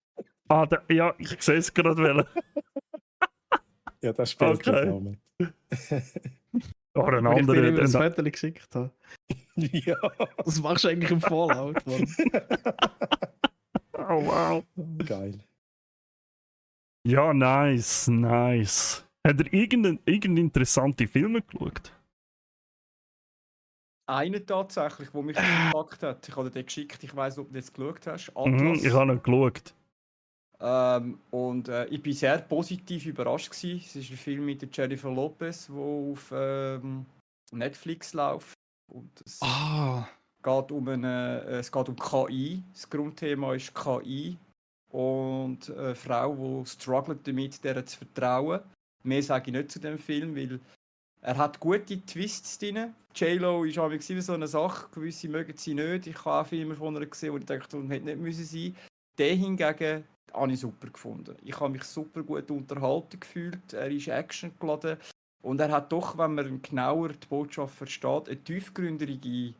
[SPEAKER 1] Ja, ich sehe es gerade.
[SPEAKER 4] Ja, der spielt auch mit.
[SPEAKER 1] Oder ein
[SPEAKER 2] anderer. Ich bin
[SPEAKER 1] das
[SPEAKER 2] Foto geschickt habe.
[SPEAKER 4] Ja.
[SPEAKER 2] Das machst du eigentlich im Fallout, Mann.
[SPEAKER 1] Oh wow.
[SPEAKER 4] Geil.
[SPEAKER 1] Ja, nice. Hat er irgendeine interessante Filme geschaut?
[SPEAKER 3] Einen tatsächlich, der mich gepackt hat. Ich habe dir den geschickt, ich weiss nicht, ob du das geschaut hast. Atlas.
[SPEAKER 1] Ich habe ihn geschaut.
[SPEAKER 3] Und ich war sehr positiv überrascht gewesen. Es ist ein Film mit der Jennifer Lopez, der auf Netflix läuft. Und es geht um KI. Das Grundthema ist KI. Und eine Frau, die struggelt damit, der zu vertrauen. Mehr sage ich nicht zu dem Film, weil er hat gute Twists drin. J-Lo ist auch so eine Sache, gewisse mögen sie nicht. Ich habe auch Filme von ihr gesehen, wo ich dachte, das hätte nicht müssen sein. Der hingegen habe ich super gefunden. Ich habe mich super gut unterhalten gefühlt. Er ist actiongeladen. Und er hat doch, wenn man genauer die Botschaft versteht, eine tiefgründige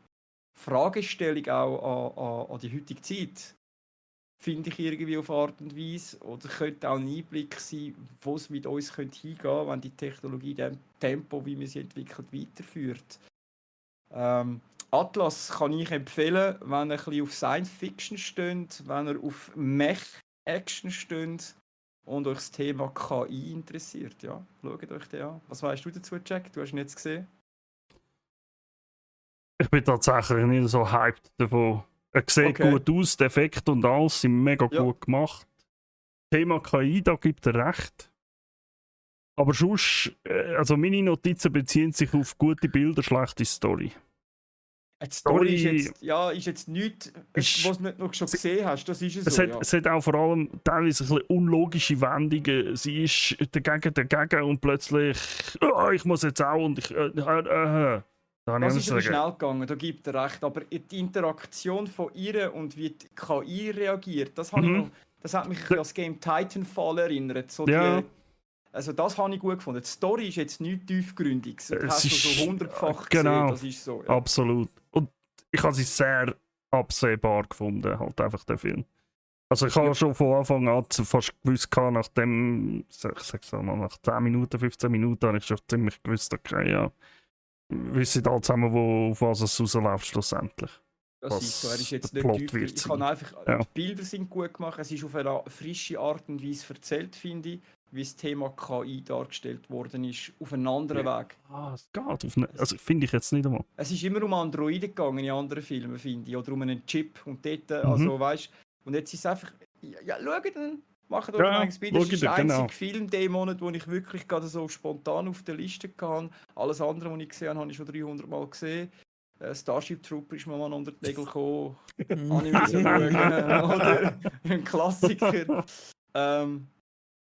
[SPEAKER 3] Fragestellung auch an die heutige Zeit. Finde ich irgendwie auf Art und Weise. Oder könnte auch ein Einblick sein, wo es mit uns hingehen könnte, wenn die Technologie in dem Tempo, wie man sie entwickelt, weiterführt. Atlas kann ich empfehlen, wenn er ein bisschen auf Science Fiction steht, wenn er auf Mech-Action steht und euch das Thema KI interessiert. Ja, schaut euch den an. Was weißt du dazu, Jack? Du hast ihn jetzt gesehen.
[SPEAKER 1] Ich bin tatsächlich nicht so hyped davon. Er sieht gut aus, die Effekte und alles sind mega gut gemacht. Thema KI, da gibt er recht. Aber sonst, also meine Notizen beziehen sich auf gute Bilder, schlechte Story.
[SPEAKER 3] Die Story
[SPEAKER 1] Story-
[SPEAKER 3] ist jetzt nichts,
[SPEAKER 1] Ist-
[SPEAKER 3] was du nicht noch schon gesehen hast. Das ist es
[SPEAKER 1] Es
[SPEAKER 3] so,
[SPEAKER 1] hat,
[SPEAKER 3] ja.
[SPEAKER 1] es hat auch vor allem teilweise ein bisschen unlogische Wendungen. Sie ist dagegen und plötzlich, ich muss jetzt auch und ich. Da habe
[SPEAKER 3] Das
[SPEAKER 1] ich
[SPEAKER 3] ist
[SPEAKER 1] auch
[SPEAKER 3] aber
[SPEAKER 1] sagen.
[SPEAKER 3] schnell gegangen, da gibt er recht. Aber die Interaktion von ihr und wie die KI reagiert, das, habe ich
[SPEAKER 1] Mhm.
[SPEAKER 3] noch, das hat mich ein bisschen an das Game Titanfall erinnert. So
[SPEAKER 1] Ja.
[SPEAKER 3] also das habe ich gut gefunden. Die Story ist jetzt nicht tiefgründig. Du
[SPEAKER 1] Es
[SPEAKER 3] hast du
[SPEAKER 1] ist-
[SPEAKER 3] so 100-fach
[SPEAKER 1] genau.
[SPEAKER 3] gesehen, das ist so. Ja.
[SPEAKER 1] Absolut. Und ich habe sie sehr absehbar gefunden, halt einfach der Film. Also ich habe schon von Anfang an fast gewusst, nachdem, ich sag's mal, nach 10 Minuten, 15 Minuten habe ich schon ziemlich gewusst, okay, ja, wissen alle zusammen, auf was es rausläuft schlussendlich.
[SPEAKER 3] Das
[SPEAKER 1] was
[SPEAKER 3] ist so. Er ist jetzt
[SPEAKER 1] der
[SPEAKER 3] nicht
[SPEAKER 1] Plot
[SPEAKER 3] tief.
[SPEAKER 1] wird
[SPEAKER 3] Ich
[SPEAKER 1] sein.
[SPEAKER 3] kann einfach,
[SPEAKER 1] Ja.
[SPEAKER 3] die Bilder sind gut gemacht, es ist auf eine frische Art und Weise erzählt, finde ich, wie das Thema KI dargestellt worden ist, auf einen anderen Weg.
[SPEAKER 1] Es geht. Also finde ich jetzt nicht einmal.
[SPEAKER 3] Es ist immer um Androiden gegangen in anderen Filmen, finde ich, oder um einen Chip und dort,
[SPEAKER 1] Mhm.
[SPEAKER 3] also weißt, und jetzt ist es einfach, ja, schaut dann, macht euch
[SPEAKER 1] Ja,
[SPEAKER 3] ein Bild. Das
[SPEAKER 1] schaut
[SPEAKER 3] ist der
[SPEAKER 1] ihr, genau.
[SPEAKER 3] einzige Film diesen Monat, den ich wirklich gerade so spontan auf der Liste hatte. Alles andere, was ich gesehen habe, habe ich schon 300 Mal gesehen. Starship Trooper ist mir mal unter die Nägel gekommen. Habe ich müssen schauen. Oder ein Klassiker.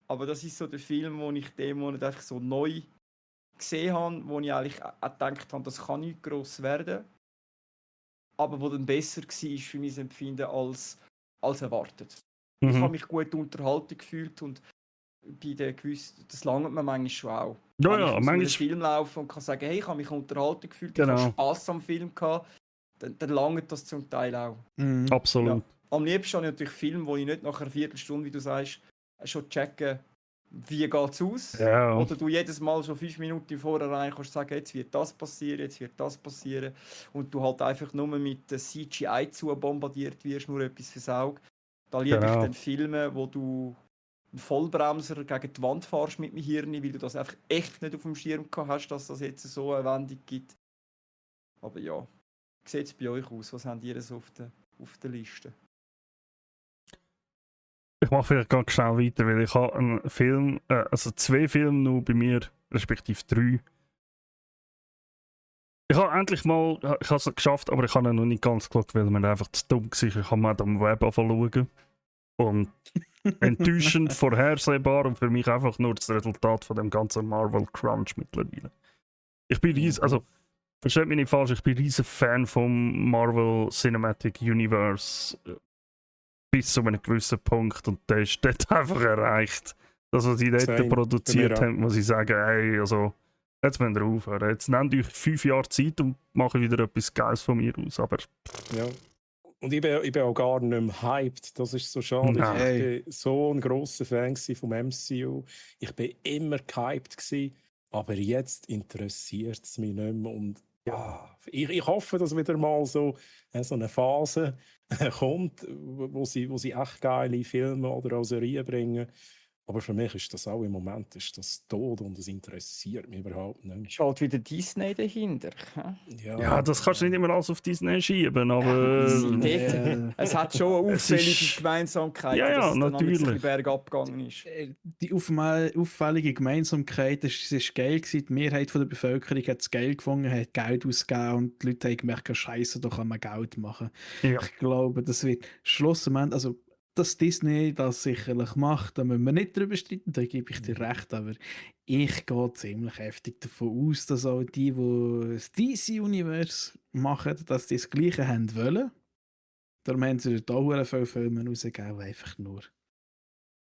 [SPEAKER 3] Aber das ist so der Film, den ich diesen Monat einfach so neu gesehen habe, wo ich eigentlich auch gedacht habe, das kann nicht gross werden. Aber wo dann besser war für mein Empfinden als erwartet. Ich habe
[SPEAKER 1] Mhm.
[SPEAKER 3] mich gut unterhalten gefühlt und bei den gewissen, das langt mir manchmal schon auch.
[SPEAKER 1] Ja,
[SPEAKER 3] Wenn ich
[SPEAKER 1] ja,
[SPEAKER 3] aus einem
[SPEAKER 1] manchmal.
[SPEAKER 3] Film laufe und kann sagen, hey, ich habe mich unterhalten gefühlt,
[SPEAKER 1] Genau.
[SPEAKER 3] ich habe Spass am Film gehabt, dann langt das zum Teil auch.
[SPEAKER 2] Mhm.
[SPEAKER 1] Absolut.
[SPEAKER 3] Am liebsten habe ich natürlich Filme, wo ich nicht nach einer Viertelstunde, wie du sagst, schon checken, wie geht es aus.
[SPEAKER 1] Ja.
[SPEAKER 3] Oder du jedes Mal schon 5 Minuten vorher rein kannst sagen, jetzt wird das passieren, jetzt wird das passieren. Und du halt einfach nur mit CGI zu bombardiert wirst, nur etwas fürs Auge. Da liebe ich
[SPEAKER 1] Genau.
[SPEAKER 3] dann Filme, wo du einen Vollbremser gegen die Wand fährst mit dem Hirn, weil du das einfach echt nicht auf dem Schirm gehabt hast, dass das jetzt so eine Wendung gibt. Aber ja, wie sieht es bei euch aus? Was habt ihr so auf der Liste?
[SPEAKER 1] Ich mache vielleicht ganz schnell weiter, weil ich habe einen Film, also 2 Filme nur bei mir, respektive 3. Ich habe endlich mal, ich habe es geschafft, aber ich habe ihn noch nicht ganz geschaut, weil mir einfach zu dumm war. Ich habe mal am Web schauen. Und enttäuschend, vorhersehbar und für mich einfach nur das Resultat von dem ganzen Marvel Crunch mittlerweile. Ich bin also, versteht mich nicht falsch, ich bin riesen Fan vom Marvel Cinematic Universe bis zu einem gewissen Punkt und der ist dort einfach erreicht. Das, was sie dort
[SPEAKER 4] Same,
[SPEAKER 1] produziert
[SPEAKER 4] bei mir auch.
[SPEAKER 1] haben, muss ich sagen, hey, also, jetzt müsst ihr aufhören. Jetzt nehmt euch 5 Jahre Zeit und macht wieder etwas Geiles von mir aus. Aber
[SPEAKER 4] Ja. Und ich bin auch gar nicht mehr hyped. Das ist so schade.
[SPEAKER 1] Nein.
[SPEAKER 4] Ich bin so ein grosser Fan vom MCU. Ich bin immer gehyped gewesen, aber jetzt interessiert es mich nicht mehr. Und ja, ich hoffe, dass wieder mal so eine Phase kommt, wo sie echt geile Filme oder auch Serien bringen. Aber für mich ist das auch im Moment ist das tot und es interessiert mich überhaupt nicht.
[SPEAKER 3] Ist halt wieder Disney dahinter.
[SPEAKER 1] ja, das kannst du nicht immer alles auf Disney schieben, aber...
[SPEAKER 3] Es hat schon eine
[SPEAKER 1] Es
[SPEAKER 3] auffällige
[SPEAKER 1] ist-
[SPEAKER 3] Gemeinsamkeit,
[SPEAKER 1] Ja, ja,
[SPEAKER 3] dass es dann ein
[SPEAKER 1] natürlich.
[SPEAKER 3] bisschen bergab gegangen ist.
[SPEAKER 2] Die auffällige Gemeinsamkeit, es war geil gewesen. Die Mehrheit der Bevölkerung hat es geil gefunden, hat Geld ausgegeben und die Leute haben gemerkt, Scheiße, da kann man Geld machen.
[SPEAKER 1] Ja.
[SPEAKER 2] Ich glaube, das wird schlussendlich, also dass Disney das sicherlich macht, da müssen wir nicht drüber streiten, da gebe ich dir recht, aber ich gehe ziemlich heftig davon aus, dass auch die das DC-Universe machen, dass die das Gleiche haben wollen. Darum haben sie da auch viele Filme rausgegeben, die einfach nur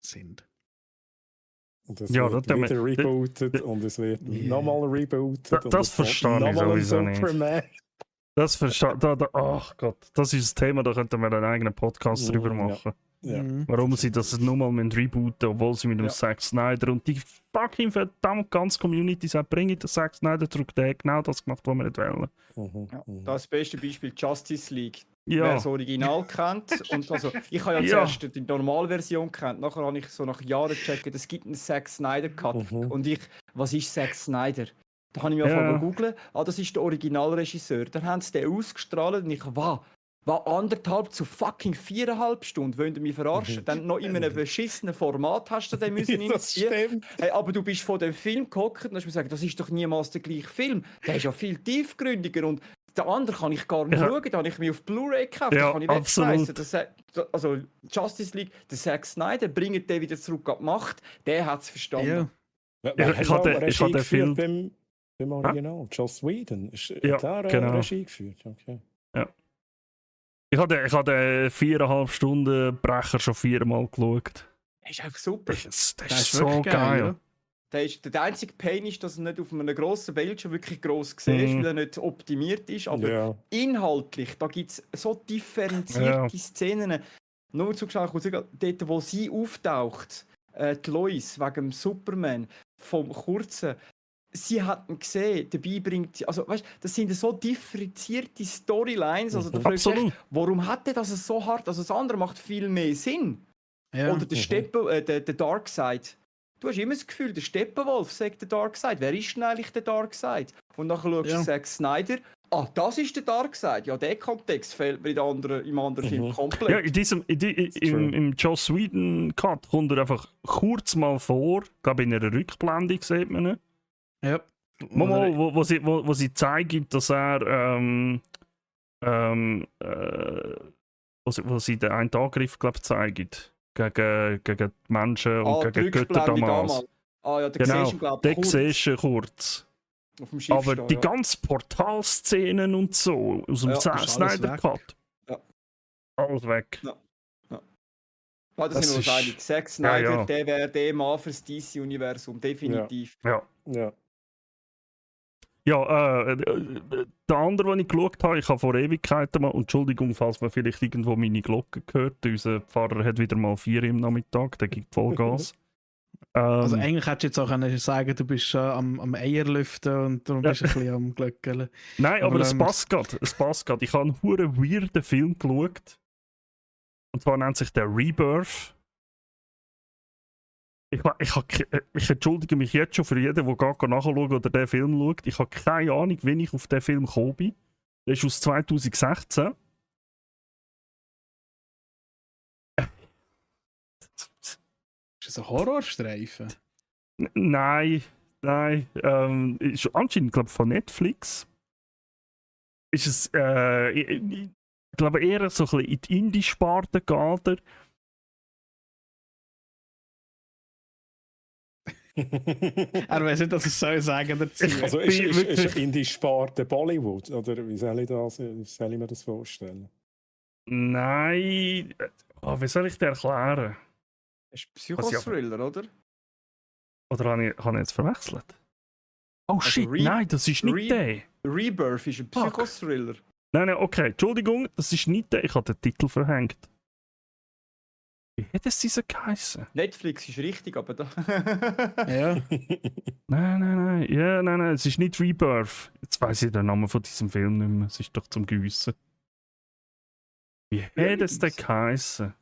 [SPEAKER 2] sind.
[SPEAKER 4] Und es
[SPEAKER 1] Ja,
[SPEAKER 4] wird
[SPEAKER 1] das-
[SPEAKER 4] wieder rebootet
[SPEAKER 1] das-
[SPEAKER 4] und es wird
[SPEAKER 2] Yeah.
[SPEAKER 4] nochmal rebootet. und
[SPEAKER 1] Das
[SPEAKER 4] es kommt
[SPEAKER 1] verstehe ich
[SPEAKER 4] nochmal ein
[SPEAKER 1] sowieso nicht.
[SPEAKER 4] Superman.
[SPEAKER 1] Das verstehe ach Gott, das ist ein Thema, da könnten wir einen eigenen Podcast drüber
[SPEAKER 4] Ja.
[SPEAKER 1] machen.
[SPEAKER 4] Ja.
[SPEAKER 2] Mhm.
[SPEAKER 1] Warum sie das nur mal rebooten, obwohl sie mit dem
[SPEAKER 3] Ja.
[SPEAKER 1] Zack Snyder und die fucking verdammt ganze Community sagt, bring den Zack Snyder zurück, der hat genau das gemacht, was wir nicht wollen.
[SPEAKER 4] Mhm.
[SPEAKER 3] Ja,
[SPEAKER 4] Mhm.
[SPEAKER 3] das beste Beispiel Justice League. Wer
[SPEAKER 1] Ja,
[SPEAKER 3] das Original kennt. Und also, ich habe ja
[SPEAKER 1] Ja.
[SPEAKER 3] zuerst die Normalversion kennt, nachher habe ich so nach Jahren gecheckt, es gibt einen Zack Snyder Cut.
[SPEAKER 4] Mhm.
[SPEAKER 3] Und was ist Zack Snyder? Da habe ich mir
[SPEAKER 1] Ja.
[SPEAKER 3] angefangen zu googlen. Das ist der Originalregisseur. Dann haben sie den ausgestrahlt und ich war 1,5 zu fucking 4,5 Stunden. Wollt ihr mich verarschen? Dann noch in einem beschissenen Format hast du den müssen
[SPEAKER 4] Das
[SPEAKER 3] investieren.
[SPEAKER 4] stimmt.
[SPEAKER 3] Hey, aber du bist von dem Film gehockt und hast mir gesagt, das ist doch niemals der gleiche Film. Der ist ja viel tiefgründiger und den anderen kann ich gar nicht schauen, da habe ich mich auf Blu-ray gekauft,
[SPEAKER 1] Ja,
[SPEAKER 3] da kann ich
[SPEAKER 1] absolut.
[SPEAKER 3] wegschmeißen. Also Justice League, der Zack Snyder, bringt den wieder zurück an die Macht, der hat es verstanden.
[SPEAKER 2] Ja.
[SPEAKER 4] Wer
[SPEAKER 1] Ich
[SPEAKER 4] hat
[SPEAKER 1] hatte-
[SPEAKER 4] auch
[SPEAKER 1] ich
[SPEAKER 4] Regie
[SPEAKER 1] hatte
[SPEAKER 4] geführt
[SPEAKER 1] Film-
[SPEAKER 4] beim Original? Joss Whedon.
[SPEAKER 1] Ja,
[SPEAKER 4] Hat er
[SPEAKER 1] genau.
[SPEAKER 4] Regie geführt? Okay.
[SPEAKER 1] Ich habe 4,5 Stunden Brecher schon 4-mal geschaut.
[SPEAKER 3] Das ist einfach super.
[SPEAKER 1] Das ist
[SPEAKER 2] Das
[SPEAKER 1] so
[SPEAKER 2] wirklich
[SPEAKER 1] geil.
[SPEAKER 3] Der einzige Pain ist, dass er nicht auf einem grossen Bildschirm wirklich gross siehst, weil er nicht optimiert ist. Aber
[SPEAKER 4] Ja.
[SPEAKER 3] inhaltlich, da gibt es so differenzierte Szenen. Nur zugeschaut, dort, wo sie auftaucht, die Lois wegen dem Superman, vom Kurzen. Sie hat ihn gesehen, dabei bringt sie. Also, weißt, das sind so differenzierte Storylines. Also, da fragst du dich,
[SPEAKER 1] Absolut.
[SPEAKER 3] warum hat er das so hart? Also, das andere macht viel mehr Sinn.
[SPEAKER 2] Ja.
[SPEAKER 3] Oder der Darkseid. Du hast immer das Gefühl, der Steppenwolf sagt der Darkseid. Wer ist denn eigentlich der Darkseid? Und dann schaust du Zack Snyder. Das ist der Darkseid. Ja, der Kontext fehlt mir im anderen Film komplett.
[SPEAKER 1] Ja, im Joss Whedon Cut kommt er einfach kurz mal vor. Ich glaube, in einer Rückblendung sieht man ihn.
[SPEAKER 2] Ja.
[SPEAKER 1] Mal, wo sie zeigen, dass er wo sie den einen Angriff, glaube ich, zeigen. Gegen die Menschen und
[SPEAKER 3] die
[SPEAKER 1] gegen die Götter
[SPEAKER 3] Rückblendung
[SPEAKER 1] damals.
[SPEAKER 3] damals. Ja, da
[SPEAKER 1] Genau,
[SPEAKER 3] siehst du, glaube
[SPEAKER 1] den siehst du kurz.
[SPEAKER 3] auf dem Schiff
[SPEAKER 1] Aber
[SPEAKER 3] stehen,
[SPEAKER 1] die
[SPEAKER 3] ja.
[SPEAKER 1] ganzen Portalszenen und so aus dem
[SPEAKER 3] Ja,
[SPEAKER 1] Zack
[SPEAKER 2] ist alles
[SPEAKER 1] Snyder
[SPEAKER 2] weg.
[SPEAKER 1] Cut.
[SPEAKER 3] Ja.
[SPEAKER 1] Alles weg.
[SPEAKER 3] Das
[SPEAKER 1] das
[SPEAKER 3] sind wir
[SPEAKER 1] ist-
[SPEAKER 3] uns einig. Zack Snyder,
[SPEAKER 1] ja.
[SPEAKER 3] der wäre der Mann fürs DC-Universum, definitiv.
[SPEAKER 1] Ja.
[SPEAKER 4] Ja.
[SPEAKER 1] Ja, der andere, den ich geschaut habe, ich habe vor Ewigkeiten mal, und Entschuldigung, falls man vielleicht irgendwo meine Glocke hört, unser Pfarrer hat wieder mal 4 im Nachmittag, der gibt Vollgas.
[SPEAKER 2] Also eigentlich hättest du jetzt auch können sagen, du bist am Eierlüften und darum bist du ein bisschen am Glöckeln.
[SPEAKER 1] Nein, aber es
[SPEAKER 2] ähm,
[SPEAKER 1] passt gerade. Es passt gerade. Ich habe einen huere weirden Film geschaut. Und zwar nennt sich der Rebirth. Ich entschuldige mich jetzt schon für jeden, der gar nachschauen oder den Film schaut. Ich habe keine Ahnung, wie ich auf den Film gekommen bin. Der ist aus 2016.
[SPEAKER 2] Ist das ein Horrorstreifen?
[SPEAKER 1] Nein. Ist anscheinend, glaube ich, von Netflix. Ist es, ich glaube, eher so ein bisschen in die Indie-Sparte geht er.
[SPEAKER 2] Er weiß nicht, dass ich soll sagen dazu.
[SPEAKER 4] Also ist in die Sparte Bollywood? Oder wie soll ich mir das vorstellen?
[SPEAKER 1] Nein. Wie soll ich dir erklären?
[SPEAKER 3] Das ist Psychothriller, oder?
[SPEAKER 1] Oder habe ich jetzt verwechselt? Oh shit, nein, das ist nicht der.
[SPEAKER 3] Rebirth ist ein
[SPEAKER 1] Fuck.
[SPEAKER 3] Psychothriller.
[SPEAKER 1] Nein, okay, Entschuldigung, das ist nicht der. Ich habe den Titel verhängt. Wie hat es dieser geheißen?
[SPEAKER 3] Netflix ist richtig, aber da.
[SPEAKER 2] Ja.
[SPEAKER 1] Nein. Ja, nein, es ist nicht Rebirth. Jetzt weiss ich den Namen von diesem Film nicht mehr. Es ist doch zum Giessen. Wie hat es denn geheißen?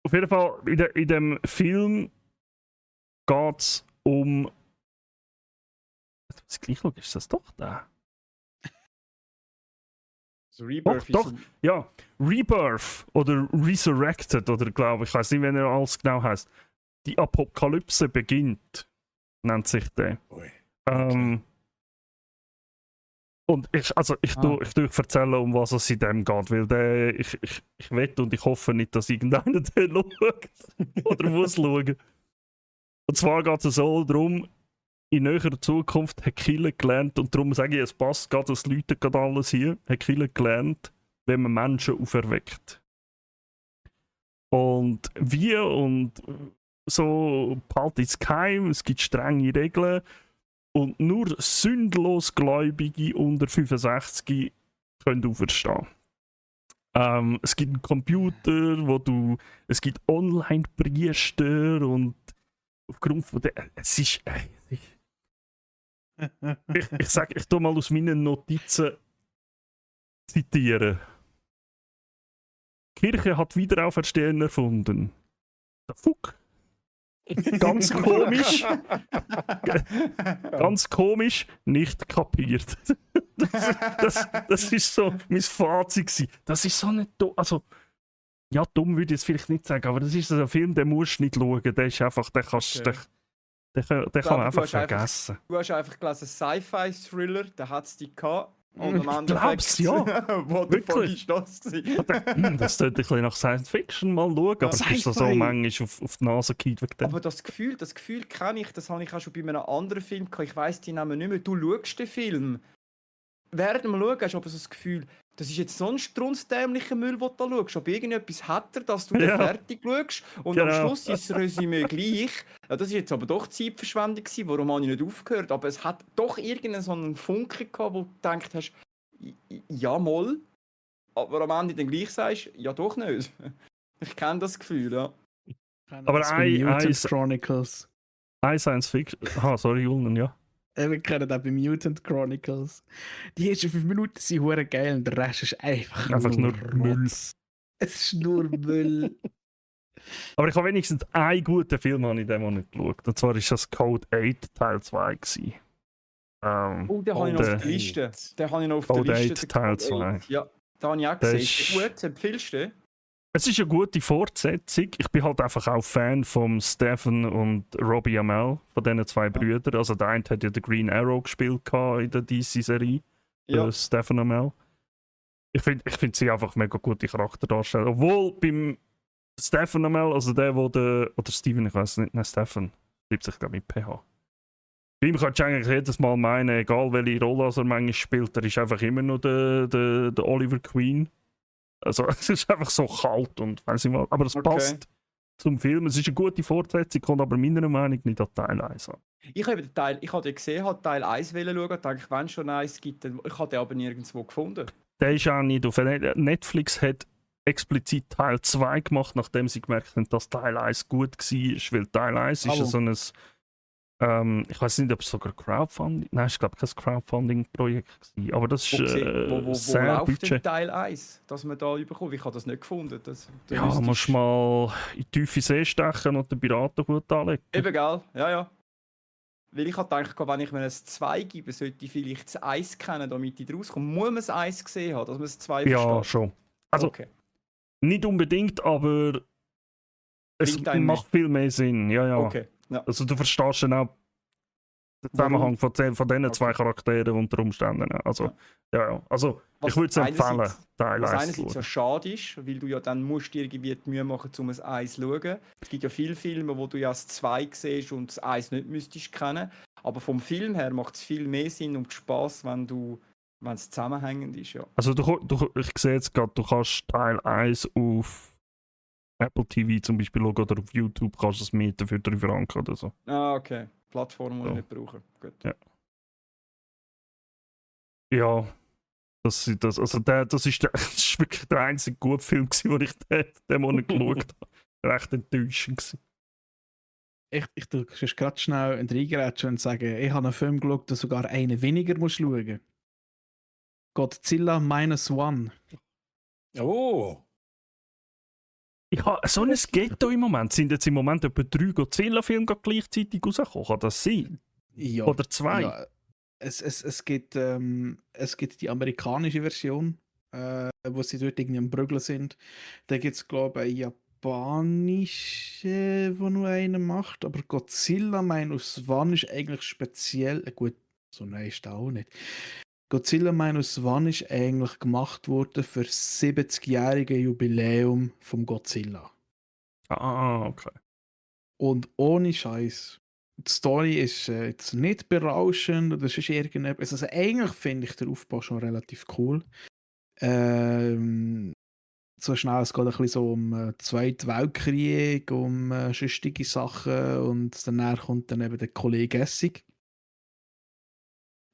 [SPEAKER 1] Auf jeden Fall, in dem Film geht es um. Jetzt muss ich gleich schauen, ist das doch der?
[SPEAKER 3] Also Rebirth
[SPEAKER 1] Doch.
[SPEAKER 3] ist.
[SPEAKER 1] Ja, Rebirth oder Resurrected oder glaube ich weiß nicht, wenn er alles genau heißt. Die Apokalypse beginnt, nennt sich der.
[SPEAKER 4] Ui.
[SPEAKER 1] Und ich tue erzählen, um was es in dem geht, weil ich wette und ich hoffe nicht, dass irgendeiner den schaut oder muss schauen. Und zwar geht es so darum, in näherer Zukunft hat Killer gelernt, und darum sage ich, es passt gerade, das läutet gerade alles hier, hat Killer gelernt, wenn man Menschen auferweckt. Und wie und so behaltet es geheim, es gibt strenge Regeln und nur sündlos Gläubige unter 65 können auferstehen. Es gibt einen Computer, es gibt Online-Priester und aufgrund von der, es ist ich tue mal aus meinen Notizen zitieren. Die Kirche hat Wiederauferstehen erfunden. Der Fuck. Ganz komisch. Ganz komisch, nicht kapiert. Das ist so mein Fazit gewesen. Das ist so nicht dumm. Also, ja, dumm würde ich es vielleicht nicht sagen, aber das ist so ein Film, den musst du nicht schauen. Der ist einfach, den Den kann man
[SPEAKER 3] du
[SPEAKER 1] einfach
[SPEAKER 3] hast einfach-
[SPEAKER 1] vergessen.
[SPEAKER 3] Du hast einfach gelesen, Sci-Fi-Thriller, da hat es die gehabt. Und
[SPEAKER 2] Ich
[SPEAKER 3] am
[SPEAKER 1] glaub's, ja.
[SPEAKER 3] wo der
[SPEAKER 1] Wirklich.
[SPEAKER 3] voll ist das gewesen.
[SPEAKER 1] Das sollte ein bisschen nach Science Fiction mal schauen, aber es ist so
[SPEAKER 2] Sci-Fi.
[SPEAKER 1] manchmal auf die Nase gekriegt wegen dem.
[SPEAKER 3] Aber das Gefühl kenne ich, das habe ich auch schon bei einem anderen Film gehabt. Ich weiss die Namen nicht mehr. Du schaust den Film. Während du schauen, hast du aber so das Gefühl, das ist jetzt so ein strunzdämlicher Müll, den du da schaust. Aber irgendetwas hat er, dass du den
[SPEAKER 1] Ja.
[SPEAKER 3] fertig schaust. Und
[SPEAKER 1] Genau.
[SPEAKER 3] am Schluss ist das Resümee gleich. Ja, das ist jetzt aber doch Zeitverschwendung gewesen. Warum habe ich nicht aufgehört? Aber es hat doch irgendeinen so einen Funke gehabt, wo du gedacht hast, ja, mal. Aber am Ende dann gleich sagst, ja, doch nicht. Ich kenne das Gefühl, ja.
[SPEAKER 1] Aber
[SPEAKER 2] das bei
[SPEAKER 1] ein-
[SPEAKER 2] Mutant
[SPEAKER 1] ein-
[SPEAKER 2] Chronicles.
[SPEAKER 1] Ein Science Fiction. Sorry, Julnen, ja.
[SPEAKER 2] Wir kennen das bei Mutant Chronicles. Die ersten 5 Minuten sind hure geil und der Rest ist einfach
[SPEAKER 1] Nur Müll.
[SPEAKER 2] Rotz. Es ist nur Müll.
[SPEAKER 1] Aber ich habe wenigstens einen guten Film habe ich in dem Monat geschaut. Und zwar war das Code 8 Teil 2 gewesen.
[SPEAKER 3] Oh, den habe ich noch
[SPEAKER 1] der-
[SPEAKER 3] auf der Liste. Den habe ich noch auf der
[SPEAKER 1] Code
[SPEAKER 3] Liste.
[SPEAKER 1] 8
[SPEAKER 3] der
[SPEAKER 1] Teil
[SPEAKER 3] Code
[SPEAKER 1] 2.
[SPEAKER 3] 8. Ja, den habe ich auch
[SPEAKER 1] Der
[SPEAKER 3] gesehen.
[SPEAKER 1] ist-
[SPEAKER 3] Ist der gut? Empfiehlst du den?
[SPEAKER 1] Es ist eine gute Fortsetzung. Ich bin halt einfach auch Fan von Stephen und Robbie Amell, von diesen zwei Brüdern. Also der eine hat ja den Green Arrow gespielt in der DC-Serie,
[SPEAKER 3] Ja.
[SPEAKER 1] Stephen Amell. Ich find sie einfach mega gute Charakterdarsteller. Obwohl beim Stephen Amell, also der, wo der, oder Steven, ich weiß nicht, nein, Stephen, schreibt sich glaube ich mit PH. Bei ihm kannst du eigentlich jedes Mal meinen, egal welche Rolle er manchmal spielt, er ist einfach immer noch der Oliver Queen. Also es ist einfach so kalt und weiss ich mal. Aber es
[SPEAKER 3] Okay.
[SPEAKER 1] passt zum Film. Es ist eine gute Fortsetzung, kommt aber meiner Meinung nach nicht an Teil 1 an.
[SPEAKER 3] Ich habe den gesehen, habe Teil 1 schauen, dachte ich, wenn es schon eins gibt, dann, ich habe den aber nirgendwo gefunden.
[SPEAKER 1] Der ist auch nicht auf Netflix hat explizit Teil 2 gemacht, nachdem sie gemerkt haben, dass Teil 1 gut war, weil Teil 1 ist ja so ein ich weiß nicht, ob es sogar Crowdfunding. Nein, ich glaube kein Crowdfunding-Projekt war. Aber das ist
[SPEAKER 3] Wo
[SPEAKER 1] sehr
[SPEAKER 3] läuft denn
[SPEAKER 1] Budget.
[SPEAKER 3] Teil 1, dass man da überkommt? Ich habe das nicht gefunden. Da
[SPEAKER 1] Ja,
[SPEAKER 3] müsstest-
[SPEAKER 1] musst mal in die tiefe See stechen und den Piratenhut anlegen.
[SPEAKER 3] Eben, gell? Ja. Weil ich habe gedacht, wenn ich mir ein 2 gebe, sollte ich vielleicht das 1 kennen, damit ich rauskomme. Muss man das 1 gesehen haben, dass man das 2
[SPEAKER 1] Ja,
[SPEAKER 3] versteht?
[SPEAKER 1] schon. Also
[SPEAKER 3] Okay.
[SPEAKER 1] nicht unbedingt, aber es
[SPEAKER 3] Bringt einem
[SPEAKER 1] macht viel mehr Sinn. Ja, ja.
[SPEAKER 3] Okay. Ja.
[SPEAKER 1] Also du verstehst dann auch den Zusammenhang von diesen zwei Charakteren unter Umständen. Also, ja. Also
[SPEAKER 3] Was
[SPEAKER 1] ich würde es empfehlen,
[SPEAKER 3] einerseits-
[SPEAKER 1] Teil
[SPEAKER 3] Was
[SPEAKER 1] 1 zu
[SPEAKER 3] einerseits ja
[SPEAKER 1] schauen.
[SPEAKER 3] schade ist, weil du ja dann musst dir irgendwie die Mühe machen, um ein 1 zu schauen. Es gibt ja viele Filme, wo du ja das 2 siehst und das 1 nicht müsstest kennen. Aber vom Film her macht es viel mehr Sinn und Spaß, wenn es zusammenhängend ist. Ja.
[SPEAKER 1] Also ich sehe jetzt gerade, du kannst Teil 1 auf Apple TV zum Beispiel schauen oder auf YouTube kannst du es mieten für 3 Franken oder so.
[SPEAKER 3] Ah, okay. Plattform, die
[SPEAKER 1] So.
[SPEAKER 3] ich nicht brauche. Gut.
[SPEAKER 1] Ja. Ja, das ist das ist wirklich der einzige gute Film, den ich den Monat geschaut habe. Recht enttäuschend gewesen.
[SPEAKER 2] Ich tue gerade schnell reingrätschen und sagen, ich habe einen Film geschaut, der sogar einen weniger muss schauen. Godzilla -1.
[SPEAKER 4] Oh!
[SPEAKER 1] Ich habe so ein Ghetto im Moment. Sind jetzt im Moment etwa 3 Godzilla-Filme gleichzeitig rausgekommen? Kann das sein?
[SPEAKER 2] Ja.
[SPEAKER 1] Oder 2?
[SPEAKER 2] Ja, es gibt die amerikanische Version, wo sie dort irgendwie am Brügeln sind. Da gibt es, glaube ich, eine japanische, wo nur einer macht. Aber Godzilla -1 ist eigentlich speziell. Gut, so nein ist das auch nicht. Godzilla -1 ist eigentlich gemacht worden für das 70-jährige Jubiläum vom Godzilla.
[SPEAKER 1] Ah, okay.
[SPEAKER 2] Und ohne Scheiß. Die Story ist jetzt nicht berauschend oder es ist irgendetwas. Also eigentlich finde ich den Aufbau schon relativ cool. So schnell, es geht ein bisschen so um den Zweiten Weltkrieg, um sonstige Sachen und danach kommt dann eben der Kollege Essig.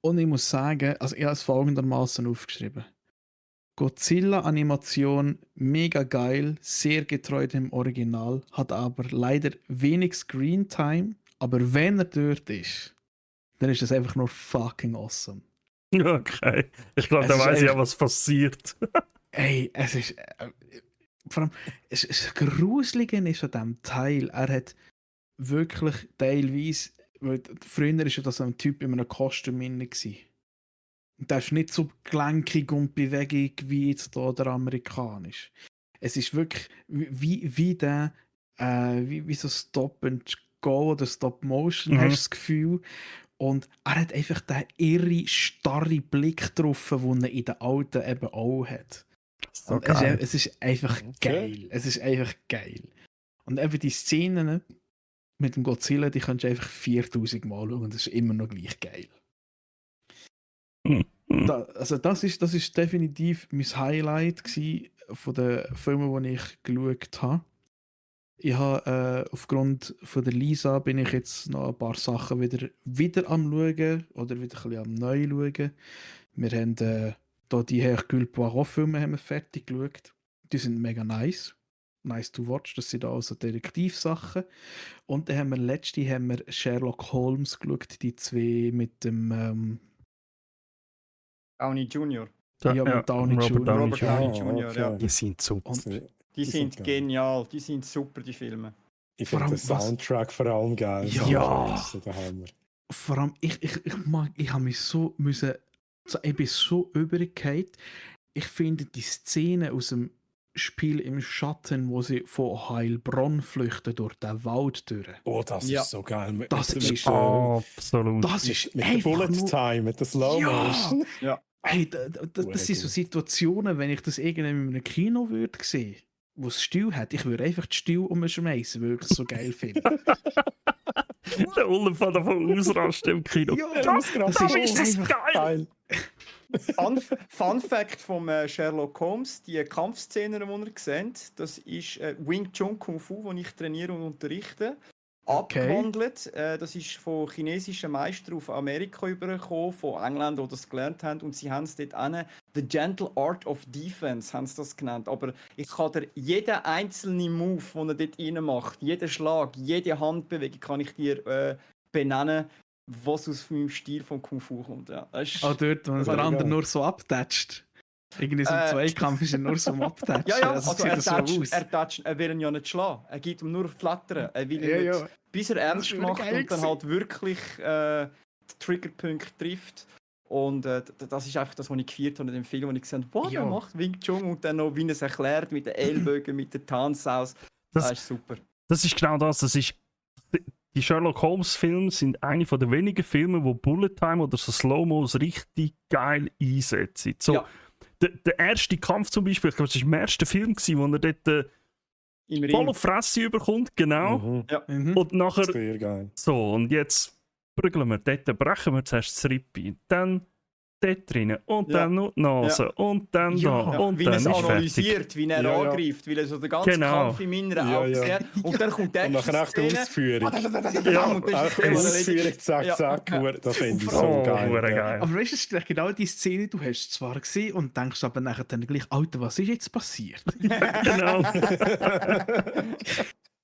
[SPEAKER 2] Und ich muss sagen, also ich habe es folgendermaßen aufgeschrieben. Godzilla-Animation mega geil, sehr getreu dem Original, hat aber leider wenig Screentime, aber wenn er dort ist, dann ist das einfach nur fucking awesome.
[SPEAKER 1] Okay. Ich glaube,
[SPEAKER 2] Es
[SPEAKER 1] da
[SPEAKER 2] ist
[SPEAKER 1] weiß ich ja,
[SPEAKER 2] einfach-
[SPEAKER 1] was passiert.
[SPEAKER 2] Ey, es ist. Vor allem, das Gruselige ist an diesem Teil, er hat wirklich teilweise. Weil früher war ja das ein Typ in einem Kostüm drin. Und der ist nicht so gelenkig und bewegig wie jetzt hier der amerikanisch. Es ist wirklich wie der. Wie so Stop and Go oder Stop-Motion, hast du das Gefühl. Und er hat einfach den irre, starre Blick drauf, den er in den Alten eben auch hat.
[SPEAKER 1] So
[SPEAKER 2] Und
[SPEAKER 1] geil.
[SPEAKER 2] es ist einfach geil. Es ist einfach geil. Und eben die Szenen mit dem Godzilla, die kannst du einfach 4000 Mal schauen und das ist immer noch gleich geil. Das ist definitiv mein Highlight von den Filmen, die ich geschaut habe. Ich habe aufgrund von der Lisa bin ich jetzt noch ein paar Sachen wieder am schauen oder wieder ein bisschen am neu schauen. Wir haben hier die Hercule Poirot-Filme haben wir fertig geschaut. Die sind mega nice. Nice to watch. Das sind also Detektivsachen. Und dann haben wir Sherlock Holmes geschaut, die zwei mit dem
[SPEAKER 3] Downey Jr.
[SPEAKER 2] mit Downey
[SPEAKER 1] Robert
[SPEAKER 2] Jr.
[SPEAKER 1] Downey
[SPEAKER 3] Robert Downey
[SPEAKER 4] Ah,
[SPEAKER 3] Jr.,
[SPEAKER 4] okay.
[SPEAKER 3] ja.
[SPEAKER 1] Die sind super.
[SPEAKER 2] Und
[SPEAKER 3] Die sind
[SPEAKER 4] geil.
[SPEAKER 3] genial, die sind super, die Filme.
[SPEAKER 4] Ich
[SPEAKER 2] Vor
[SPEAKER 4] finde
[SPEAKER 2] allem
[SPEAKER 4] den Soundtrack vor allem geil.
[SPEAKER 2] Ja.
[SPEAKER 4] Das ist der Hammer.
[SPEAKER 2] vor allem, ich habe mich so müssen, ich bin so übergefallen. Ich finde die Szene aus dem Spiel im Schatten, wo sie von Heilbronn flüchten durch den Wald durch.
[SPEAKER 4] Oh, das
[SPEAKER 3] Ja.
[SPEAKER 4] ist so geil.
[SPEAKER 2] Das ist
[SPEAKER 1] Absolut.
[SPEAKER 2] Das ist
[SPEAKER 4] mit der
[SPEAKER 2] einfach
[SPEAKER 4] Bullet
[SPEAKER 2] nur...
[SPEAKER 4] Time, mit der Slow Motion.
[SPEAKER 2] Hey, das sind so Situationen, wenn ich das irgendwie in einem Kino würde sehen, wo es Stuhl hat, ich würde einfach die Stuhl umschmeißen, weil ich es so geil finde.
[SPEAKER 1] Der Ulf hat davon ausrasten im Kino.
[SPEAKER 2] Ja,
[SPEAKER 4] Das
[SPEAKER 2] ist
[SPEAKER 1] das
[SPEAKER 2] einfach
[SPEAKER 1] geil!
[SPEAKER 3] Fun Fact vom Sherlock Holmes, die Kampfszenen, die ihr seht, das ist Wing Chun Kung Fu, den ich trainiere und unterrichte.
[SPEAKER 2] Okay.
[SPEAKER 3] Abgewandelt, das ist von chinesischen Meistern auf Amerika übergekommen, von Engländern, die das gelernt haben, und sie haben es dort an The Gentle Art of Defense haben sie das genannt. Aber ich kann dir jeden einzelnen Move, den er dort rein macht, jeden Schlag, jede Handbewegung kann ich dir benennen, was aus meinem Stil von Kung Fu kommt. Ja, das ist,
[SPEAKER 2] Dort, wo
[SPEAKER 3] das
[SPEAKER 2] der
[SPEAKER 3] ist
[SPEAKER 2] andere
[SPEAKER 4] geil.
[SPEAKER 2] nur so abtätscht. Irgendwie so im Zweikampf ist er nur so am Abtätschen.
[SPEAKER 3] ja,
[SPEAKER 2] Also
[SPEAKER 3] also
[SPEAKER 2] sieht
[SPEAKER 3] er
[SPEAKER 2] das so aus.
[SPEAKER 3] er will ihn ja nicht schlagen. Er gibt ihm nur Flattern. Er will ihn
[SPEAKER 2] Ja,
[SPEAKER 3] nicht,
[SPEAKER 2] ja.
[SPEAKER 3] bis er ernst
[SPEAKER 2] wäre
[SPEAKER 3] macht
[SPEAKER 2] geil
[SPEAKER 3] und dann halt wirklich den Triggerpunkt trifft. Und das ist einfach das, was ich gefeiert habe in dem Film, wo ich gesehen habe, wow,
[SPEAKER 2] Ja.
[SPEAKER 3] er macht Wing Chun und dann noch, wie er es erklärt, mit den Ellbogen, mit der Tanzsaus.
[SPEAKER 1] Das-
[SPEAKER 3] Das ist super.
[SPEAKER 1] Das ist genau das. Die Sherlock Holmes Filme sind eine der wenigen Filme, wo Bullet Time oder so Slow-Mos richtig geil einsetzen. So,
[SPEAKER 3] Ja.
[SPEAKER 1] der erste Kampf zum Beispiel, ich glaube, das war im ersten Film, wo er dort
[SPEAKER 3] Im
[SPEAKER 1] voll
[SPEAKER 3] Ring.
[SPEAKER 1] auf Fresse überkommt, genau.
[SPEAKER 4] Mhm.
[SPEAKER 2] Mhm.
[SPEAKER 1] Und nachher
[SPEAKER 4] Sehr geil.
[SPEAKER 1] so, und jetzt prügeln wir dort, brechen wir zuerst das Rippe, dann dort drinnen und
[SPEAKER 3] Ja.
[SPEAKER 1] dann noch die Nase und dann
[SPEAKER 2] Ja.
[SPEAKER 1] da
[SPEAKER 3] Ja,
[SPEAKER 1] und
[SPEAKER 3] wie
[SPEAKER 1] dann
[SPEAKER 3] er es
[SPEAKER 1] ist fertig.
[SPEAKER 3] analysiert, wie er
[SPEAKER 4] Ja, ja.
[SPEAKER 3] angreift, weil er so den ganzen
[SPEAKER 1] Genau.
[SPEAKER 3] Kampf im Inneren
[SPEAKER 4] Ja,
[SPEAKER 3] auch
[SPEAKER 4] ja.
[SPEAKER 3] sieht. Und dann kommt der
[SPEAKER 4] Und nachher echt die Ausführung.
[SPEAKER 3] Ja, und das ist
[SPEAKER 4] Auch
[SPEAKER 3] die
[SPEAKER 4] die
[SPEAKER 3] Szene, wo er
[SPEAKER 4] Ausführung, zack,
[SPEAKER 3] Ja.
[SPEAKER 4] zack. Das finde ich
[SPEAKER 2] vor
[SPEAKER 4] so
[SPEAKER 1] Oh,
[SPEAKER 4] geil.
[SPEAKER 1] hure
[SPEAKER 4] ja.
[SPEAKER 1] geil.
[SPEAKER 2] Aber weißt du, es ist genau die Szene, du hast es zwar gesehen und denkst aber nachher dann gleich, Alter, was ist jetzt passiert?
[SPEAKER 1] Genau.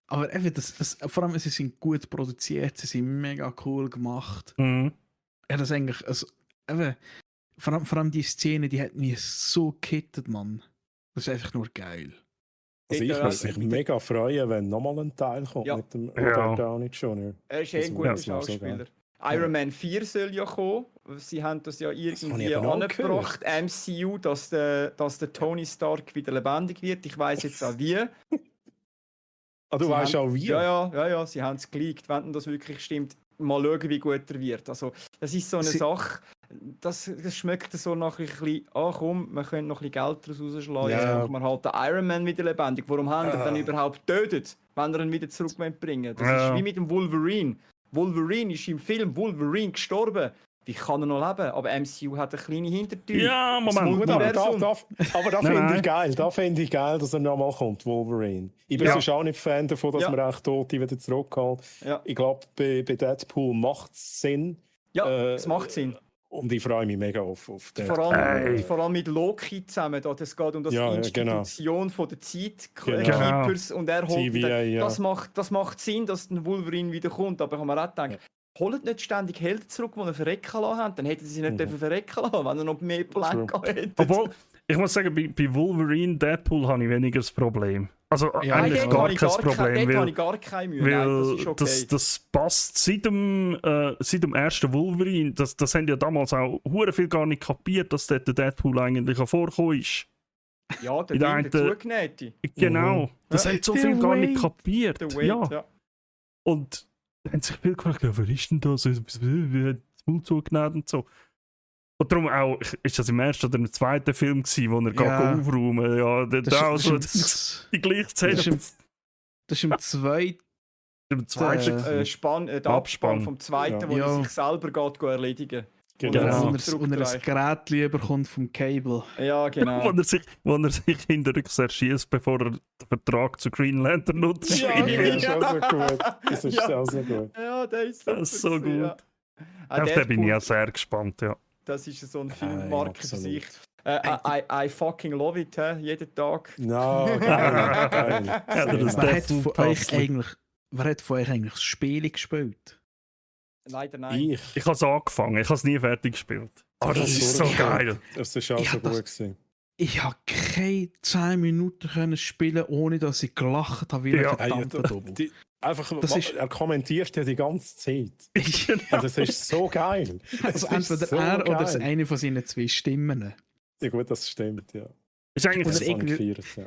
[SPEAKER 2] Aber eben, vor allem, sie sind gut produziert, sie sind mega cool gemacht.
[SPEAKER 1] Mhm.
[SPEAKER 2] Ja, das eigentlich, also, eben, vor allem die Szene, die hat mich so gekittet, Mann. Das ist einfach nur geil.
[SPEAKER 4] Also ich
[SPEAKER 3] Ja,
[SPEAKER 4] würde mich mega freuen, wenn nochmal ein Teil kommt
[SPEAKER 3] Ja.
[SPEAKER 4] mit dem
[SPEAKER 1] Ja.
[SPEAKER 4] Robert Downey Jr.
[SPEAKER 3] Er ist
[SPEAKER 4] Das
[SPEAKER 3] ein guter
[SPEAKER 4] muss man so
[SPEAKER 3] Schauspieler.
[SPEAKER 4] sagen.
[SPEAKER 3] Iron Man 4 soll ja kommen. Sie haben das ja
[SPEAKER 4] habe
[SPEAKER 3] irgendwie
[SPEAKER 4] ich eben auch
[SPEAKER 3] angebracht, MCU, dass der Tony Stark wieder lebendig wird. Ich weiß jetzt auch wie.
[SPEAKER 4] Ah, du
[SPEAKER 3] Sie
[SPEAKER 4] weißt
[SPEAKER 3] haben-
[SPEAKER 4] auch wie?
[SPEAKER 3] Ja, sie haben es geleakt. Wenn das wirklich stimmt, mal schauen, wie gut er wird. Also, das ist so eine
[SPEAKER 2] Sie-
[SPEAKER 3] Sache, das schmeckt so nach ein bisschen, komm, wir können noch ein bisschen Geld daraus rausschlagen,
[SPEAKER 4] Ja.
[SPEAKER 3] jetzt machen wir halt den Iron Man wieder lebendig. Warum haben wir
[SPEAKER 4] Ah.
[SPEAKER 3] dann überhaupt getötet, wenn er ihn wieder zurückbringen? Das
[SPEAKER 1] Ja.
[SPEAKER 3] ist wie mit dem Wolverine. Wolverine ist im Film Wolverine gestorben. Wie kann er noch leben? Aber MCU hat eine kleine Hintertür.
[SPEAKER 1] Ja,
[SPEAKER 3] Das
[SPEAKER 1] Moment.
[SPEAKER 4] Gut, aber
[SPEAKER 3] Universum.
[SPEAKER 4] da
[SPEAKER 1] Nein,
[SPEAKER 4] finde
[SPEAKER 1] nein.
[SPEAKER 4] ich geil. Da finde ich geil, dass er nochmal kommt, Wolverine. Ich bin
[SPEAKER 1] Ja.
[SPEAKER 4] sonst auch nicht Fan davon, dass
[SPEAKER 3] Ja.
[SPEAKER 4] man echt Tote wieder zurückholt.
[SPEAKER 3] Ja,
[SPEAKER 4] Ich glaube, bei Deadpool macht es Sinn.
[SPEAKER 3] ja
[SPEAKER 4] Äh,
[SPEAKER 3] es macht Sinn.
[SPEAKER 4] Und ich freue mich mega auf den.
[SPEAKER 3] Vor
[SPEAKER 1] Ey.
[SPEAKER 3] allem mit Loki zusammen. Da, das geht um das
[SPEAKER 4] Ja, ja, genau.
[SPEAKER 3] Institution von der Zeit,
[SPEAKER 4] Genau.
[SPEAKER 3] Keepers, und er holt
[SPEAKER 4] TVA, ja.
[SPEAKER 3] das macht Sinn, dass ein Wolverine wieder kommt. Aber ich habe mir auch gedacht, holt nicht ständig Helden zurück, die ihn verrecken lassen haben. Dann hätten sie nicht dürfen verrecken lassen, wenn er noch mehr Pläne
[SPEAKER 4] True.
[SPEAKER 3] hätte.
[SPEAKER 1] Obwohl, ich muss sagen, bei Wolverine, Deadpool habe ich weniger das Problem. Also
[SPEAKER 2] Ja,
[SPEAKER 1] eigentlich
[SPEAKER 2] dort
[SPEAKER 1] gar
[SPEAKER 3] habe ich
[SPEAKER 1] kein
[SPEAKER 3] dort habe
[SPEAKER 1] Problem,
[SPEAKER 3] ich gar keine Mühe.
[SPEAKER 1] weil
[SPEAKER 3] Nein, das ist okay.
[SPEAKER 1] das passt seit dem ersten Wolverine. Das haben ja damals auch hure viel gar nicht kapiert, dass dort der Deadpool eigentlich auch vorgekommen ist.
[SPEAKER 3] Ja, der
[SPEAKER 1] in der
[SPEAKER 3] Ding, der
[SPEAKER 1] einen-
[SPEAKER 3] Zugenähte.
[SPEAKER 1] Genau, das
[SPEAKER 3] Ja.
[SPEAKER 1] haben so
[SPEAKER 2] Der
[SPEAKER 1] viel gar nicht
[SPEAKER 2] Wade.
[SPEAKER 1] kapiert.
[SPEAKER 3] Der Wade,
[SPEAKER 1] Ja.
[SPEAKER 3] ja.
[SPEAKER 1] Und haben sich viel gefragt, ja, wer ist denn das? Wie hat das Mund zugenäht und so. Und darum auch, ist das im ersten oder im zweiten Film gewesen, wo er
[SPEAKER 2] Ja.
[SPEAKER 1] geht aufräumen. Ja, da auch so
[SPEAKER 2] das
[SPEAKER 1] die gleiche Szene.
[SPEAKER 2] ist im zweiten.
[SPEAKER 1] Im zweiten.
[SPEAKER 2] Äh,
[SPEAKER 3] Der
[SPEAKER 1] Abspann.
[SPEAKER 3] Abspann vom zweiten,
[SPEAKER 4] Ja.
[SPEAKER 3] wo er
[SPEAKER 2] Ja.
[SPEAKER 3] sich selber geht erledigen.
[SPEAKER 4] Genau.
[SPEAKER 3] Und
[SPEAKER 2] Und
[SPEAKER 3] er sich
[SPEAKER 2] er ein
[SPEAKER 3] zurückdreht.
[SPEAKER 2] Gerät bekommt vom Cable.
[SPEAKER 3] Ja, genau.
[SPEAKER 1] Wo er sich hinterrücks erschießt, bevor er den Vertrag zu Green Lantern
[SPEAKER 4] Ja,
[SPEAKER 1] unterschreibt.
[SPEAKER 4] das ist auch so gut. Das ist
[SPEAKER 3] Ja.
[SPEAKER 4] auch so gut.
[SPEAKER 3] Ja, der ist
[SPEAKER 1] Das ist so
[SPEAKER 3] gewesen,
[SPEAKER 1] gut.
[SPEAKER 3] ja.
[SPEAKER 1] Auf den bin ich
[SPEAKER 3] Deadpool,
[SPEAKER 1] auch sehr gespannt, ja.
[SPEAKER 3] Das ist so ein
[SPEAKER 4] Ja,
[SPEAKER 3] Filmmarke für
[SPEAKER 4] absolut.
[SPEAKER 3] sich. I fucking love it, jeden Tag.
[SPEAKER 4] No, geil, geil.
[SPEAKER 1] Ja, das
[SPEAKER 2] Wer hat,
[SPEAKER 1] Deadpool
[SPEAKER 2] von
[SPEAKER 1] passt.
[SPEAKER 2] wer hat von euch eigentlich das Spiel gespielt?
[SPEAKER 3] Leider nein.
[SPEAKER 1] Ich habe es angefangen, ich habe es nie fertig gespielt. Aber das ist so geil.
[SPEAKER 4] Das ist auch
[SPEAKER 2] Ich
[SPEAKER 4] so
[SPEAKER 2] hab das-
[SPEAKER 4] gut gewesen.
[SPEAKER 2] Ich habe keine 10 Minuten können spielen, ohne dass ich gelacht habe wie ein
[SPEAKER 1] Ja.
[SPEAKER 2] verdammter Double.
[SPEAKER 4] Einfach,
[SPEAKER 2] Das ist-
[SPEAKER 4] er kommentiert ja die ganze Zeit.
[SPEAKER 1] Genau.
[SPEAKER 4] Und das ist so geil.
[SPEAKER 2] Also
[SPEAKER 4] Das ist
[SPEAKER 2] entweder
[SPEAKER 4] so
[SPEAKER 2] er oder
[SPEAKER 4] geil.
[SPEAKER 2] eine von seinen 2 Stimmen.
[SPEAKER 4] Ja gut, das stimmt, ja.
[SPEAKER 1] Es ist eigentlich,
[SPEAKER 2] Oder
[SPEAKER 4] Das habe ich
[SPEAKER 2] irgendwie-
[SPEAKER 4] gefeiert, ja.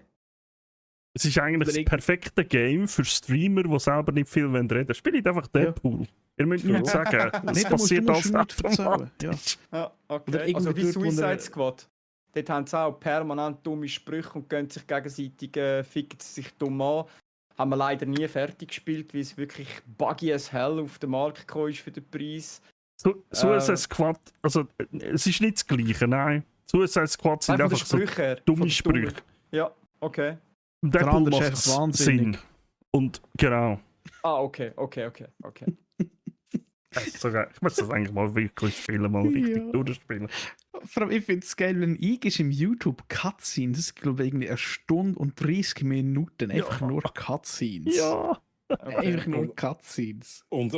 [SPEAKER 1] es ist eigentlich
[SPEAKER 2] Oder
[SPEAKER 1] das perfekte Game für Streamer, die selber nicht viel reden wollen. Spielt einfach Deadpool. Ihr müsst
[SPEAKER 2] Ja.
[SPEAKER 1] nichts sagen. Es
[SPEAKER 2] Nee, du musst
[SPEAKER 1] passiert alles
[SPEAKER 2] nichts erzählen. Ja.
[SPEAKER 1] automatisch.
[SPEAKER 3] Ja, okay.
[SPEAKER 2] Oder irgendwie
[SPEAKER 3] Also wie
[SPEAKER 2] dort, wo
[SPEAKER 3] Suicide
[SPEAKER 2] er-
[SPEAKER 3] Squad. Dort haben sie auch permanent dumme Sprüche und gehen sich gegenseitig, ficken sie sich dumm an. Haben wir leider nie fertig gespielt, weil es wirklich buggy as hell auf den Markt gekommen ist für den Preis.
[SPEAKER 1] Suicide Squad, also es ist nicht das Gleiche, nein. Suicide Squad sind
[SPEAKER 3] Nein, von den
[SPEAKER 1] einfach so
[SPEAKER 3] Sprüchen her.
[SPEAKER 1] dumme
[SPEAKER 3] Von den
[SPEAKER 1] Sprüche.
[SPEAKER 3] dummen. Ja, okay.
[SPEAKER 1] Deadpool
[SPEAKER 2] andere ist
[SPEAKER 1] macht
[SPEAKER 2] einfach wahnsinnig.
[SPEAKER 1] Sinn. Und genau.
[SPEAKER 3] Okay.
[SPEAKER 1] Das ist so geil. Ich muss das eigentlich mal wirklich spielen, mal richtig
[SPEAKER 2] Ja.
[SPEAKER 1] durchspielen.
[SPEAKER 2] Vor allem, ich finde es geil, wenn eingehst im YouTube Cutscenes, das ist glaube ich irgendwie 1 Stunde und 30 Minuten, einfach
[SPEAKER 1] Ja.
[SPEAKER 2] nur Cutscenes.
[SPEAKER 1] Ja.
[SPEAKER 2] Einfach nur Cutscenes.
[SPEAKER 4] Und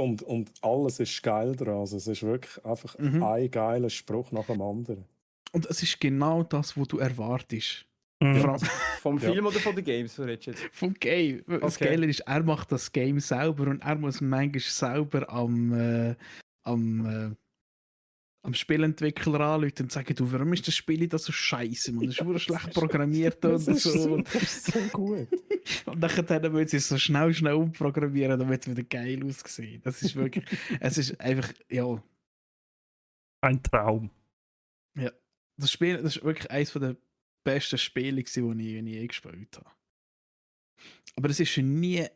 [SPEAKER 4] alles ist geil dran. Also es ist wirklich einfach
[SPEAKER 2] Mhm.
[SPEAKER 4] ein geiler Spruch nach dem anderen.
[SPEAKER 2] Und es ist genau das, was du erwartest.
[SPEAKER 1] Mhm.
[SPEAKER 2] Vor allem
[SPEAKER 3] Vom
[SPEAKER 4] Ja.
[SPEAKER 3] Film oder von den Games, so redest du jetzt?
[SPEAKER 2] vom Game. Das
[SPEAKER 3] Okay.
[SPEAKER 2] Geile ist, er macht das Game selber und er muss manchmal selber am Spielentwickler anrufen und sagen, du, warum ist das Spiel da so scheiße? Man, das ist nur schlecht programmiert oder
[SPEAKER 4] Das ist
[SPEAKER 2] so.
[SPEAKER 4] das ist so gut.
[SPEAKER 2] Und dann wollen sie es so schnell umprogrammieren, damit es wieder geil aussieht. Das ist wirklich, es ist einfach, ja,
[SPEAKER 1] Ein Traum.
[SPEAKER 2] das Spiel, das ist wirklich eines der besten Spiele, gewesen, die ich je gespielt habe. Aber es ist nie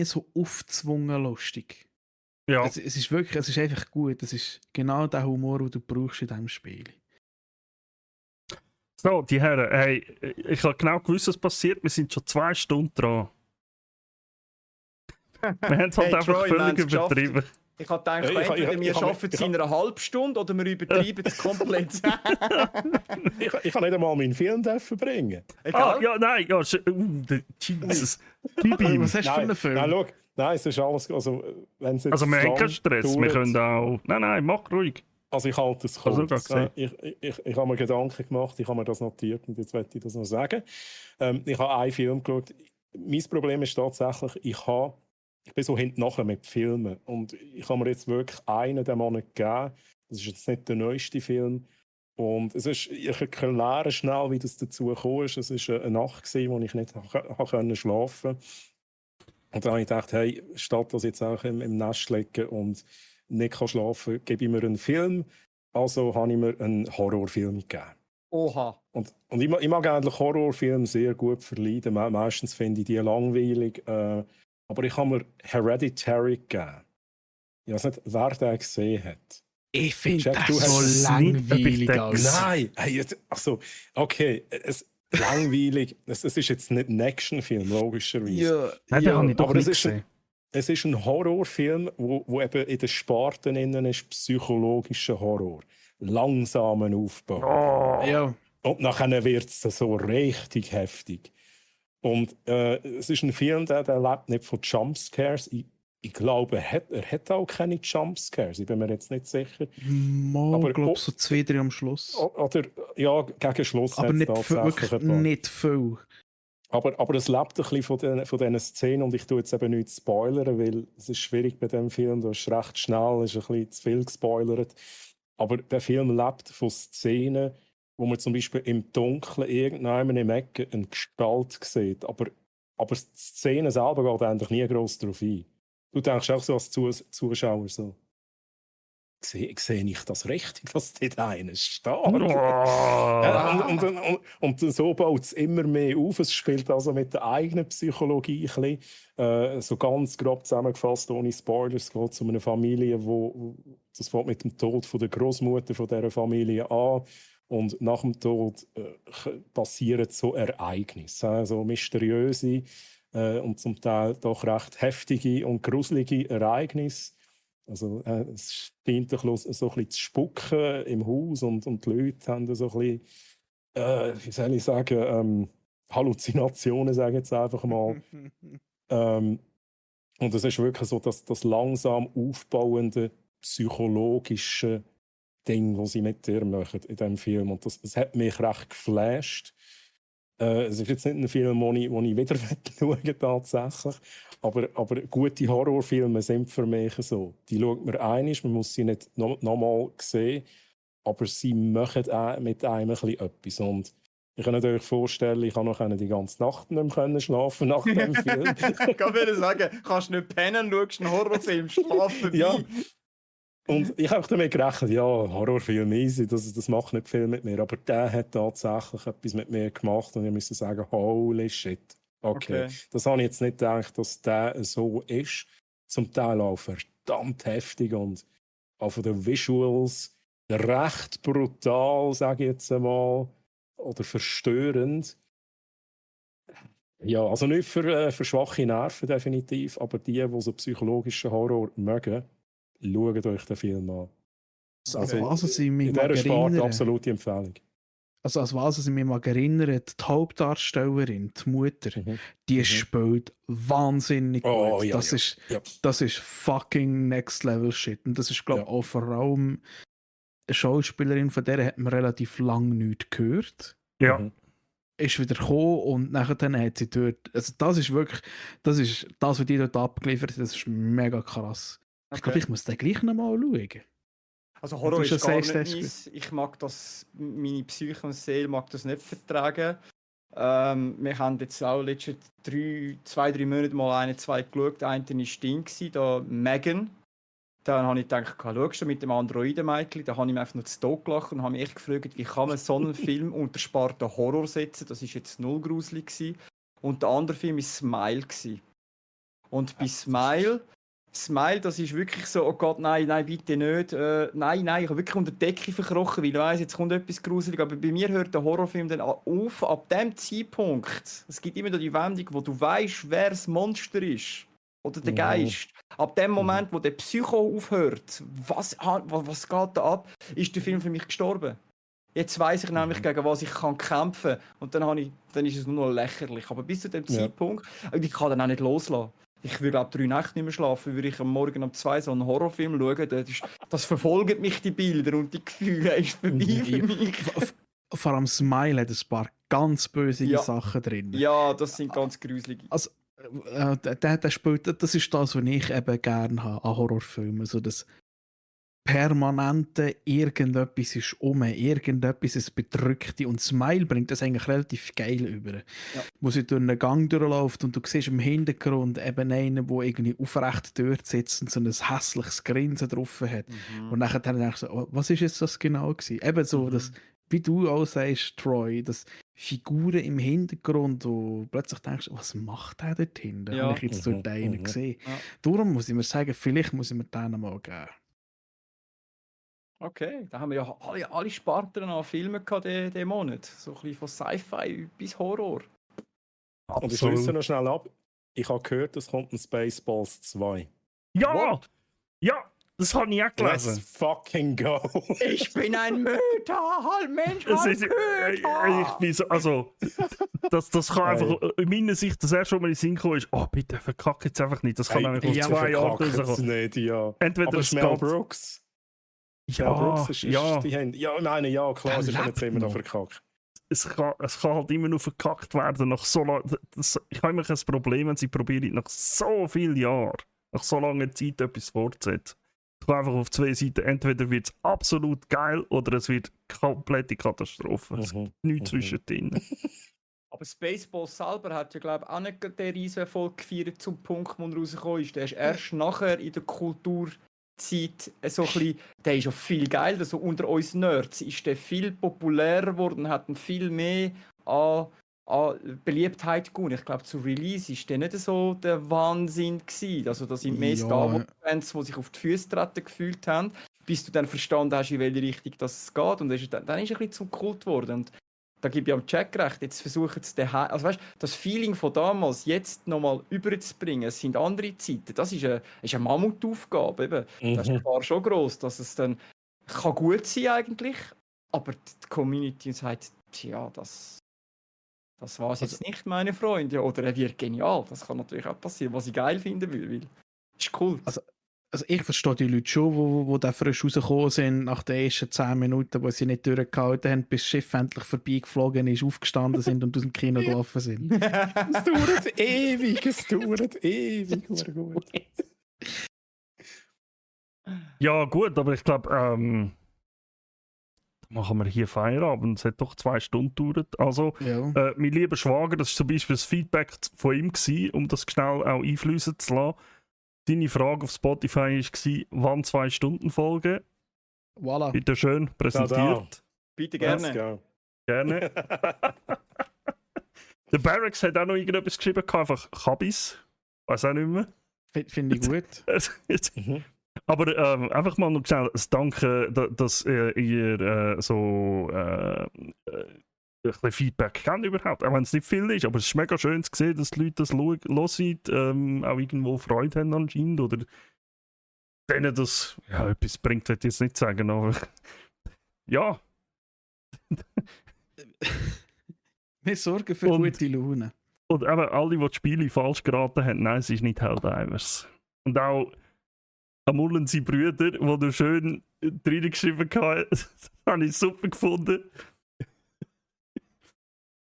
[SPEAKER 2] so aufgezwungen lustig.
[SPEAKER 1] Ja.
[SPEAKER 2] Es ist wirklich, es ist einfach gut. Es ist genau der Humor, den du brauchst in diesem Spiel.
[SPEAKER 1] So, die Herren, hey, ich habe genau gewusst, was passiert. Wir sind schon 2 Stunden dran. Wir haben es halt
[SPEAKER 3] Hey,
[SPEAKER 1] einfach
[SPEAKER 3] Troy, wir
[SPEAKER 1] völlig
[SPEAKER 3] haben's geschafft.
[SPEAKER 1] übertrieben.
[SPEAKER 3] Ich habe gedacht,
[SPEAKER 4] Ich-
[SPEAKER 3] entweder wir
[SPEAKER 4] ich-
[SPEAKER 3] schaffen es in einer halben Stunde oder wir übertreiben es komplett.
[SPEAKER 4] Ich kann nicht einmal meinen Film dürfen bringen.
[SPEAKER 1] Ah, ja, nein, ja, Jesus. Gib ihm.
[SPEAKER 2] Was hast du für einen Film?
[SPEAKER 4] Nein, schau, nein, es ist alles. Also, wenn's jetzt
[SPEAKER 1] Also, wir haben
[SPEAKER 4] lang
[SPEAKER 1] keinen Stress. Wir
[SPEAKER 4] dauert-
[SPEAKER 1] können auch. Nein, mach ruhig.
[SPEAKER 4] Also ich halte es
[SPEAKER 1] Also,
[SPEAKER 4] kurz.
[SPEAKER 1] okay.
[SPEAKER 4] Ich habe mir Gedanken gemacht, ich habe mir das notiert und jetzt möchte ich das noch sagen. Ich habe einen Film geschaut. Mein Problem ist tatsächlich, ich bin so hinten nachher mit Filmen und ich habe mir jetzt wirklich einen der Monat gegeben. Das ist jetzt nicht der neueste Film. Und ich erkläre schnell, wie das dazu gekommen ist. Es war eine Nacht, gewesen, wo ich nicht schlafen konnte. Und dann habe ich gedacht, hey, statt das jetzt auch im Nest legen und nicht schlafen kann, gebe ich mir einen Film. Also habe ich mir einen Horrorfilm gegeben.
[SPEAKER 3] Oha.
[SPEAKER 4] Und ich mag eigentlich Horrorfilme sehr gut verleiden. Meistens finde ich die langweilig. Aber ich habe mir Hereditary gegeben. Ich weiß nicht, wer den gesehen hat.
[SPEAKER 2] Ich finde
[SPEAKER 4] Jack, du
[SPEAKER 2] das
[SPEAKER 4] hast
[SPEAKER 2] so
[SPEAKER 1] es nicht, ob ich
[SPEAKER 2] langweilig
[SPEAKER 1] den
[SPEAKER 2] aus.
[SPEAKER 4] Nein! Hey, also, okay, langweilig. Es ist jetzt nicht ein Actionfilm, logischerweise.
[SPEAKER 2] Ja,
[SPEAKER 1] Nein, den habe ich doch
[SPEAKER 4] aber
[SPEAKER 1] nicht
[SPEAKER 4] es ist
[SPEAKER 1] gesehen.
[SPEAKER 4] Es ist ein Horrorfilm, wo eben in den Sparten innen ist, psychologischer Horror. Langsamen Aufbau.
[SPEAKER 1] Oh.
[SPEAKER 2] ja.
[SPEAKER 4] Und nachher wird es so richtig heftig. Und es ist ein Film, der lebt nicht von Jumpscares. Ich glaube, er hat auch keine Jumpscares. Ich bin mir jetzt nicht sicher.
[SPEAKER 2] Mal,
[SPEAKER 4] Aber-
[SPEAKER 2] glaube so 2, 3 am Schluss.
[SPEAKER 4] Oder ja, gegen Schluss
[SPEAKER 2] Aber
[SPEAKER 4] hat's
[SPEAKER 2] nicht
[SPEAKER 4] tatsächlich
[SPEAKER 2] wirklich
[SPEAKER 4] ein paar.
[SPEAKER 2] nicht viel.
[SPEAKER 4] Aber es lebt ein bisschen von diesen Szenen und ich tue jetzt eben nicht spoilern, weil es ist schwierig bei diesem Film. Du hast recht schnell, ist ein bisschen zu viel gespoilert. Aber der Film lebt von Szenen, wo man zum Beispiel im Dunkeln irgendwann im Ecke eine Gestalt sieht. Aber die Szene selber geht eigentlich nie gross darauf ein. Du denkst auch so als Zuschauer so, sehe ich das richtig, dass dort einer steht? Und so baut es immer mehr auf. Es spielt also mit der eigenen Psychologie ein bisschen. So ganz grob zusammengefasst, ohne Spoilers, geht zu einer Familie, das fängt mit dem Tod von der Großmutter von dieser Familie an. Und nach dem Tod passieren so Ereignisse, so mysteriöse und zum Teil doch recht heftige und gruselige Ereignisse. Also, es scheint so ein bisschen zu spucken im Haus und die Leute haben so ein bisschen, wie soll ich sagen, Halluzinationen, sage ich jetzt einfach mal. Und es ist wirklich so das langsam aufbauende psychologische Ding, das sie mit dir machen in diesem Film. Und das hat mich recht geflasht. Es ist jetzt nicht ein Film, den ich wieder schauen will, tatsächlich. Aber gute Horrorfilme sind für mich so. Die schaut man einmal, man muss sie nicht nochmal sehen, aber sie machen auch mit einem ein bisschen etwas. Und ich kann euch vorstellen, ich habe noch die ganze Nacht nicht mehr schlafen nach dem Film.
[SPEAKER 3] Ich kann wieder sagen, kannst du nicht pennen, schaust einen Horrorfilm, schlafen vorbei.
[SPEAKER 4] Ja. Und ich habe damit gerechnet, ja, Horrorfilm easy, das macht nicht viel mit mir. Aber der hat tatsächlich etwas mit mir gemacht und ich musste sagen, holy shit. Okay. Das habe ich jetzt nicht gedacht, dass der so ist. Zum Teil auch verdammt heftig und auch von den Visuals recht brutal, sage ich jetzt einmal, oder verstörend. Ja, also nicht für schwache Nerven definitiv, aber die so psychologischen Horror mögen, schaut euch den Film an.
[SPEAKER 2] Also, was ich mich
[SPEAKER 4] in dieser Sparte
[SPEAKER 2] erinnere,
[SPEAKER 4] absolute Empfehlung.
[SPEAKER 2] also als was ich mich mag erinnern, die Hauptdarstellerin, die Mutter, die spielt wahnsinnig gut.
[SPEAKER 4] Ja,
[SPEAKER 2] das ist fucking Next Level Shit. Und das ist, glaube ich, auch vor allem eine Schauspielerin, von der hat man relativ lange nichts gehört.
[SPEAKER 1] Ja.
[SPEAKER 2] Ist wieder gekommen und nachher hat sie dort, also das ist wirklich, das ist das, was die dort abgeliefert hat, das ist mega krass. Ich glaube, ich muss den gleich nochmal schauen.
[SPEAKER 3] Also Horror
[SPEAKER 2] Du
[SPEAKER 3] ist gar nicht
[SPEAKER 2] sagst,
[SPEAKER 3] meins. Ich mag das, meine Psyche und Seele mag das nicht vertragen. Wir haben jetzt auch letzte 2-3 Monate mal 2 geschaut. Der eine war Ding, da Megan. Dann habe ich gedacht, schaust du mit dem Androiden-Mädchen? Da habe ich mir einfach nur zu Tod gelacht und habe mich echt gefragt, wie kann man so einen Film unter Sparte Horror setzen? Das war jetzt null gruselig gewesen. Und der andere Film war Smile gewesen. Und bei Smile, das ist wirklich so, oh Gott, nein, bitte nicht. Nein, ich habe wirklich unter die Decke verkrochen, weil ich weiss, jetzt kommt etwas gruselig. Aber bei mir hört der Horrorfilm dann auf, ab dem Zeitpunkt. Es gibt immer noch die Wendung, wo du weißt, wer das Monster ist. Oder der Geist. Ab dem Moment, wo der Psycho aufhört, was geht da ab, ist der Film für mich gestorben. Jetzt weiss ich nämlich, gegen was ich kann kämpfen kann. Und dann ist es nur noch lächerlich. Aber bis zu dem Zeitpunkt, ich kann dann auch nicht loslassen. Ich würde, glaube 3 Nächte nicht mehr schlafen, würde ich am Morgen um 2 so einen Horrorfilm schauen. Das verfolgt mich, die Bilder und die Gefühle. Ist vorbei für mich.
[SPEAKER 2] Vor allem Smile hat ein paar ganz böse Sachen drin.
[SPEAKER 3] Ja, das sind ganz gruselige.
[SPEAKER 2] Also, der spielt, das ist das, was ich eben gerne habe an Horrorfilmen. Also das permanente irgendetwas ist irgendetwas ist bedrückt und Smile bringt das eigentlich relativ geil über. Ja. Wo sie durch einen Gang durchläuft und du siehst im Hintergrund eben einen, der irgendwie aufrecht dort sitzt und so ein hässliches Grinsen drauf hat. Und nachher denkst du so, oh, was ist jetzt das genau gewesen? Eben so, das, wie du auch sagst, Troy, dass Figuren im Hintergrund, wo plötzlich denkst, was macht der dort hinten? Habe ich jetzt dort einen gesehen? Ja. Darum muss ich mir sagen, vielleicht muss ich mir den mal geben.
[SPEAKER 3] Okay, da haben wir ja alle Sparten an Filmen gehabt diesen Monat. So ein bisschen von Sci-Fi bis Horror.
[SPEAKER 4] Und ich schließe noch schnell ab. Ich habe gehört, es kommt ein Spaceballs 2.
[SPEAKER 1] Ja!
[SPEAKER 3] What?
[SPEAKER 1] Ja! Das habe ich auch gelesen.
[SPEAKER 4] Let's fucking go!
[SPEAKER 3] Ich bin ein Mörder, halb Mensch, halb Köter!
[SPEAKER 1] Ich bin so, also, das kann einfach, in meiner Sicht, das erste, was mir in den Sinn kam, ist, oh, bitte verkacke jetzt einfach nicht. Das kann einfach auf 2 Jahre rauskommen.
[SPEAKER 4] Nicht, ja.
[SPEAKER 1] Entweder
[SPEAKER 4] aber Mel Brooks.
[SPEAKER 1] Ja,
[SPEAKER 4] Mel Brooks ist die Hände. Ja, ich meine, ja, klar, sie können jetzt immer noch verkackt.
[SPEAKER 1] Es kann halt immer noch verkackt werden nach so lang. Ich habe immer kein Problem, wenn sie probieren, nach so vielen Jahren, nach so langer Zeit etwas fortzusetzen. Ich kann einfach auf 2 Seiten, entweder wird es absolut geil oder es wird komplette Katastrophe. Es gibt nichts zwischendrin.
[SPEAKER 3] Aber Spaceballs selber hat ja, glaube ich, auch nicht den riesen Erfolg gefeiert zum Punkt, wo er rausgekommen ist. Der ist erst nachher in der Kulturzeit so ein bisschen, der ist ja viel geiler. Also unter uns Nerds ist der viel populärer geworden, hat viel mehr an Beliebtheit gewonnen. Ich glaube, zu Release ist der nicht so der Wahnsinn gewesen. Also da sind mehr Star Wars-Fans, die sich auf die Füße treten gefühlt haben, bis du dann verstanden hast, in welche Richtung das geht. Und dann ist er ein bisschen zum Kult geworden. Und da gebe ich am Jack recht. Jetzt versuchen sie also weißt, das Feeling von damals jetzt nochmal überzubringen. Es sind andere Zeiten. Das ist eine Mammutaufgabe. Eben. Das ist die Gefahr schon gross, dass es dann kann gut sein eigentlich, aber die Community sagt, ja, das war es jetzt nicht, meine Freunde. Oder er wird genial. Das kann natürlich auch passieren, was ich geil finden will. Weil ist cool.
[SPEAKER 2] Also ich verstehe die Leute schon, wo da frisch rausgekommen sind, nach den ersten 10 Minuten, wo sie nicht durchgehalten haben, bis das Schiff endlich vorbeigeflogen ist, aufgestanden sind und aus dem Kino gelaufen sind.
[SPEAKER 4] Es dauert ewig. Gut.
[SPEAKER 1] Ja, gut, aber ich glaube, machen wir hier Feierabend. Es hat doch 2 Stunden gedauert. Also,
[SPEAKER 2] Ja.
[SPEAKER 1] mein lieber Schwager, das war zum Beispiel das Feedback von ihm, um das schnell auch einfließen zu lassen. Seine Frage auf Spotify war, wann 2 Stunden Folgen?
[SPEAKER 2] Voilà.
[SPEAKER 1] Bitte schön, präsentiert.
[SPEAKER 3] Bitte gerne.
[SPEAKER 4] Let's go.
[SPEAKER 1] Gerne. Der Barracks hat auch noch irgendetwas geschrieben, einfach Kabis. Weiß auch nicht mehr.
[SPEAKER 2] Finde ich gut.
[SPEAKER 1] Aber einfach mal noch schnell das Danke, dass ihr so ein bisschen Feedback kennt überhaupt. Auch wenn es nicht viel ist, aber es ist mega schön zu sehen, dass die Leute das hören, auch irgendwo Freude haben anscheinend. Oder denen das etwas bringt, würde ich jetzt nicht sagen, aber ja.
[SPEAKER 2] Wir sorgen für gute Laune.
[SPEAKER 1] Und eben alle, die Spiele falsch geraten haben, nein, es ist nicht Helldivers. Und auch Amul seine Brüder, die du schön reingeschrieben hast, das habe ich super gefunden.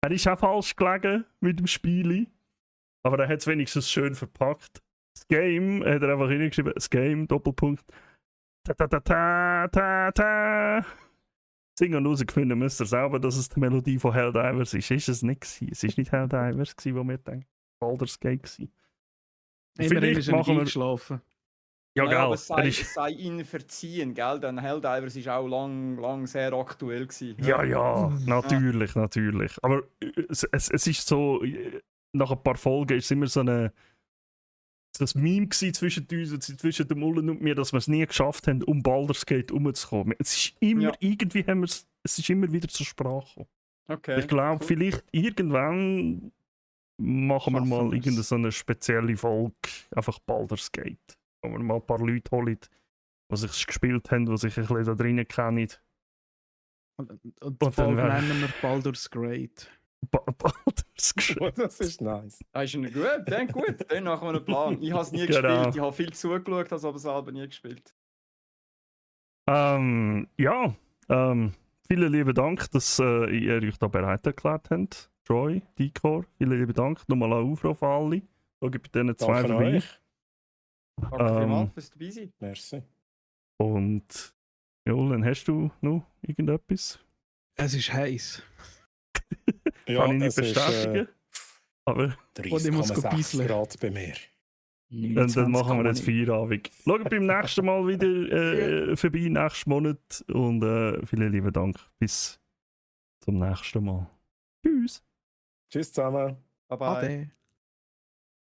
[SPEAKER 1] Er ist auch falsch gelegen mit dem Spiel, aber er hat es wenigstens schön verpackt. Das Game hat er einfach hingeschrieben, das Game, Doppelpunkt, ta-ta-ta-ta-ta-ta. Singen und rausgefunden müsst ihr selber, dass es die Melodie von Helldivers ist. Ist es nicht gewesen. Es ist nicht Helldivers gewesen, wo wir denken, Baldur's Gate gewesen.
[SPEAKER 2] Immerhin ist er nicht eingeschlafen.
[SPEAKER 1] Ja,
[SPEAKER 3] Naja, aber
[SPEAKER 1] gell.
[SPEAKER 3] es sei ihnen verziehen, gell? Denn Helldivers war auch lang sehr aktuell gewesen.
[SPEAKER 1] Ja, natürlich. Aber es ist so, nach ein paar Folgen ist es immer so das Meme zwischen uns, zwischen dem Mullen und mir, dass wir es nie geschafft haben, um Baldur's Gate herumzukommen. Es ist immer, irgendwie haben wir es ist immer wieder zur Sprache gekommen.
[SPEAKER 3] Okay,
[SPEAKER 1] Ich glaube, vielleicht irgendwann machen wir mal irgendeine so eine spezielle Folge, einfach Baldur's Gate. Wo wir mal ein paar Leute holen, die sich gespielt haben, die sich ein bisschen da drinnen kennen.
[SPEAKER 2] Und die Folge nennen wir Baldur's Great.
[SPEAKER 1] Baldur's Great.
[SPEAKER 4] Das ist nice.
[SPEAKER 3] Das ist gut, dann gut. Dann machen wir einen Plan. Ich habe es nie
[SPEAKER 1] Genau.
[SPEAKER 3] gespielt, ich habe viel zugeschaut, habe es aber selber nie gespielt.
[SPEAKER 1] Vielen lieben Dank, dass ihr euch da bereit erklärt habt. Troy, Dicor, vielen lieben Dank. Nochmal ein Aufruf an alle. Schau bei diesen 2
[SPEAKER 4] Danke
[SPEAKER 1] vorbei.
[SPEAKER 4] euch.
[SPEAKER 3] Danke vielmals fürs dabei sein.
[SPEAKER 4] Merci.
[SPEAKER 1] Und Jolen, hast du noch irgendetwas?
[SPEAKER 2] Es ist heiß.
[SPEAKER 1] Kann ich nicht
[SPEAKER 4] es ist,
[SPEAKER 1] bestätigen. Aber
[SPEAKER 2] Und ich muss
[SPEAKER 4] 30,6 Grad bei mir.
[SPEAKER 1] dann machen wir jetzt Feierabend. Schaut beim nächsten Mal wieder vorbei, nächsten Monat. Und vielen lieben Dank. Bis zum nächsten Mal. Tschüss.
[SPEAKER 4] Tschüss zusammen.
[SPEAKER 3] Bye bye.
[SPEAKER 2] Ade.